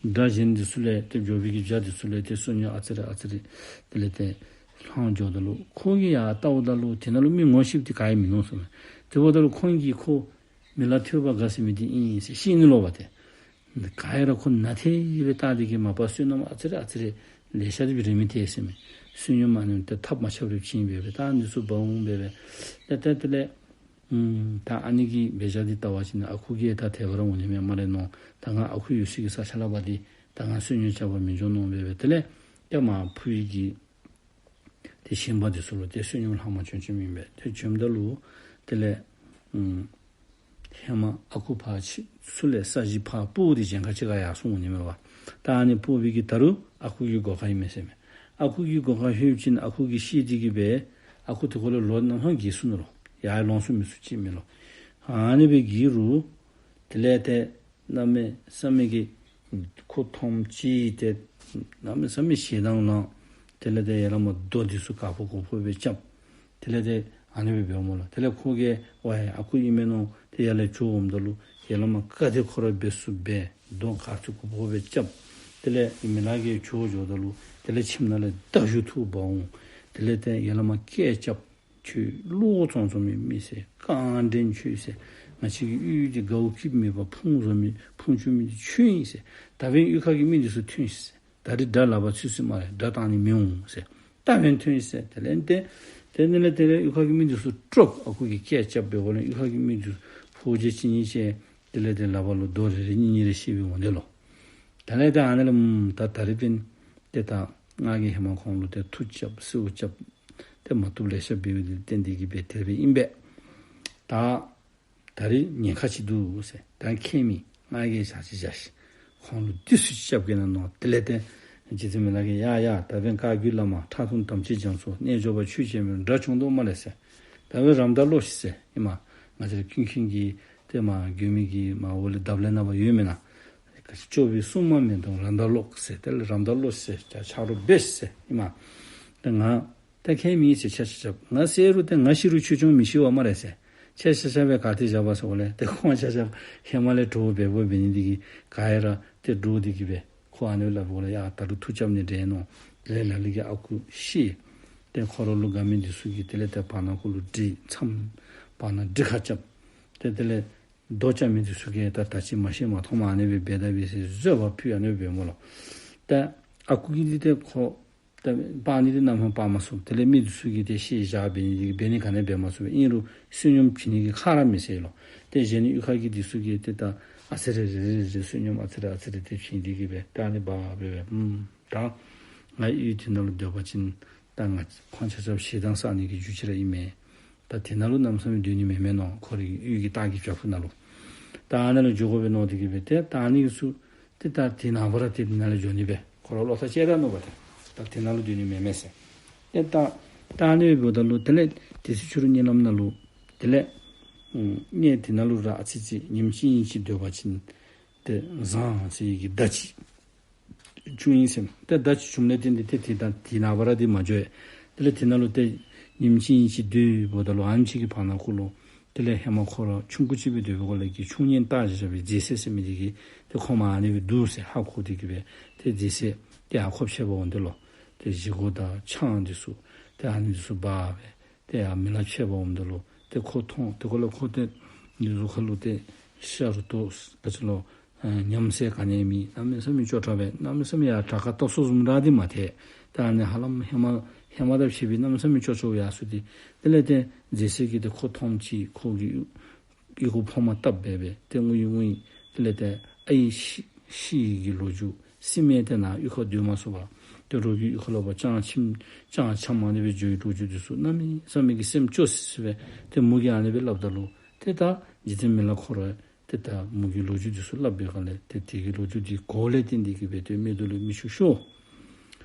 དགྲ་གཞན་འདི་ཚུ་ལས་ཏེ་འབྱོར་པའི་གི་བྱ་འདི་ཚུ་ལས་ཏེ་བསོད་སྙོམས་ཨ་ཙི་རེ་ཨ་ཙི་རེ་དེ་ལས་ཏེ་བླངས་འགྱོཝ་ད་ལུ་ཁོ་གིས་ཡར་བལྟཝ་ད་ལུ་དེ་ནང་ལུ་མི་ངོ་ཤེསཔ་འདི་ག་ཡང་མིན་ནུག་ཟེར་མས། དེ་འབདཝ་ད་ལུ་ཁོང་གིས་ཁོ་མི་ལ་ཐོས་པ་དགའ་ཟེར་མི་འདི་ཨིན་ཟེར་ཤེས་ནི་ལོ་པ་ཏེ། ག་ཡ་ར་ཁོ་ནཱ་ཐད་སྦེ་བལྟ་སྟེ་གི་མ་པ་བསོད་ནམས་ཨ་ཙི་རེ་ཨ་ཙི་རེ་ལེ་ཤ་འདི་སྦེ་རེ་མི་ཐད་ཟེར་མས། བསོད་སྙོམས་མ་ནི་ཏེ་ཐབས་མ་ཆག་རེ་བྱིན་སྦེ་སྦེ་ད་འདི་ཚུ་འབག་འོང་སྦེ་སྦེ་ཏེ་ཏེ་དེ་ལས་ཨམ་ད་ཨ་ནི་གི་འབད་བཞག་འདི་བལྟ་བ་ཅིན་ཨ་ཁུ་གིས་ད་དེ་སྦེ་ར་འོང་ནི་མས་སྨ་རེ་མནོ། ད་ང་ཨ་ཁུ་ཡོད་སའི་གི་ས་ཆ་ལས་ཕར་འདི་ད་ང་བསོད་སྙོམས་རྐྱབ་པར་མི་འགྱོ་མནོ་སྦེ་སྦེ་དེ་ལས་ཏེ་མར་ཕུ་ཡི་གི་ཏེ་ཞིང་པ་འདི་ཚུ་ལུ་ཏེ་བསོད་སྙོམས་ལྷག་མ་བྱོན་བྱོནམ་ཨིན་པས། ཏེ་བྱོནམ་ད་ལུ་དེ་ལས་ཨམ་ཧེ་མ་ཨ་ཁུ་ཕར་ཕྱི་ཚུ་ལས་ས་གཞི་ཕར་སྤོ་སྟེ་གཞན་ཁ་ཅིག་ཁར་ཡར་སོང་འོང་ནི་མས་པ། ད་ཨ་ནི་སྤོ་བའི་གི་ད་རུང་ཨ་ཁུ་གི་སྒོ་ཁར་ཨིན་མས་ཟེར་མས། ཨ་ཁུ་གི་སྒོ་ཁར་ལྷོད་ཅིན་ཨ་ཁུ་གིས་ཤེས་ཏེ་གི་སྦེ་ཨ་ཁུ་དེ་ཁོ་ལུ་ལོ་ནམ་ཧོན་རྒས་སོ་ནུག་ལོ། ཡར་ལོང་ཚུགས་མི་ཚུགས་ཅིག་མེད་ལོ། ཨ་ནི་སྦེ་རྒས་རུང་དེ་ལས་ཏེ་གནམ་མེད་ས་མེད་ཀྱི་ཁོ་མཐོངམ་ཅིག་ཏེ་གནམ་མེད་ས་མེད་ཞེ་སྡང་ལངས། དེ་ལས་ཏེ་ཡར་ལས་མར་རྡོ་འདི་ཚུ་ག་ཕོ་གོ་ཕོ་སྦེ་རྐྱབ། དེ་ལས་ཏེ་ཨ་ནི་སྦེ་འབདཝ་སྨོ་ལགས། དེ་ལས་ཁོ་གིས་ཝའེ་ཨ་ཁུ་ཨིན་མས་མནོ་སྟེ་ཡར་ལས་བྱོག་འོངམ་ད་ལུ་ཡར་ལས་མར་ཀ་དེ་ཁོ་ར་འབད་ཚུགསཔ་སྦེ་རྡོ་ག་ཚོད་གོ་ཕོ་སྦེ་རྐྱབ། དེ་ལས་མི་ལ་གིས་བྱོག་འགྱོཝ་ད་ལུ་དེ་ལས་ཁྱིམ་ནང་ལས་མདའ་གཞུ་འཐུ་འབག་འོང་། དེ་ལས་ཏེ་ཡར་ལས་མར་སྐད་རྐྱབ། ཁྱོད་བློ་བཙོང་བཙོང་མི་མི་ཟེར། རྐང་འདྲེན་ཁྱོད་ཟེར། ང་བཅས་ཀྱི་གཡུས་འདི་དགའཝ་སྐྱིདཔ་མེད་པར་ཕུང་བཟོ་མི་ཕུང་བཅུག་མི་འདི་ཁྱོད་ཨིན་ཟེར། ད་འབདན་གཡུས་ཁ་གི་མི་འདི་ཚུ་ཐོན་ཤིག་ཟེར། ད་རིས་དགྲ་ལག་པར་ཚུད་སོ་སྨ་རེ། དགྲ་བཏང་ནི་མི་འོང་ཟེར། ད་འབདན་ཐོན་ཤིག་ཟེར། དེ་ལས་ཏེ་དེ་ནི་ལས་དེ་ལས་གཡུས་ཁ་གི་མི་འདི་ཚུ་དཀྲོག། ཨ་ཁུ་གིས་སྐད་རྐྱབ་པའི་སྒོ་ལས་གཡུས་ཁ་གི་མི་འདི་ཚུ་ཕོ་རྒྱས་གཅིག་གཉིས་བཅས་དེ་ལས་ཏེ་ལག་པ་ལུ་རྡོ་རེ་རེ་གཉིས་གཉིས་རེ་བཤེད་སྦེ་འོང་དེ་ལོ། དེ་ལས་ཏེ་ཨ་ནི་ལས་ད་ད་རིས་འབདན་ཏེ་ད་ང་གིས་ཧེ་མ་ཁོང་ལུ་ཏེ་མཐུ་རྐྱབ་གསོལཝ་རྐྱབ་ཏེ་མ་བཏུབ་ལེ་ཤ་འབད་བའི་ལས་བརྟེན་ཏེ་གི་སྦེ་དེ་སྦེ་ཨིན་པས། ད་ད་རིས་ཉེན་ཁ་ཅིག་འདུག་ཟེར། ད་ཁྱད་མེད། ང་གིས་བཞག་ཅིག་བཞག་ཤིག། ཁོང་ལུ་འདི་ཚུ་ཅིག་རྐྱབ་གེ་ན་མནོ། དེ་ལས་ཏེ་རྗེ་བཙུན་མི་ལ་གིས་ཡ་ཡ་ད་འབདན་བཀའ་བརྒྱུད་བླ་མ་ཁྲག་འཐུང་དམ་ཅན་རྒྱ་མཚོ་རྣལ་འབྱོར་པ་ཆོས་བྱེད་མི་དགྲ་བྱུང་དོ་སྨ་རེ་ཟེར། ད་འབདན་རམ་མདའ་ལོག་ཤིག་ཟེར། ཨིན་མས། ང་བཅས་ར་ཀུན་མཁྱེན་གྱི་ཏེ་མ་མགོན་མི་གི་མ་འོག་ལས་གདབ་ལས་ནངས་པ་ཡོད་མེན་ན། སྐྱོབ་པའི་སྲུང་མ་མེད་དོ་རམ་མདའ་ལོག་ཟེར། དེ་ལས་རམ་མདའ་ལོག་ཤིག་ཟེར། ཆ་རོགས་འབད་ཤིག་ཟེར། ཨིན་མས། ཏེ་ང་ ད་ཁྱད་མེད་ཟེར། ཆ་ཆ་ཆ་ང་བསད་རུང་ཏེ་ང་ཤི་རུང་ཁྱོད་ཅང་མི་ཤི་བ་སྨ་རེ་ཟེར། ཆ་ཆ་ཆ་སྦེ་ག་ཏེ་བཞག་པ་ཟེརཝ་ལས་ཏེ་ཁོང་ཆ་ཆ་ཧེ་མ་ལས་གྲོགས་འབད་འབདཝ་འབད་ནི་འདི་གིས་ག་ཡ་ར་ཏེ་འདྲོག་སྟེ་གི་སྦེ་ཁོ་ཨ་ནི་སླབ་པ་ལས་ཡ་ད་རུང་མཐུ་རྐྱབ་ནི་འདྲ་མནོ། དེ་ལས་ལ་ལུ་གིས་ཨ་ཁུ་ཤི། ཏེ་ཁོ་ར་ལུ་དགའ་མི་འདི་ཚུ་གིས་དེ་ལས་ཏེ་བར་ན་ཁོ་ལུ་གྲི་མཚམས་བར་ན་གྲི་ཁ་རྐྱབ། ཏེ་དེ་ལས་རྡོ་རྐྱབ་མི་འདི་ཚུ་གིས་ད་ད་ཅི་མ་ཤེས་མ་མཐོང་མ་ཨ་ནི་སྦེ་འབད་ད་འབད་ཟེར་བཟོད་པ་ཕུལ་ཨ་ནི་སྦེ་སྨོ་ལོ། ཏེ་ཨ་ཁུ་གིས་འདི་ཏེ་ཁོ་ད་སྤར་ནི་འདི་ནམ་ཡང་སྤར་མ་ཚུགས། དེ་ལས་མི་འདི་ཚུ་གིས་ཏེ་ཤེས་བཞག་འབད་ནི་འདི་གིས་འབད་ནི་ག་ནི་འབད་མ་ཚུགས་པས། ཨིན་རུང་བསོད་སྙོམས་བྱིན་ནི་གི་ཁ་ར་མི་གསལ་ལོ། ཏེ་གཞན་གཡུས་ཁ་གི་འདི་ཚུ་གིས་ཏེ་ད་ཨ་ཙི་རེ་རེ་རེ་རེ་བསོད་སྙོམས་ཨ་ཙི་རེ་ཨ་ཙི་རེ་ཏེ་བྱིན་ཏེ་གི་སྦེ་ད་ཨ་ནི་འབག་སྦེ་སྦེ་ཨུམ་ད་ང་གཡུས་འདི་ནང་ལུ་སྡོད་པ་ཅིན་ད་ང་ཁོང་ཆ་ཁྱབ་ཞེ་སྡང་བསགས་ནི་གི་རྒྱུ་ཅིག་ར་ཨིན་མས། ད་འདི་ནང་ལུ་གནམ་མེད་ས་མེད་སྡོད་ནི་མེན་མས་མནོ། ཁོ་རའི་གཡུས་ཀྱི་ལྟག་གི་བྱག་ཕུག་ནང་ལུ་ད་ཨ་ནཱ་ལུ་འགྱོ་དགོ་པས་མནོ་སྟེ་གི་སྦེ་ཏེ་ད་ཨ་ནི་ཚུ་ཏེ་ད་དེ་ནངས་པ་ར་ཏེ་དེ་ནང་ལུ་འགྱོ་ནི་སྦེ་ཁོ་ར་བློ་ཐག་བཅད་ད་ནུག་པ། ཏེ་ད་དེ་ནང་ལུ་སྡོད་ནི་མེན་མས་ཟེར། ཏེ་ད་ད་ཨ་ནི་སྦེ་འབདཝ་ད་ལུ་དེ་ལས་དེ་ཚེ་ཕྱི་རུ་གཉིད་ལམ་ནང་ལུ་དེ་ལས་ཨུམ་ངས་དེ་ནང་ལུ་ར་ཨ་ཙི་ཅིག་ཉིནམ་གཅིག་གཉིས་ཅིག་སྡོད་པ་ཅིན་ཏེ་བཟང་ཟེར་བའི་གི་བརྡ་ཅིག་བྱུང་ཡི་ཟེར། ཏེ་བརྡ་ཅིག་བྱུངམ་ལས་བརྟེན་ཏེ་ཏེ་དེ་ད་དེ་ནངས་པ་ར་འདི་མ་འགྱོ་ཡི། དེ་ལས་དེ་ནང་ལུ་ཏེ་ཉིནམ་གཅིག་གཉིས་ཅིག་སྡོདཔ་ད་ལུ་ཨ་ནེམ་ཅིག་གི་བར་ན་ཁོ་ལུ་དེ་ལས་ཧེ་མ་ཁོ་ར་ཆུང་ཀུ་ཅིག་སྦེ་སྡོད་པའི་སྐབས་ལས་ཀྱི་ཆུང་གཉེན་བཏགས་བཞག་བཞག་པའི་མཛེས་སེ་ཟེར་མི་འདི་གིས་ཏེ་ཁོ་མ་ཨ་ནི་སྦེ་འདུག་ཟེར་ཧ་གོ་སྟེ་གི་སྦེ་ཏེ་མཛེས་སེ་ཏེ་ཨ་ཁོ་ཕྱད་པར་འོང་དོ་ལོ། ཏེ་བཞེས་སྒོ་དང་ཆང་འདི་ཚུ་ཏེ་ཨ་ནི་འདི་ཚུ་འབག་སྦེ་ཏེ་ཡར་མི་ལ་ཕྱད་པར་འོངམ་ད་ལུ་ཏེ་ཁོ་མཐོང་། ཏེ་ཁོ་ལུ་ཁོ་ཏེ་འདི་གཟུགས་ཁ་ལུ་ཏེ་ཤ་རུ་ཏོ་ག་ཅི་ལོ་ཨ་ཉམས་སེ་ག་ནི་མེད། གནམ་མེད་ས་མེད་སྐྱོ་དྲགས་སྦེ་གནམ་མེད་ས་མེད་ཡར་དྲག་ཁ་སྟོབས་སོ་བཟུམ་ར་འདི་མ་ཐལ། ཏེ་ཨ་ནི་ཧ་ལམ་ཧེ་མ་ཧེ་མ་དང་ཕྱད་པའི་གནམ་མེད་ས་མེད་སྐྱོ་སྐྱོ་ཡར་སོང་སྟེ་དེ་ལས་ཏེ་མཛེས་སེ་གིས་ཏེ་ཁོ་མཐོངམ་ཅིག་ཁོ་གི་ཨོལ་ལྐོག་ཕོ་མ་བཏབ་སྦེ་སྦེ་ཏེ་ངུ་ཡི་ངུ་ཡི། དེ་ལས་ཏེ་ཨའི་ཤི་ཤི་ཡི་གི་ལོ་རྒྱུས། སྲིངམོ་ཏེ་ནཱ་གཡུས་ཁར་སྡོད་མ་ཚུགས་པར་ཏེ་རོགས་ཀྱི་གཡུས་ཁ་ལུ་འབག་ཅང་ཁྱིམ་ཅང་ཁྱིམ་ཨ་ནི་སྦེ་འགྱོ་བའི་ལོ་རྒྱུས་འདི་ཚུ་གནམ་མེད་ས་མེད་ཀྱི་སེམས་སྐྱོ་སི་སི་སྦེ་ཏེ་མོ་གིས་ཨ་ནི་སྦེ་སླབ་ད་ལུ་ཏེ་ད་རྗེ་བཙུན་མི་ལ་ཁོ་ར་ཏེ་ད་མོ་གི་ལོ་རྒྱུས་འདི་ཚུ་སླབ་པའི་སྒང་ལས་ཏེ་དེ་གི་ལོ་རྒྱུས་འདི་གོ་ལས་བརྟེན་ཏེ་གི་སྦེ་ཏེ་མིག་ཏོ་ལས་མིག་ཆུ་ཤོར།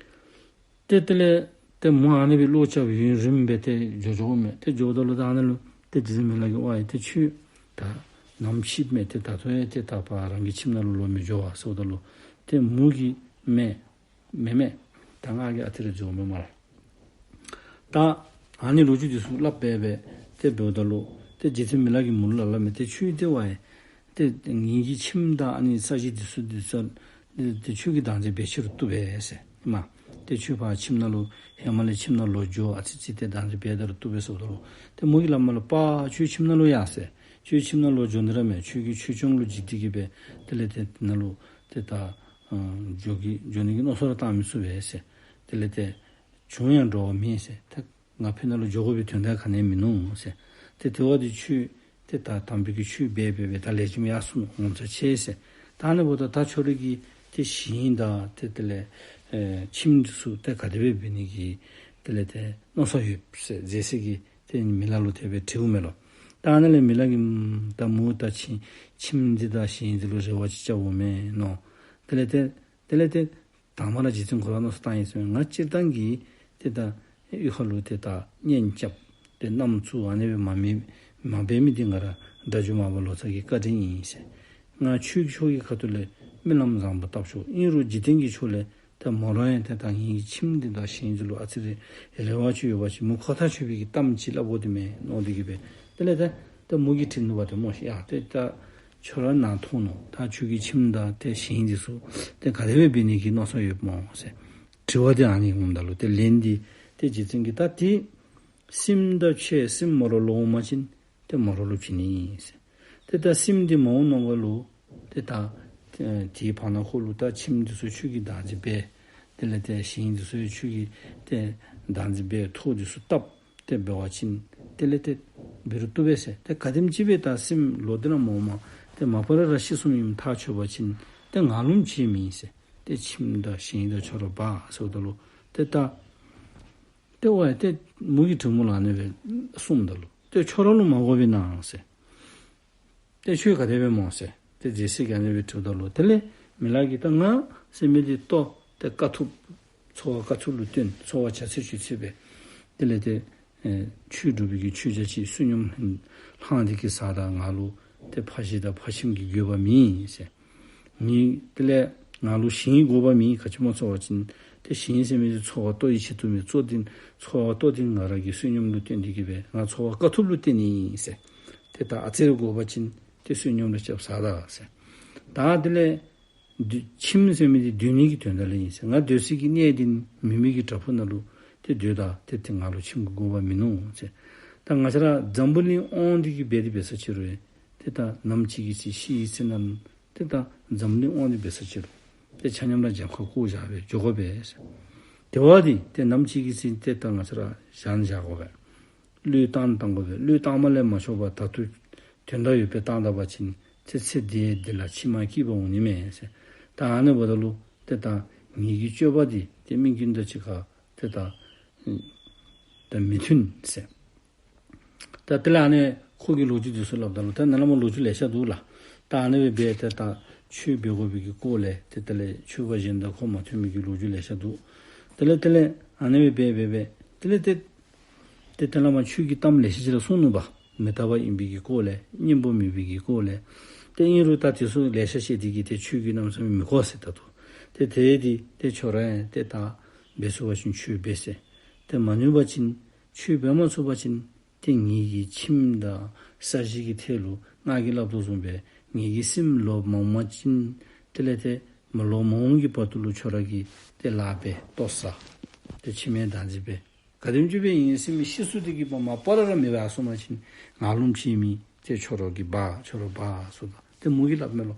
ཏེ་དེ་ལས་ཏེ་མོ་ཨ་ནི་སྦེ་བློ་རྐྱབ་ཡུན་རིངམོ་སྦེ་ཏེ་འགྱོ་འགྱོཝ་མས། ཏེ་འགྱོཝ་ད་ལུ་ད་ཨ་ནཱ་ལུ་ཏེ་རྗེ་བཙུན་མི་ལ་གིས་ཝའི་ཏེ་ཁྱོད་ད་ནམ་ཤི་མས། ཏེ་ད་ལྟོ་ཡང་ཏེ་ད་ཕར་རང་གི་ཁྱིམ་ནང་ལུ་ལོག་མི་འགྱོ་བས་ཟེརཝ་ད་ལུ་ཏེ་མོ་གིས་མེན་མེན་མེན། ད་ང་གིས་ཨ་ཙི་རེ་འགྱོཝ་མས་སྨ་རེ། ད་ཨ་ནི་ལོ་རྒྱུས་འདི་ཚུ་སླབ་སྦེ་སྦེ་ཏེ་འབདཝ་ད་ལུ་ཏེ་རྗེ་བཙུན་མི་ལ་གིས་མོ་ལུ་སླབ་སླབ་མས། ཏེ་ཁྱོད་ཏེ་ཝའི་ཏེ་ངེ་གི་ཁྱིམ་དང་ཨ་ནི་ས་གཞི་འདི་ཚུ་འདི་ཚུ་ཏེ་ཁྱོད་ཀྱིས་བདག་འཛིན་འབད་ཤེས་རུང་བཏུབ་པས་ཟེར་མས། ཏེ་ཁྱོད་ཕར་ཁྱིམ་ནང་ལུ་ཧེ་མ་ལས་ཁྱིམ་ནང་ལོག་འགྱོ་ཨ་ཙི་ཙི་ཏེ་བདག་འཛིན་འབད་ད་རུང་བཏུབ་པས་ཟེརཝ་ད་ལུ་ཏེ་མོ་གིས་སླབ་མས་ལོ་པ་ཁྱོད་ཁྱིམ་ནང་ལུ་ཡར་ཟེར། ཁྱོད་ཁྱིམ་ནང་ལོག་འགྱོ་ནི་ར་མེད། ཁྱོད་ཀྱིས་ཆོས་སྐྱོང་ལུ་འཇིགས་ཏེ་གི་སྦེ་དེ་ལས་ཏེ་དེ་ནང་ལུ་ཏེ་ད་ཨ་འགྱོ་གི་འགྱོ་ནི་གི་མནོ་བསམ་ར་བཏང་མི་ཚུགས་པས་ཟེར། དེ་ལས་ཏེ་བྱུང་ཡང་འགྲོ་བ་མེད་ཟེར། ཏེ་ང་ཕར་ནང་ལུ་འགྱོ་དགོ་པའི་དོན་དག་ག་ནི་ཡང་མིན་ནུག་ཟེར། ཏེ་དེ་བ་འདི་ཁྱོད་ཏེ་ད་དམ་པའི་གི་ཆོས་འབད་འབད་འབད་ད་ལེགས་ཤོམ་ཡར་སོང་ངོ་མཚར་ཆེ་ཟེར། ད་ཨ་ནི་འབདཝ་ད་ད་ཁྱོད་རའི་གི་ཏེ་ཞིང་དང་ཏེ་དེ་ལས་ཨེ་ཁྱིམ་འདི་ཚུ་ཏེ་ག་དེ་སྦེ་འབད་ནི་གི་དེ་ལས་ཏེ་མནོ་བསམ་ཡོད་ཟེར་མཛེས་སེ་གིས་ཏེ་མི་ལ་ལུ་དེ་སྦེ་དྲིཝ་མས་ལོ། ད་ཨ་ནཱ་ལས་མི་ལ་གིས་ཨམ་ད་མོ་ད་ཁྱིམ་ཁྱིམ་འདི་དང་ཞིང་འདི་ལུ་རེ་བ་ཅིག་རྐྱབ་འོང་མས་མནོ། དེ་ལས་ཏེ་དེ་ལས་ཏེ་དང་པ་ར་རྗེ་བཙུན་ཁོ་ར་མནོ་བསམ་བཏང་ཡི་ཟེར་མས། ང་སྤྱིར་བཏང་གི་ཏེ་ད་གཡུས་ཁ་ལུ་ཏེ་ད་གཉེན་རྐྱབ་ཏེ་རྣམ་ཚུ་ཨ་ནི་སྦེ་མ་མེད་མ་འབད་མི་འདི་ང་ར་སྒྲ་སྒྱུར་མར་པ་ལོ་ཙཱ་གི་བཀའ་དྲིན་ཨིན་ཟེར། ང་ཆོས་ཕྱོགས་ཀྱི་ཁ་ཐུག་ལས་སྨོན་ལམ་བཟང་པོ་བཏབ་ཆོག། ཨིན་རུང་འཇིག་རྟེན་གྱི་ཕྱོགས་ལས་ད་མོ་ར་ཡང་ཏེ་ད་ངེ་གི་ཁྱིམ་འདི་དང་ཞིང་འདི་ལུ་ཨ་ཙི་རེ་རེ་བ་ཅིག་ཡོད་པ་ཅིན་མོ་ཁོ་ཐག་ཆོད་པའི་གི་གཏམ་ཅིག་སླབ་དགོ་དེ་མས་མནོ་སྟེ་གི་སྦེ་དེ་ལས་ད་ད་མོ་གིས་དྲིས་ནུག་པ་ཏེ་མོ་ཡ་ཏེ་ད་ཁྱོད་ར་ནཱ་མཐོང་ནུག། ད་ཁྱོད་ཀྱི་ཁྱིམ་དང་ཏེ་ཞིང་འདི་ཚུ་ཏེ་ག་དེ་སྦེ་འབད་ནི་གི་མནོ་བསམ་ཡོདཔ་སྨོ་ཟེར་དྲི་བ་འདི་ཨ་ནི་འོངམ་ད་ལུ་ཏེ་ལན་འདི་ཏེ་རྗེ་བཙུན་གྱིས་ད་ཏེ་སྲིངམོ་དང་ཕྱད་སྲིངམོ་མོ་ར་ལོག་འོང་པ་ཅིན་ཏེ་མོ་ར་ལུ་བྱིན་ནི་ཨིན་ཟེར། ཏེ་ད་སྲིངམོ་འདི་མ་འོང་ནམ་ལུ་ཏེ་ད་ཏེ་དེའི་བར་ན་ཁོ་ལུ་ད་ཁྱིམ་འདི་ཚུ་ཁྱོད་ཀྱིས་བདག་འཛིན་འབད། དེ་ལས་ཏེ་ཞིང་འདི་ཚུ་ཡང་ཁྱོད་ཀྱིས་ཏེ་བདག་འཛིན་འབད། ཐོག་འདི་ཚུ་བཏབ། ཏེ་འབད་བ་ཅིན་དེ་ལས་ཏེ་འབད་རུང་བཏུབ་པས་ཟེར། ཏེ་ག་དེམ་ཅིག་སྦེ་ད་སྲིངམོ་ལོག་སྟེ་ར་མ་འོངམ་ཏེ་མ་པ་ར་ར་ཤི་སོངམ་ཨིནམ་ཐག་ཆོད་པ་ཅིན་ཏེ་ང་ལུ་བྱིན་མི་ཟེར། ཏེ་ཁྱིམ་དང་ཞིང་དང་ཁྱོད་ར་འབག་ཟེརཝ་ད་ལུ་ཏེ་ད་ཏེ་ཝའི་ཏེ་མོ་གིས་དྲིཝ་མོ་ལུ་ཨ་ནི་སྦེ་གསུངམ་ད་ལུ་ཏེ་ཁྱོད་ར་ལུ་མ་དགོ་པས་ན་ཟེར། ཏེ་ཁྱོད་ག་དེ་སྦེ་སྨོ་ཟེར། ཏེ་རྗེ་བཙུན་གྱིས་ཨ་ནི་སྦེ་དྲིཝ་ད་ལུ་དེ་ལས་མི་ལ་གིས་ད་ང་སྲིངམོ་འདི་ལྟོ་ཏེ་དཀའ་ཐུབ་འཚོ་བ་དཀའ་ཐུབ་ལུ་བརྟེན་འཚོ་བ་བྱ་ཚད་ཅིག་ཚད་སྦེ་དེ་ལས་ཏེ་ཨེ་ཆོས་སྒྲུབ་པའི་གི་ཆོས་རྒྱ་ཅིག་བསོད་སྙོམས་ལྷང་སྟེ་གི་བཟའ་ད་ང་ལུ་ཏེ་ཕ་གཞིས་དང་ཕ་ཁྱིམ་གྱི་དགོས་པ་མེད་ཟེར། ངེ་དེ་ལས་ང་ལུ་ཞིང་དགོས་པ་མེད། ག་ཅི་སྨོ་ཟེར་བ་ཅིན་ ཏེ་ཞིང་ཟེར་མི་འདི་འཚོ་བ་གཏོད་ཡི་ཆེད་དུ་མི་གཙོ་འདི་འཚོ་བ་གཏོད་འདི་ང་ར་གི་བསོད་སྙོམས་ལུ་བརྟེན་ཏེ་གི་སྦེ་ང་འཚོ་བ་དཀའ་ཐུབ་ལུ་བརྟེན་ནི་ཨིན་ཟེར། ཏེ་ད་ཨ་ཙི་རེ་དགོ་པ་ཅིན་ཏེ་བསོད་སྙོམས་ལུ་རྐྱབ་ཟ་ད་ཟེར། ད་དེ་ལས་སྡོད་ཁྱིམ་ཟེར་མི་འདི་སྡོད་ནི་གི་དོན་དག་ལུ་ཨིན་ཟེར། ང་སྡོད་སའི་གི་གནས་འདི་མི་མེད་ཀྱི་བྲག་ཕུག་ནང་ལུ་ཏེ་སྡོད་ད་ཏེ་ཏེ་ང་ལུ་ཁྱིམ་གྱི་དགོ་པ་མིན་ནུག་ཟེར། ད་ང་བཅས་ར་འཛམ་བུ་གླིང་དབང་འདི་གི་སྦེ་འདི་འབད་ས་ཅིག་རུང་ཏེ་ད་ནམ་ཅིག་གི་ཚེ་ཤི་ཡི་ཚེ་ནང་ཏེ་ད་འཛམ་བུ་གླིང་དབང་འདི་འབད་ས་ཅིག་རུང་ཏེ་ཆ་མཉམ་ར་རྒྱབ་ཁར་བཀོ་བཞག་སྦེ་འགྱོ་དགོ་པས་ཟེར། དེ་བ་འདི་ཏེ་ནམ་ཅིག་གི་ཚེ་ཏེ་ད་ང་བཅས་ར་བཞག་ནི་བཞག་དགོ་པས། བློས་བཏང་བཏང་དགོ་པས། བློས་བཏང་མ་ལས་མ་ཆོག་པར་ད་ལྟོ་དོན་དག་ཡོད་པའི་བཏང་ད་པ་ཅིན་ཚེ་ཚེ་འདི་འདི་ལ་ཕྱི་མ་སྐྱིད་པ་འོང་ནི་མས་ཟེར། ད་ཨ་ནི་འབདཝ་ད་ལུ་ཏེ་ད་ངེ་གི་སྤྱོད་པ་འདི་ཏེ་མི་ཀུན་དང་གཅིག་ཁར་ཏེ་ད་ད་མི་མཐུན་ཟེར། ད་དེ་ལས་ཨ་ནི་ཁོ་གི་ལོ་རྒྱུས་འདི་ཚུ་སླབ་ད་ལུ་ད་ནཱ་ལས་མར་ལོ་རྒྱུས་ལེ་ཤ་འདུག་ལགས། ད་ཨ་ནི་སྦེ་འབད་ཏེ་ད་ཆོས་འབད་དགོ་པའི་གི་སྐོར་ལས་ཏེ་དེ་ལས་ཆོས་པ་གཞན་དང་ཁོ་མ་མཐུན་མི་གི་ལོ་རྒྱུས་ལེ་ཤ་འདུག། དེ་ལས་དེ་ལས་ཨ་ནི་སྦེ་འབད་འབད་འབད་དེ་ལས་ཏེ་ཏེ་དེ་ལས་མར་ཆོས་ཀྱི་གཏམ་ལེ་ཤ་ཅིག་ར་གསུངས་ནུག་པ། མི་རྟག་པ་ཨིན་པའི་གི་སྐོར་ལས་གཉེན་པོ་མེད་པའི་གི་སྐོར་ལས། ཏེ་ཨིན་རུང་ད་དེ་ཚུ་ལེ་ཤ་བཤད་དེ་གིས་ཏེ་ཆོས་ཀྱི་གནམ་མེད་ས་མེད་མི་གོ་ཟེར་ད་ལྟོ། ཏེ་དེ་འདི་ཏེ་ཁྱོད་ར་ཡང་ཏེ་ད་འབད་ཚུགས་པ་ཅིན་ཆོས་འབད་ཟེར། ཏེ་མ་ནུས་པ་ཅིན་ཆོས་འབད་མ་ཚུགས་པ་ཅིན་ཏེ་ངེ་གི་ཁྱིམ་དང་ས་གཞི་གི་ཐད་ལུ་ང་གིས་སླབ་དོ་བཟུམ་སྦེ་ངེ་གི་སྲིངམོ་ལོག་མ་འོང་པ་ཅིན་དེ་ལས་ཏེ་མ་ལོག་མ་འོང་གི་བར་དུ་ལུ་ཁྱོད་ར་གིས་ཏེ་ལཱ་འབད་ལྟོ་ཟ། ཏེ་ཕྱི་མའི་བདག་འཛིན་འབད། ག་དེམ་ཅིག་སྦེ་ཨིན་ཟེར་མི་ཤི་སོང་སྟེ་གི་བར་མ་པ་ར་ར་མེད་པར་སོང་པ་ཅིན་ང་ལུ་ཅིག་མི་ཏེ་ཁྱོད་ར་གིས་འབག་ཁྱོད་ར་འབག་ཟེར་ད་ཏེ་མོ་གིས་སླབ་མས་ལོ།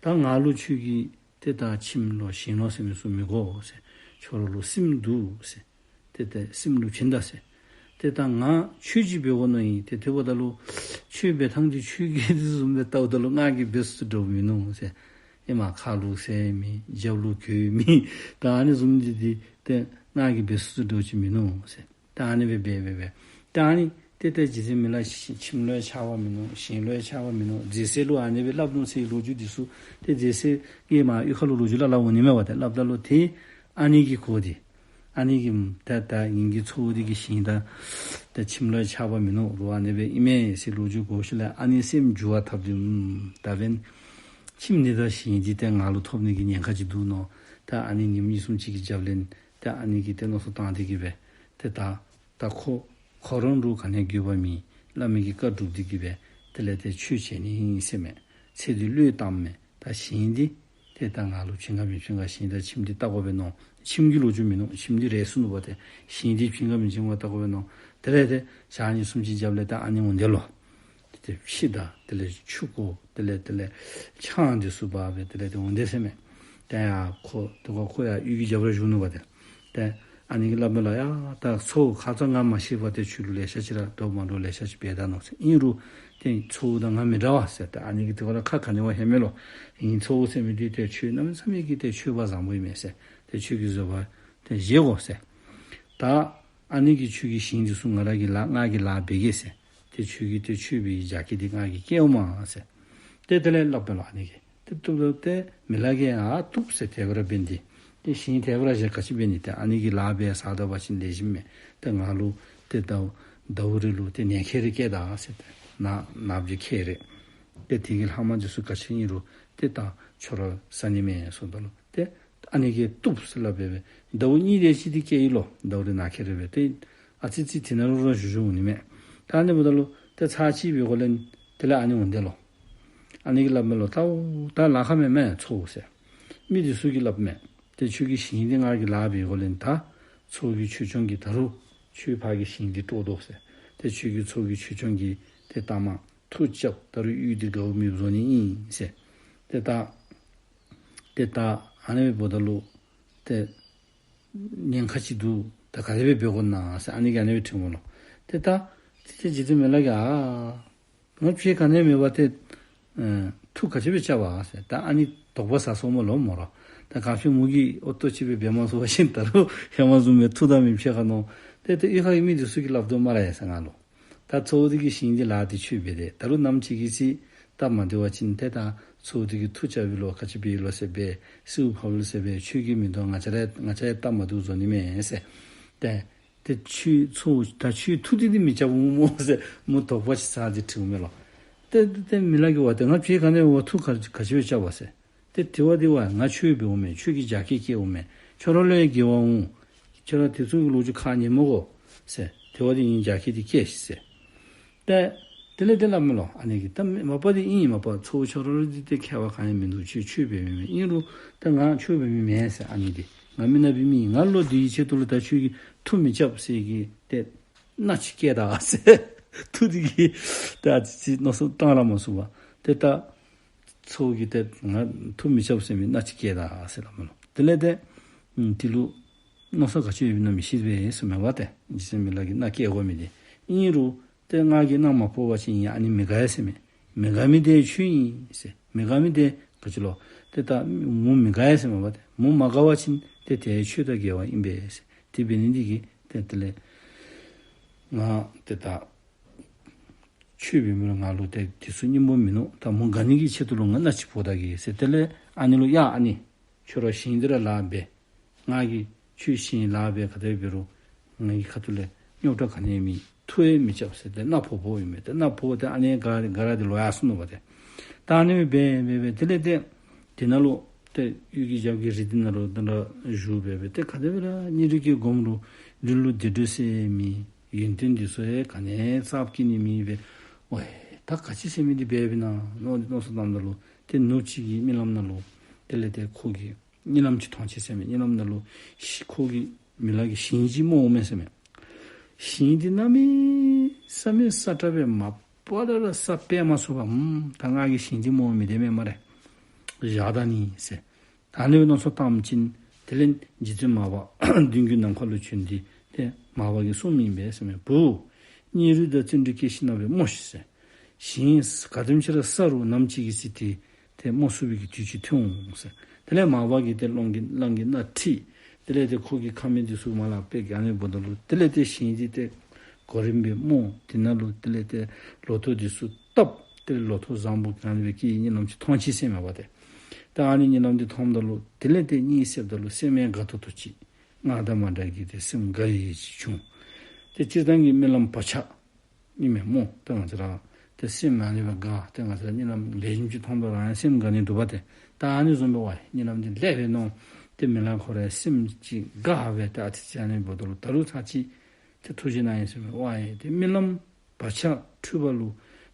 ད་ང་ལུ་ཁྱོད་ཀྱི་ཏེ་ད་ཁྱིམ་ལོ་ཞིང་ལོ་ཟེར་མི་ཚུ་མི་དགོ་ཟེར། ཁྱོད་ར་ལུ་སྲིངམོ་འདུག་ཟེར། ཏེ་ཏེ་སྲིངམོ་ལུ་བྱིན་ད་ཟེར། ཏེ་ད་ང་ཆོས་ཅིག་འབད་དགོ་མནོ་ཡི། ཏེ་དེ་འབདཝ་ད་ལུ་ཆོས་འབད་ཐངས་འདི་ཁྱོད་ཀྱིས་དེ་བཟུམ་སྦེ་བལྟཝ་ད་ལུ་ང་གིས་འབད་ཚུགས་འདྲཝ་མིན་ནུག་ཟེར། ཨེ་མ་ཁ་ལུ་ཟེར་མི་རྒྱབ་ལུ་གོས་མི་ད་ཨ་ནི་བཟུམ་འདི་འདི་ཏེ་ང་གིས་འབད་ཚུགས་འདྲཝ་ཅིག་མིན་ནུག་ཟེར། ད་ཨ་ནི་སྦེ་འབད་འབད་འབད་ད་ཨ་ནི་ཏེ་ཏེ་རྗེ་བཙུན་མི་ལ་ཁྱིམ་ལུ་ཡང་ཆགས་པ་མིན་ནུག། ཞིང་ལུ་ཡང་ཆགས་པ་མིན་ནུག། རྗེ་སྲས་ལུ་ཨ་ནི་སྦེ་སླབ་ནུག་ཟེར་ལོ་རྒྱུས་འདི་ཚུ་ཏེ་རྗེ་སྲས་ཀྱིས་མར་གཡུས་ཁ་ལུ་ལོ་རྒྱུས་སླབ་སླབ་འོང་ནི་མས་པ། ཏེ་སླབ་ད་ལུ་ཏེ་ཨ་ནི་གི་གོ་འདི་ཨ་ནི་གི་ད་ད་ངེ་གི་ཚ་བོ་འདི་གི་ཞིང་དང་ད་ཁྱིམ་ལུ་ཡང་ཆགས་པ་མིན་ནུག་རུང་ཨ་ནི་སྦེ་ཨིན་མས་ཟེར་ལོ་རྒྱུས་གོ་ཞིནམ་ལས་ཨ་ནི་སེམས་འགྱུར་བ་ཐལ་ཏེ་ཨུམ་ད་འབདན་ཁྱིམ་འདི་དང་ཞིང་འདི་ཏེ་ང་ལུ་ཐོབ་ནི་གི་ཉེན་ཁ་ཅིག་འདུག་མནོ། ད་ཨ་ནི་ཉིནམ་གཉིས་གསུམ་ཅིག་གི་རྒྱབ་ལས་ད་ཨ་ནི་གི་ཏེ་མནོ་བསམ་བཏང་སྟེ་གི་སྦེ་ཏེ་ད་ད་ཁོ་ཁོ་ར་ལུ་ག་ནི་འགྱོད་པ་མེད། བླ་མའི་གི་བཀའ་སྒྲུབ་སྟེ་གི་སྦེ་དེ་ལས་ཏེ་ཆོས་བྱེད་ནི་ཨིན་ཟེར་མས། ཚེ་འདི་བློས་བཏང་མས། ད་ཞིང་འདི་ཏེ་ད་ང་ལུ་བྱིན་ག་མི་བྱིན་ག་ཞིང་དང་ཁྱིམ་འདི་བལྟ་དགོ་པས་མནོ། ཁྱིམ་གྱི་ལོ་རྒྱུས་མིན་ནུག། ཁྱིམ་འདི་རེ་ཟུང་འདུག་པ། ཏེ་ཞིང་འདི་བྱིན་ག་མི་བྱིན་ག་བལྟ་དགོ་པས་མནོ། དེ་ལས་ཏེ་ཞག་གཉིས་གསུམ་ཅིག་རྒྱབ་ལས་ད་ཨ་ནི་འོང་དེ་ལོ། ཏེ་ཏེ་ཕྱེ་ད་དེ་ལས་ཆུ་བསྐོལ། དེ་ལས་དེ་ལས་ཆང་འདི་ཚུ་འབག་སྦེ་དེ་ལས་ཏེ་འོང་དེ་ཟེར་མས། ཏེ་ཡ་ཁོ་ཏེ་ཁོ་ཁོ་ཡང་གཡུས་ཀྱི་རྒྱབ་ར་བཞུགས་ནུག་པ། ཏེ་ཏེ་ཨ་ནི་གིས་སླབ་མས་ལོ། ཡ་ད་ཚ་བོ་ཁ་ཙ་ང་མ་ཤི་བར་ཏེ་ཁྱོད་ལུ་ལེ་ཤ་ཅིག་ར་འདྲཝ་མ་འདྲཝ་ལེ་ཤ་ཅིག་འབད་ད་ནུག་ཟེར། ཨིན་རུང་ཏེ་ཚ་བོ་དང་ང་མི་འདྲ་བས་ཟེར། ཏེ་ཨ་ནི་གིས་ཏེ་ཁོ་ར་ཁ་ག་ནི་བ་ཧེ་མས་ལོ། ཨིན་ཚ་བོ་ཟེར་མི་འདི་ཏེ་ཁྱོད་གནམ་མེད་ས་མེད་ཀྱི་ཏེ་ཆོས་པ་བཟང་པོ་ཨིན་མས་ཟེར། ཏེ་ཁྱོད་ཀྱི་བཟོད་པ་ཏེ་བཞེས་དགོ་ཟེར། ད་ཨ་ནི་གི་ཁྱོད་ཀྱི་ཞིང་འདི་ཚུ་ང་ར་གིས་ལཱ་ང་གིས་ལཱ་འབད་གེ་ཟེར། ཏེ་ཁྱོད་ཀྱིས་ཏེ་ཆོས་པའི་རྒྱ་སྐྱེད་འདི་ང་གིས་སྐྱེལཝ་མས་ཟེར། ཏེ་དེ་ལས་སླབ་པས་ལོ། ཨ་ནི་གིས་ཏེ་བཏུབ་བཏུབ་ཏེ་མི་ལ་གིས་ཨ་བཏུབ་ཟེར་དེ་སྦེ་ར་འབད་ནི་འདི། ཏེ་ཞིང་དེ་སྦེ་ར་བཞག་ག་ཅི་འབད་ནི། ཏེ་ཨ་ནི་གིས་ལཱ་འབད་ས་ད་པ་ཅིན་ལེགས་ཤོམ་མས། ཏེ་ང་ལུ་ཏེ་ཟླཝ་ཟླཝ་རེ་ལུ་ཏེ་ནད་ཁྱེར་རེ་སྐྱེལ་ད་ཟེར། ཏེ་ནད་ནདཔ་ཅིག་ཁྱེར་རེ། ཏེ་དེ་གི་ལྷག་མ་འདི་ཚུ་ག་ཅི་ཨིན་རུང་ཏེ་ད་ཁྱོད་ར་ཟ་ནི་མས་ཟེརཝ་ད་ལུ་ཏེ་ཨ་ནི་གིས་བཏུབ་ཟེར་སླབ་སྦེ་སྦེ་ཟླཝ་གཉིས་དེ་ཅིག་འདི་སྐྱེལ་ཡི་ལོ། ཟླཝ་རེ་ནད་ཁྱེར་རེ་སྦེ་ཏེ་ཨ་ཙི་ཙི་དེ་ནང་ལུ་ར་བཞུགས་བཞུགསཔ་འོང་ནི་མས། ད་ཨ་ནི་འབདཝ་ད་ལུ་ཏེ་ཚར་གཅིག་འབད་དགོཔ་ལས་དེ་ལས་ཨ་ནི་འོང་དེ་ལོ། ཨ་ནི་གིས་སླབ་མས་ལོ། ད་ད་ལཱ་ཁག་མེན་མས་ཚ་བོ་ཟེར། མི་འདི་ཚུ་གིས་སླབ་མས། ཏེ་ཁྱོད་ཀྱི་ཞིང་འདི་ང་གིས་ལཱ་འབད་དགོཔ་ལས་ད་ཚ་བོ་གི་ཆོས་སྐྱོང་གིས་ད་རུང་ཁྱོད་ཕར་གྱི་ཞིང་འདི་དཀྲོག་དོ་ཟེར། ཏེ་ཁྱོད་ཀྱི་ཚ་བོ་གི་ཆོས་སྐྱོང་གིས་ཏེ་ལྟ་མ་མཐུ་རྐྱབ་ད་རུང་གཡུས་འདི་དགའཝ་མེདཔ་བཟོ་ནི་ཨིན་ཟེར། ཏེ་ད་ཏེ་ད་ཨ་ནི་འབདཝ་ད་ལུ་ཏེ་ཉེན་ཁ་ཅིག་འདུག། ད་ག་དེ་སྦེ་འབད་དགོ་ན་ཟེར་ཨ་ནི་གིས་ཨ་ནི་སྦེ་དྲིཝ་མས་ལོ། ཏེ་ད་ཏེ་ཏེ་རྗེ་བཙུན་མི་ལ་གིས་ཨ་ང་བཅས་ག་ནི་མེད་པར་ཏེ་ཨེ་མཐུ་ག་ཅི་སྦེ་རྐྱབ་པ་ཟེར། ད་ཨ་ནི་དོགས་པ་ཟ་སོངམ་ལོ་མོ་ར། ད་ག་ཅི་མོ་གིས་ཨོ་ཏོ་ཅིག་སྦེ་འབད་མ་ཚུགས་པ་ཅིན་ད་རུང་ཧེ་མ་བཟུམ་སྦེ་མཐུ་དང་མི་ཕྱད་ག་མནོ། ཏེ་ཏེ་གཡུས་ཁ་གི་མི་འདི་ཚུ་གིས་སླབ་དོ་སྨ་རེ་ཟེར་ང་ལུ། ད་ཚ་བོ་འདི་གི་ཞིང་འདི་ལཱ་འདི་ཁྱོད་འབད་དེ་ད་རུང་ནམ་ཅིག་གི་ཚེ་སྟབས་མ་བདེ་བ་ཅིན་ཏེ་ད་ཚ་བོ་འདི་གིས་མཐུ་རྐྱབ་པས་ལོ་ག་ཅི་འབད་ཡི་ལོ་ཟེར་སྦེ་གསོལཝ་ཕབ་ལོ་ཟེར་སྦེ་ཁྱོད་ཀྱིས་མི་དོ་ང་བཅས་ར་ང་བཅས་ཡང་སྟབས་མ་བདེཝ་བཟོ་ནི་མས་ཟེར། ཏེ་ཏེ་ཁྱོད་ཚ་བོ་ད་ཁྱོད་མཐུ་འདི་འདི་མི་རྐྱབ་འོང་སྨོ་ཟེར་མོ་དོགས་པ་ཅིག་ཟ་སྟེ་དྲིཝ་མས་ལོ། ཏེ་ཏེ་མི་ལ་གིས་འབད་དེ་ང་བཅས་ག་ནི་འབད་མཐུ་ག་ག་ཅི་སྦེ་རྐྱབ་པ་ཟེར། ཏེ་དེ་འབད་དེ་འབད་ང་ཆོས་འབདཝ་མས། ཆོས་ཀྱི་རྒྱ་སྐྱེད་སྐྱེལཝ་མས། ཁྱོད་ར་ལུ་ཡང་དགེ་བ་འོང་། ཁྱོད་ར་དེ་ཚུ་གི་ལོ་རྒྱུས་ཁ་ཉན་མི་དགོ་ཟེར། དེ་བ་དེ་ཨིན་རྒྱ་སྐྱེད་དེ་སྐྱེས་ཤིག་ཟེར། ཏེ་དེ་ལས་དེ་སླབ་མས་ལོ། ཨ་ནི་གིས་ད་མ་པ་དེ་ཨིན་མ་པ་ཚའོ་ཁྱོད་ར་ལུ་དེ་ཏེ་ཁྱད་པར་ག་ནི་མིན་འདུག། ཁྱོད་ཆོས་འབད་མི་མེན། ཨིན་རུང་ད་ང་ཆོས་འབད་མི་མེན་ཟེར། ཨ་ནི་དེ་ང་མི་ནག་པའི་མི་ཨིན། ང་ལུ་དེའི་ཆེད་དུ་ལུ་ད་ཁྱོད་ཀྱིས་མཐུ་མི་རྐྱབ་ཟེར་གི་ཏེ་མནའ་ཅིག་བསྐྱལ་ད་ཟེར། མཐུ་དེ་གིས་ད་ཨ་ཙི་ཅིག་མནོ་བསམ་བཏང་ར་མ་ཚུགས་པར་ཏེ་ད་ཚའོ་གིས་ཏེ་ང་མཐུ་མི་རྐྱབ་ཟེར་མི་མནའ་ཅིག་བསྐྱལ་ད་ཟེར་སླབ་མས་ལོ། དེ་ལས་ཏེ་ཨམ་དེ་ལུ་མནོ་བསམ་ག་ཅི་ཡོདཔ་ཨིན་ན་མི་ཤེས་པས་ཟེར་མས་པ་ཏེ། རྗེ་བཙུན་མི་ལ་གིས་མནའ་བསྐྱལ་དགོ་མི་དེ། ཨིན་རུང་ཏེ་ང་གིས་མནའ་མ་བོར་བ་ཅིན་ཨ་ནི་མི་དགའ་ཡ་ཟེར་མས། མི་དགའ་མི་དེ་ཁྱོད་ཨིན་ཟེར། མི་དགའ་མི་དེ་ག་ཅི་ལོ། ཏེ་ད་མོ་མི་དགའ་ཡ་ཟེར་མས་པ་ཏེ། མོ་མ་དགའ་བ་ཅིན་ཏེ་དེ་ཆོས་དང་འགལ་བ་ཨིན་པས་ཟེར། དེ་འབད་ནི་དེ་གིས་ཏེ་དེ་ལས་ང་ཏེ་ད་ཆོས་འབད་མི་ལུ་ང་ལུ་ཏེ་དེ་ཚུ་སྙིང་པོ་མིན་ནུག། ད་མོ་དགའ་ནི་གི་ཆེད་དུ་ལུ་ང་མནའ་ཅིག་བོར་ད་གེ་ཟེར། དེ་ལས་ཨ་ནི་ལུ་ཡ་ཨ་ནི་ཁྱོད་ར་ཞིང་འདི་ར་ལཱ་འབད། ང་གིས་ཁྱོད་ཞིང་ལཱ་འབད་ག་དེ་འབད་རུང་ང་གི་ཁ་ཐུག་ལས་རྙོག་དྲ་ག་ནི་མེད། མཐུ་ཡང་མི་རྐྱབ་ཟེར་ཏེ་མནའ་བོར་བོརཝ་ཨིན་མས། ཏེ་མནའ་བོར་ཏེ་ཨ་ནི་ག་ག་ར་དེ་ལོག་ཡར་སོང་ནུག་པ་ཏེ། ད་ཨ་ནི་སྦེ་འབད་འབད་འབད་དེ་ལས་ཏེ་དེ་ནང་ལུ་ཏེ་གཡུས་ཀྱི་རྒྱབ་ཀྱི་རི་དེ་ནང་ལུ་དེ་འདྲ་བཞུགས་སྦེ་སྦེ་ཏེ་ག་དེ་སྦེ་ར་སྙིང་རུས་ཀྱིས་སྒོམ་རུང་ལུས་ལུ་བདེ་དྲོད་ཟེར་མེད། ཡོན་ཏན་འདི་ཚུ་ཡང་ག་ནི་ཡང་རྩ་བ་བསྐྱེད་ནི་མེད་པས། ཝའེ་ད་ག་ཅི་ཟེར་མི་འདི་འབདཝ་ཨིན་ན་མནོ་མནོ་བསམ་བཏངམ་ད་ལུ་ཏེ་ནུབ་གཅིག་གི་རྨི་ལམ་ནང་ལུ་དེ་ལས་ཏེ་ཁོ་གི་གཉིད་ལམ་ཅིག་མཐོང་ཅི་ཟེར་མས། གཉིད་ལམ་ནང་ལུ་ཤི་ཁོ་གི་མི་ལ་གིས་ཞིང་ཅིག་རྨོཝ་མས་ཟེར་མས། ཞིང་འདི་གནམ་མེད་ས་མེད་ས་ཁྲ་སྦེ་མ་པ་ལས་ར་ས་སྦེ་མ་ཚུགས་པར་ཨམ་ད་ང་གིས་ཞིང་འདི་རྨོ་མི་དེ་མེན་སྨ་རེ། བཞག་ད་ནི་ཟེར། ད་ཨ་ནི་སྦེ་མནོ་བསམ་བཏངམ་ཅིག་དེ་ལས་རྗེ་བཙུན་མར་པ་མདུན་གྱི་ནམ་མཁའ་ལུ་བྱོན་ཏེ་ཏེ་མར་པ་གིས་གསུངམ་ཨིན་པས་ཟེར་མས། བུ། སྙིང་རུས་དང་བརྩོན་འགྲུས་བསྐྱེད་ཤིག་ན་སྦེ་རྨོ་ཤིག་ཟེར། ཞིང་ག་དེམ་ཅིག་ར་སྲ་རུང་ནམ་ཅིག་གི་ཚེ་ཏེ་ཏེ་རྨོ་ཚུགས་པའི་གི་དུས་ཅིག་ཐོན་འོང་ཟེར། དེ་ལས་མར་པ་གིས་ཏེ་གླང་གི་གླང་གི་སྣ་ཁྲིད། དེ་ལས་ཏེ་ཁོ་གི་ཁ་མིག་འདི་ཚུ་མར་ལས་སྦེ་ག་ནི་འབདཝ་ད་ལུ་དེ་ལས་ཏེ་ཞིང་འདི་ཏེ་གོ་རིམ་སྦེ་རྨོ། དེ་ནང་ལུ་དེ་ལས་ཏེ་ལོ་ཐོག་འདི་ཚུ་བཏབ། ཏེ་ལོ་ཐོག་བཟང་པོ་ག་ནི་སྦེ་སྐྱེ་གཉིད་ལམ་ཅིག་མཐོང་ཅི་ཟེར་མས་པ་ཏེ། ད་ཨ་ནི་གཉིད་ལམ་འདི་མཐོངམ་ད་ལུ་དེ་ལས་ཏེ་གཉིད་སདཔ་ད་ལུ་སེམས་ཡང་དགའ་ཏོག་ཏོ་ཅིག། སྔར་དང་མ་འདྲ་གི་ཏེ་སེམས་དགའ་ཡི་ཅིག་བྱུང་། ཏེ་སྤྱིར་བཏང་གི་རྨི་ལམ་བག་ཆགས་ཨིན་མས་སྨོ། ཏེ་ང་བཅས་ར་ཏེ་སེམས་ཨ་ནི་སྦེ་དགའ། ཏེ་ང་བཅས་ར་གཉིད་ལམ་ལེགས་ཤོམ་ཅིག་མཐོངམ་ད་རང་ཡང་སེམས་དགའ་ནི་འདུག་པ་ཏེ། ད་ཨ་ནི་བཟུམ་སྦེ་ཝའེ་གཉིད་ལམ་འདི་ལེགས་པས་མནོ། ཏེ་མི་ལ་ཁོ་རའི་སེམས་ཅིག་དགའ་སྦེ་ཏེ་ཨ་ཙི་ཅིག་ཨ་ནི་འབདཝ་ད་ལུ་ད་རུང་ཚར་གཅིག་ཏེ་ཐུགས་རྗེ་གནང་ཡི་ཟེར་མས། ཝའེ་ཏེ་རྨི་ལམ་བག་ཆགས་འཁྲུལ་པ་ལུ་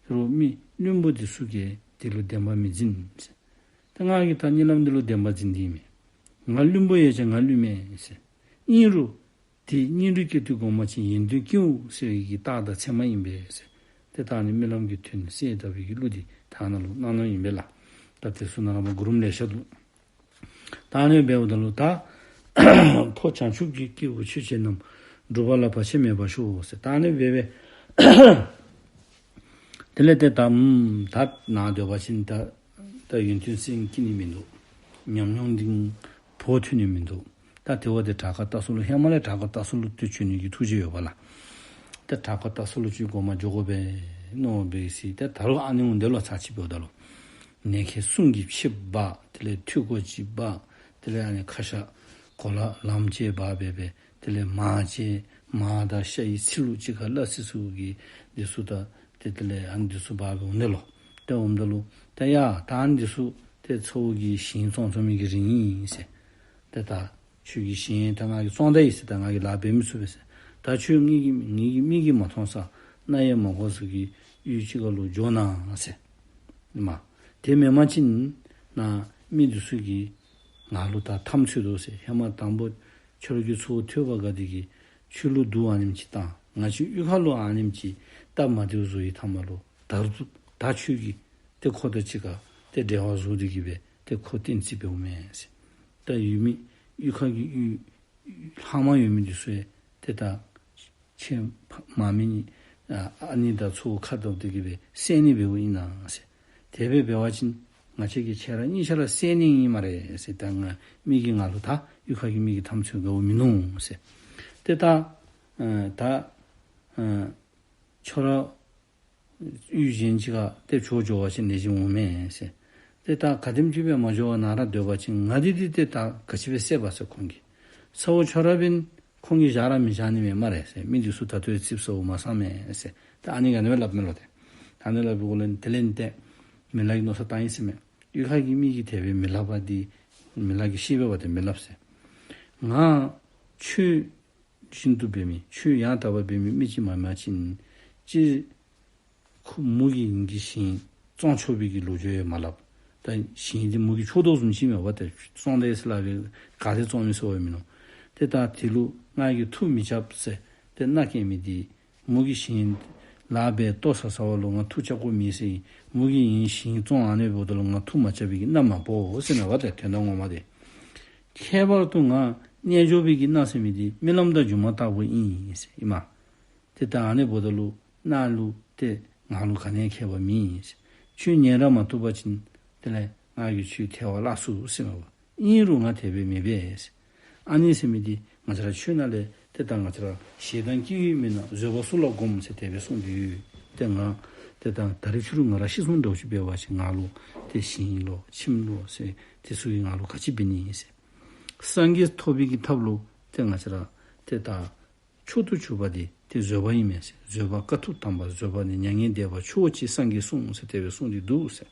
རོགས་མི་བླུན་པོ་འདི་ཚུ་གིས་དེ་ལུ་བདེན་པ་མི་འཛིན་ཟེར། ཏེ་ང་གིས་ད་གཉིད་ལམ་འདི་ལུ་བདེན་པ་འཛིན་ཏེ་ཨིན་མས། ང་བླུན་པོ་ཡོད་ཀྱང་ང་བླུན་མེན་ཟེར། ཨིན་རུང་དེ་སྙིང་རུས་བསྐྱེད་དེ་སྒོམ་པ་ཅིན་ཡོན་ཏན་སྐྱེ་འོང་ཟེར་བའི་གི་རྟགས་དང་མཚན་མ་ཨིན་པས་ཟེར། ཏེ་ད་ཨ་ནི་རྨི་ལམ་གྱི་དོན་གསལ་གདབ་པའི་གི་གླུ་འདི་ད་ནཱ་ལུ་གནང་གནངམ་ཨིན་པས་ལགས། ད་དེ་ཚུ་ནཱ་ལུ་མ་གུ་རུམ་ལེ་ཤ་འདུག། ད་ཨ་ནི་འབདཝ་ད་ལུ་ད་ཕོ་བྱང་ཆུབ་ཀྱི་སྐྱེས་བུ་ཆོས་བྱེད་རྣམས། སྒྲུབ་པ་ལ་བར་ཆད་མེད་པར་ཤོག་ཟེར། ད་ཨ་ནི་སྦེ་སྦེ་དེ་ལས་ཏེ་ད་ཨམ་ད་ནཱ་སྡོད་པ་ཅིན་ད་ད་ཡོན་ཏན་སེམས་སྐྱེ་ནི་མིན་འདུག། ཉམས་མྱོང་འདི་བོགས་ཐོན་ནི་མིན་འདུག། ད་དེ་བ་དེ་བྲག་དཀར་སྟག་ཚང་ལུ་ཧེ་མ་ལས་བྲག་དཀར་སྟག་ཚང་ལུ་ཏེ་བྱོན་ནི་གི་ཐུགས་བཞེད་ཡོད་པ་ལགས། ད་བྲག་དཀར་སྟག་ཚང་ལུ་ཅིག་སྒོམ་འགྱོ་དགོ་པས་མནོ་སྦེ་ཟེར། ད་ད་རུང་ཨ་ནི་འོང་དེ་ལུ་ཚར་གཅིག་འབདཝ་ད་ལུ་ནེ་ཁའི་གསུང་གི་ཕྱེ་འབག། དེ་ལས་ཐོད་ཀོ་ཅིག་འབག། དེ་ལས་ཨ་ནི་ཁ་ཤ་གོ་ལ་ལམ་ཅིག་འབག་སྦེ་སྦེ། དེ་ལས་མར་ཅིག་མར་དང་ཤ་ཡི་ཚིལ་ལུ་ཅིག་ཁར་སླ་བསྲེ་ཚུ་གི་འདི་ཚུ་ད་ཏེ་དེ་ལས་ཨ་ནི་འདི་ཚུ་འབག་སྦེ་འོང་ནི་ལོ། ཏེ་འོངམ་ད་ལུ་ད་ཡ་ད་ཨ་ནི་འདི་ཚུ་ཏེ་ཚ་བོ་གི་ཞིང་བཙོང་བཙོང་མི་གི་རིན་ཨིན་ཟེར། ཏེ་ད་ཁྱོད་ཀྱི་ཞིང་ད་ང་གིས་བཙོང་ད་ཡི་ཟེར། ད་ང་གིས་ལཱ་འབད་མི་ཚུགས་པས་ཟེར། ད་ཁྱོད་ངེ་གི་ངེ་གི་མིག་གིས་མ་མཐོང་ས་རྣ་ཡིས་མ་གོ་ས་གི་ཡུལ་ཅིག་ཁར་ལུ་འགྱོ་གནང་ཟེར། མ་དེ་མེན་པ་ཅིན་ནཱ་མི་འདི་ཚུ་གིས་ང་ལུ་ད་འཐབ་རྩོད་དོ་ཟེར། ཧེ་མ་དང་པོ་ཁྱོད་ཀྱི་ཚ་བོ་ཐོས་པ་དགའ་འདི་གིས་ཁྱོད་ལུ་སྡུག་ཨ་ནེམ་ཅིག་བཏང་། ང་བཅས་གཡུས་ཁ་ལུ་ཨ་ནེམ་ཅིག་སྟབས་མ་བདེཝ་བཟོ་ཡི་ཐ་མ་ལུ་ད་རུང་ད་ཁྱོད་ཀྱིས་ཏེ་ཁོ་དང་གཅིག་ཁར་ཏེ་འབྲེལ་བ་བཟོ་སྟེ་གི་སྦེ་ཏེ་ཁོ་བསྟན་རྩིས་འབདཝ་མས་ཟེར། ད་ཡུལ་མི་གཡུས་ཁ་གི་གཡུས་ལྷག་མ་ཡོད་མི་འདི་ཚུ་ཡང་ཏེ་ད་ཁྱེད་མ་མི་ཨ་ཨ་ནི་དང་ཚ་བོ་ཁ་བརྡབ་སྟེ་གི་སྦེ་བསད་ནི་འབདཝ་ཨིན་ན་ཟེར། དེ་སྦེ་འབད་བ་ཅིན་ང་བཅས་ཀྱིས་ཁྱེད་ར་གཉིས་ཆ་ར་བསད་ནི་ཨིན་སྨ་རེ་ཟེར། ད་ང་མི་གིས་ང་ལུ་ད་གཡུས་ཁ་གི་མི་གིས་འཐབ་རྩོད་དགའཝ་མིན་ནུག་ཟེར། ཏེ་ད་ཨ་ད་ཨ་ཁྱོད་ར་གཡུས་གཞན་ཅིག་ཁར་ཏེ་བྱོག་འགྱོ་བ་ཅིན་ལེགས་ཤོམ་འོང་མས་ཟེར། ཏེ་ད་ག་དེམ་ཅིག་སྦེ་མ་འགྱོ་བར་ནཱ་ར་སྡོད་པ་ཅིན་ང་འདི་འདི་ཏེ་ད་ག་ཅི་སྦེ་བསད་པ་ཟེར་ཁོང་གིས། ཚ་བོ་ཁྱོད་ར་འབདན་ཁོང་གིས་བཞག་ར་མི་བཞག་ནི་མས་སྨ་རེ་ཟེར། མི་འདི་ཚུ་ད་ལྟོ་ཡང་ཙིགཔ་ཟཝ་མ་སངས་མས་ཟེར། ད་ཨ་ནི་ག་ནི་སྦེ་སླབ་མས་ལོ་ཏེ། ཨ་ནི་སླབ་པའི་སྒོ་ལས་དེ་ལས་ཏེ་མི་ལ་གིས་མནོ་བསམ་བཏང་ཡི་ཟེར་མས། གཡུས་ཁ་གི་མི་གིས་དེ་སྦེ་མི་སླབ་པ་འདི་མི་ལ་གིས་ཤེས་པས་པ་ཏེ་མི་སླབ་ཟེར། ང་ཆོས་བཞིན་དུ་འབད་མི་ཆོས་ཡང་དག་པ་འབད་མི་མི་ཅིག་མ་མེན་པ་ཅིན་ཅིག་ཁོ་མོ་གི་ཡིན་གྱི་ཞིང་བཙོང་ཆོག་པའི་གི་ལོ་རྒྱུས་ཡང་མ་སླབ། ད་ཞིང་འདི་མོ་གིས་འཕྱོག་དོ་བཟུམ་ཅིག་མས་པ། ཏེ་བཙོང་དེས་ལགས་པའི་ག་ཏེ་བཙོང་མི་ཟེར་བ་མིན་ནུག། ཏེ་ད་དེ་ལུ་ང་གིས་མཐུ་མི་རྐྱབ་ཟེར་ཏེ་མནའ་བསྐྱལ་མི་འདི་མོ་གི་ཞིང་ལཱ་འབད་ལྟོ་ཟ་ཟ་བ་ལུ་ང་མཐུ་རྐྱབ་དགོ་མི་ཟེར་ཨིན། མོ་གི་ཡིན་ཞིང་བཙོང་ཨ་ནི་འབདཝ་ད་ལུ་ང་མཐུ་མ་རྐྱབ་པའི་གི་མནའ་མ་འབོ་ཟེར་མས་པ། ཏེ་དོན་དག་ངོ་མ་འདི། ཁྱད་པར་དུ་ང་རྣལ་འབྱོར་པའི་གི་མནའ་ཟེར་མི་འདི་རྨི་ལམ་དང་སྒྱུ་མ་ལྟ་བུ་ཨིན་ཟེར་ཨིན་མས། ཏེ་ད་ཨ་ནི་འབདཝ་ད་ལུ་མནའ་ལུ་ཏེ་ང་ལུ་ག་ནི་ཡང་ཁྱད་པར་མེད་ཟེར། ཁྱོད་ཉན་ར་མ་བཏུབ་པ་ཅིན་དེ་ལས་ང་གིས་ཁྱོད་ཐལ་བར་བརླག་ཚུགས་ཟེར་མས་པ། ཨིན་རུང་ང་དེ་སྦེ་མི་འབད་ཟེར། ཨ་ནི་ཟེར་མི་འདི་ང་བཅས་ར་ཆོས་ནང་ལས་ཏེ་ད་ང་བཅས་ར་ཞེ་སྡང་སྐྱེ་བའི་མི་ནང་བཟོད་པ་སུ་ལ་བསྒོམ་ཟེར་དེ་སྦེ་གསུངས་ཏེ་ཡོད། ཏེ་ང་ཏེ་ད་ད་རིས་ཕྱི་རུ་ང་ར་ཤི་སོང་འདྲཝ་ཅིག་འབད་བ་ཅིན་ང་ལུ་ཏེ་ཞིང་ལོ་ཁྱིམ་ལོ་ཟེར་དེ་ཚུ་གིས་ང་ལུ་ག་ཅི་འབད་ནི་ཨིན་ཟེར། སངས་རྒྱས་ཐོབ་པའི་གི་ཐབས་ལུ་ཏེ་ང་བཅས་ར་ཏེ་ད་མཆོག་ཏུ་གྱུར་པ་འདི་ཏེ་བཟོད་པ་ཨིན་མས་ཟེར། བཟོད་པ་དཀའ་ཐུབ་དམ་པ། བཟོད་པ་ནི་མྱ་ངན་འདས་པ་མཆོག་ཅེས་སངས་རྒྱས་གསུངས་ཟེར་དེ་སྦེ་གསུངས་ཏེ་འདུག་ཟེར།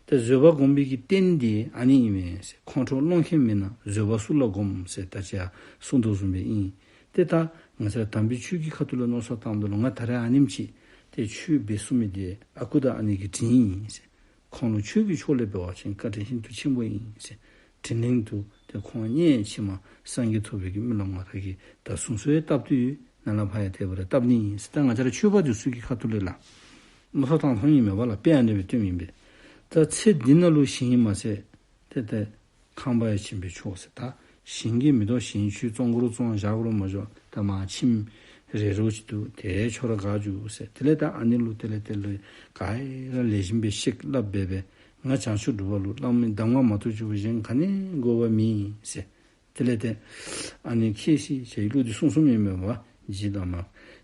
ཏེ་བཟོད་པ་སྒོམ་པའི་གི་རྟེན་འདི་ཨ་ནི་ཨིན་མས་ཟེར། ཁོང་ཁྲོ་སློང་མཁན་མེད་ན་བཟོད་པ་སུ་ལ་སྒོམ་ཟེར་ད་ཅི་ཡང་གསུངས་དོ་བཟུམ་སྦེ་ཨིན། ཏེ་ད་ང་བཅས་ར་དམ་པའི་ཆོས་ཀྱི་ཁ་ཐུག་ལས་མནོ་བསམ་བཏངམ་ད་ལུ་ང་ད་རེས་ཨ་ནེམ་ཅིག་ཏེ་ཆོས་འབད་ཚུགས་མི་འདི་ཨ་ཁུ་དང་ཨ་ནེ་གི་དྲིན་ཨིན་ཟེར། ཁོང་ལུ་ཆོས་ཀྱི་ཕྱོགས་ལས་འབད་བ་ཅིན་བཀའ་དྲིན་ཤིན་ཏུ་ཆེན་པོ་ཨིན་ཟེར། དྲིན་ལན་དུ་ཏེ་ཁོང་སྔོན་ཕྱི་མ་སངས་རྒྱས་ཐོབ་པའི་གི་སྨོན་ལམ་ང་ར་གིས་ད་གསུང་སྲོལ་ཡང་བཏབ་སྟེ་ཡོད། ནཱ་ལས་ཕར་ཡང་དེ་སྦེ་ར་བཏབ་ནི་ཨིན་ཟེར། ད་ང་བཅས་ར་ཆོས་པ་འདི་ཚུ་གི་ཁ་ཐུག་ལས་ལགས་མནོ་བསམ་བཏང་ཐངས་ཨིན་མས་པ་ལགས། དཔེ་ཨ་ནི་སྦེ་སྟོནམ་ཨིན་པས། ད་ཚེ་འདི་ནང་ལུ་ཞིང་མ་ཟད་ཏེ་ཏེ་ཁང་པ་ཡང་བྱིན་པས་ཆོག་ཟེར། ད་ཞིང་གི་མི་དོ་ཞིང་ཁྱོད་བཙོང་དགོ་རུང་བཙོང་བཞག་དགོ་རུང་མ་བཞག། ད་མར་ཁྱིམ་རེ་རོ་ཅིག་འདུག། དེ་ཁྱོད་ར་བཀག་འགྱོ་ཟེར། དེ་ལས་ད་ཨ་ནི་ལུ་དེ་ལས་དེ་ལུ་ག་ར་ལེགས་ཤོམ་སྦེ་བཤད་སླབ་སྦེ་སྦེ་ང་བྱང་ཆུབ་སྒྲུབ་པ་ལུ་བླ་མའི་གདམས་ངག་མ་གཏོགས་གྱུར་པ་གཞན་ག་ནི་དགོ་པ་མེད་ཟེར། དེ་ལས་ཏེ་ཨ་ནི་ཁྱེད་ཤི་ཞེས་གླུ་འདི་གསུངས་གསུངསམ་ཨིན་མས་པ། རྗེ་བླ་མ་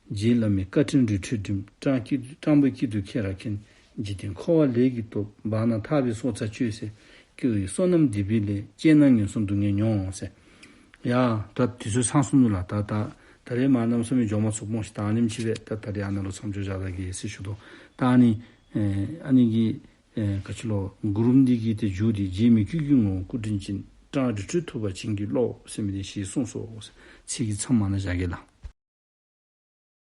རྗེ་བླ་མའི་བཀའ་དྲིན་རི་ཁྲོད་འགྲིམ། སྤྲང་སྐྱིད་སྤྲང་པོའི་སྐྱིད་སྡུག་ཁྱེད་ར་མཁྱེན། འཇིག་རྟེན་འཁོར་བ་ལས་ཀྱི་སྟོབས། བར་ན་ཐར་པའི་སྲོག་རྩ་གཅོད་ཟེར། སྐྱེ་བོའི་བསོད་ནམས་སྡིག་པའི་ལས། སྐྱེས་ན་ངན་སོང་སྡུག་བསྔལ་མྱོང་ཟེར། ཡ་ད་དུས་ཚོད་ཚང་སོང་ནུག་ལགས། ད་ད་ད་རེས་མར་གནམ་མེད་ས་མེད་མགྱོགས་མ་ཚུགས་སྨོ་ཤིག། ད་ཨ་ནེམ་ཅིག་སྦེ་ད་ད་རེས་ཨ་ནཱ་ལུ་མཚམས་འཇོག་བཞག་ད་གེ་ཟེར་ཞུ་དོ། ད་ཨ་ནི་ཨེ་ཨ་ནི་གི་ཨེ་ག་ཅི་ལོ་མགུར་འདི་གི་ཏེ་མཇུག་འདི་རྗེ་མི་བསྐྱོད་ཀྱི་ངོ་བོ་སྐུ་དྲིན་ཅན། སྤྲང་རི་ཁྲོད་ཐུབ་པ་བྱིན་གྱིས་རློབས་ཟེར་མི་འདི་ཞེས་གསུངས་སོ་ཟེར། ཚིག་གི་མཚམས་ཨ་ནཱ་བཞག་གེ་ལགས།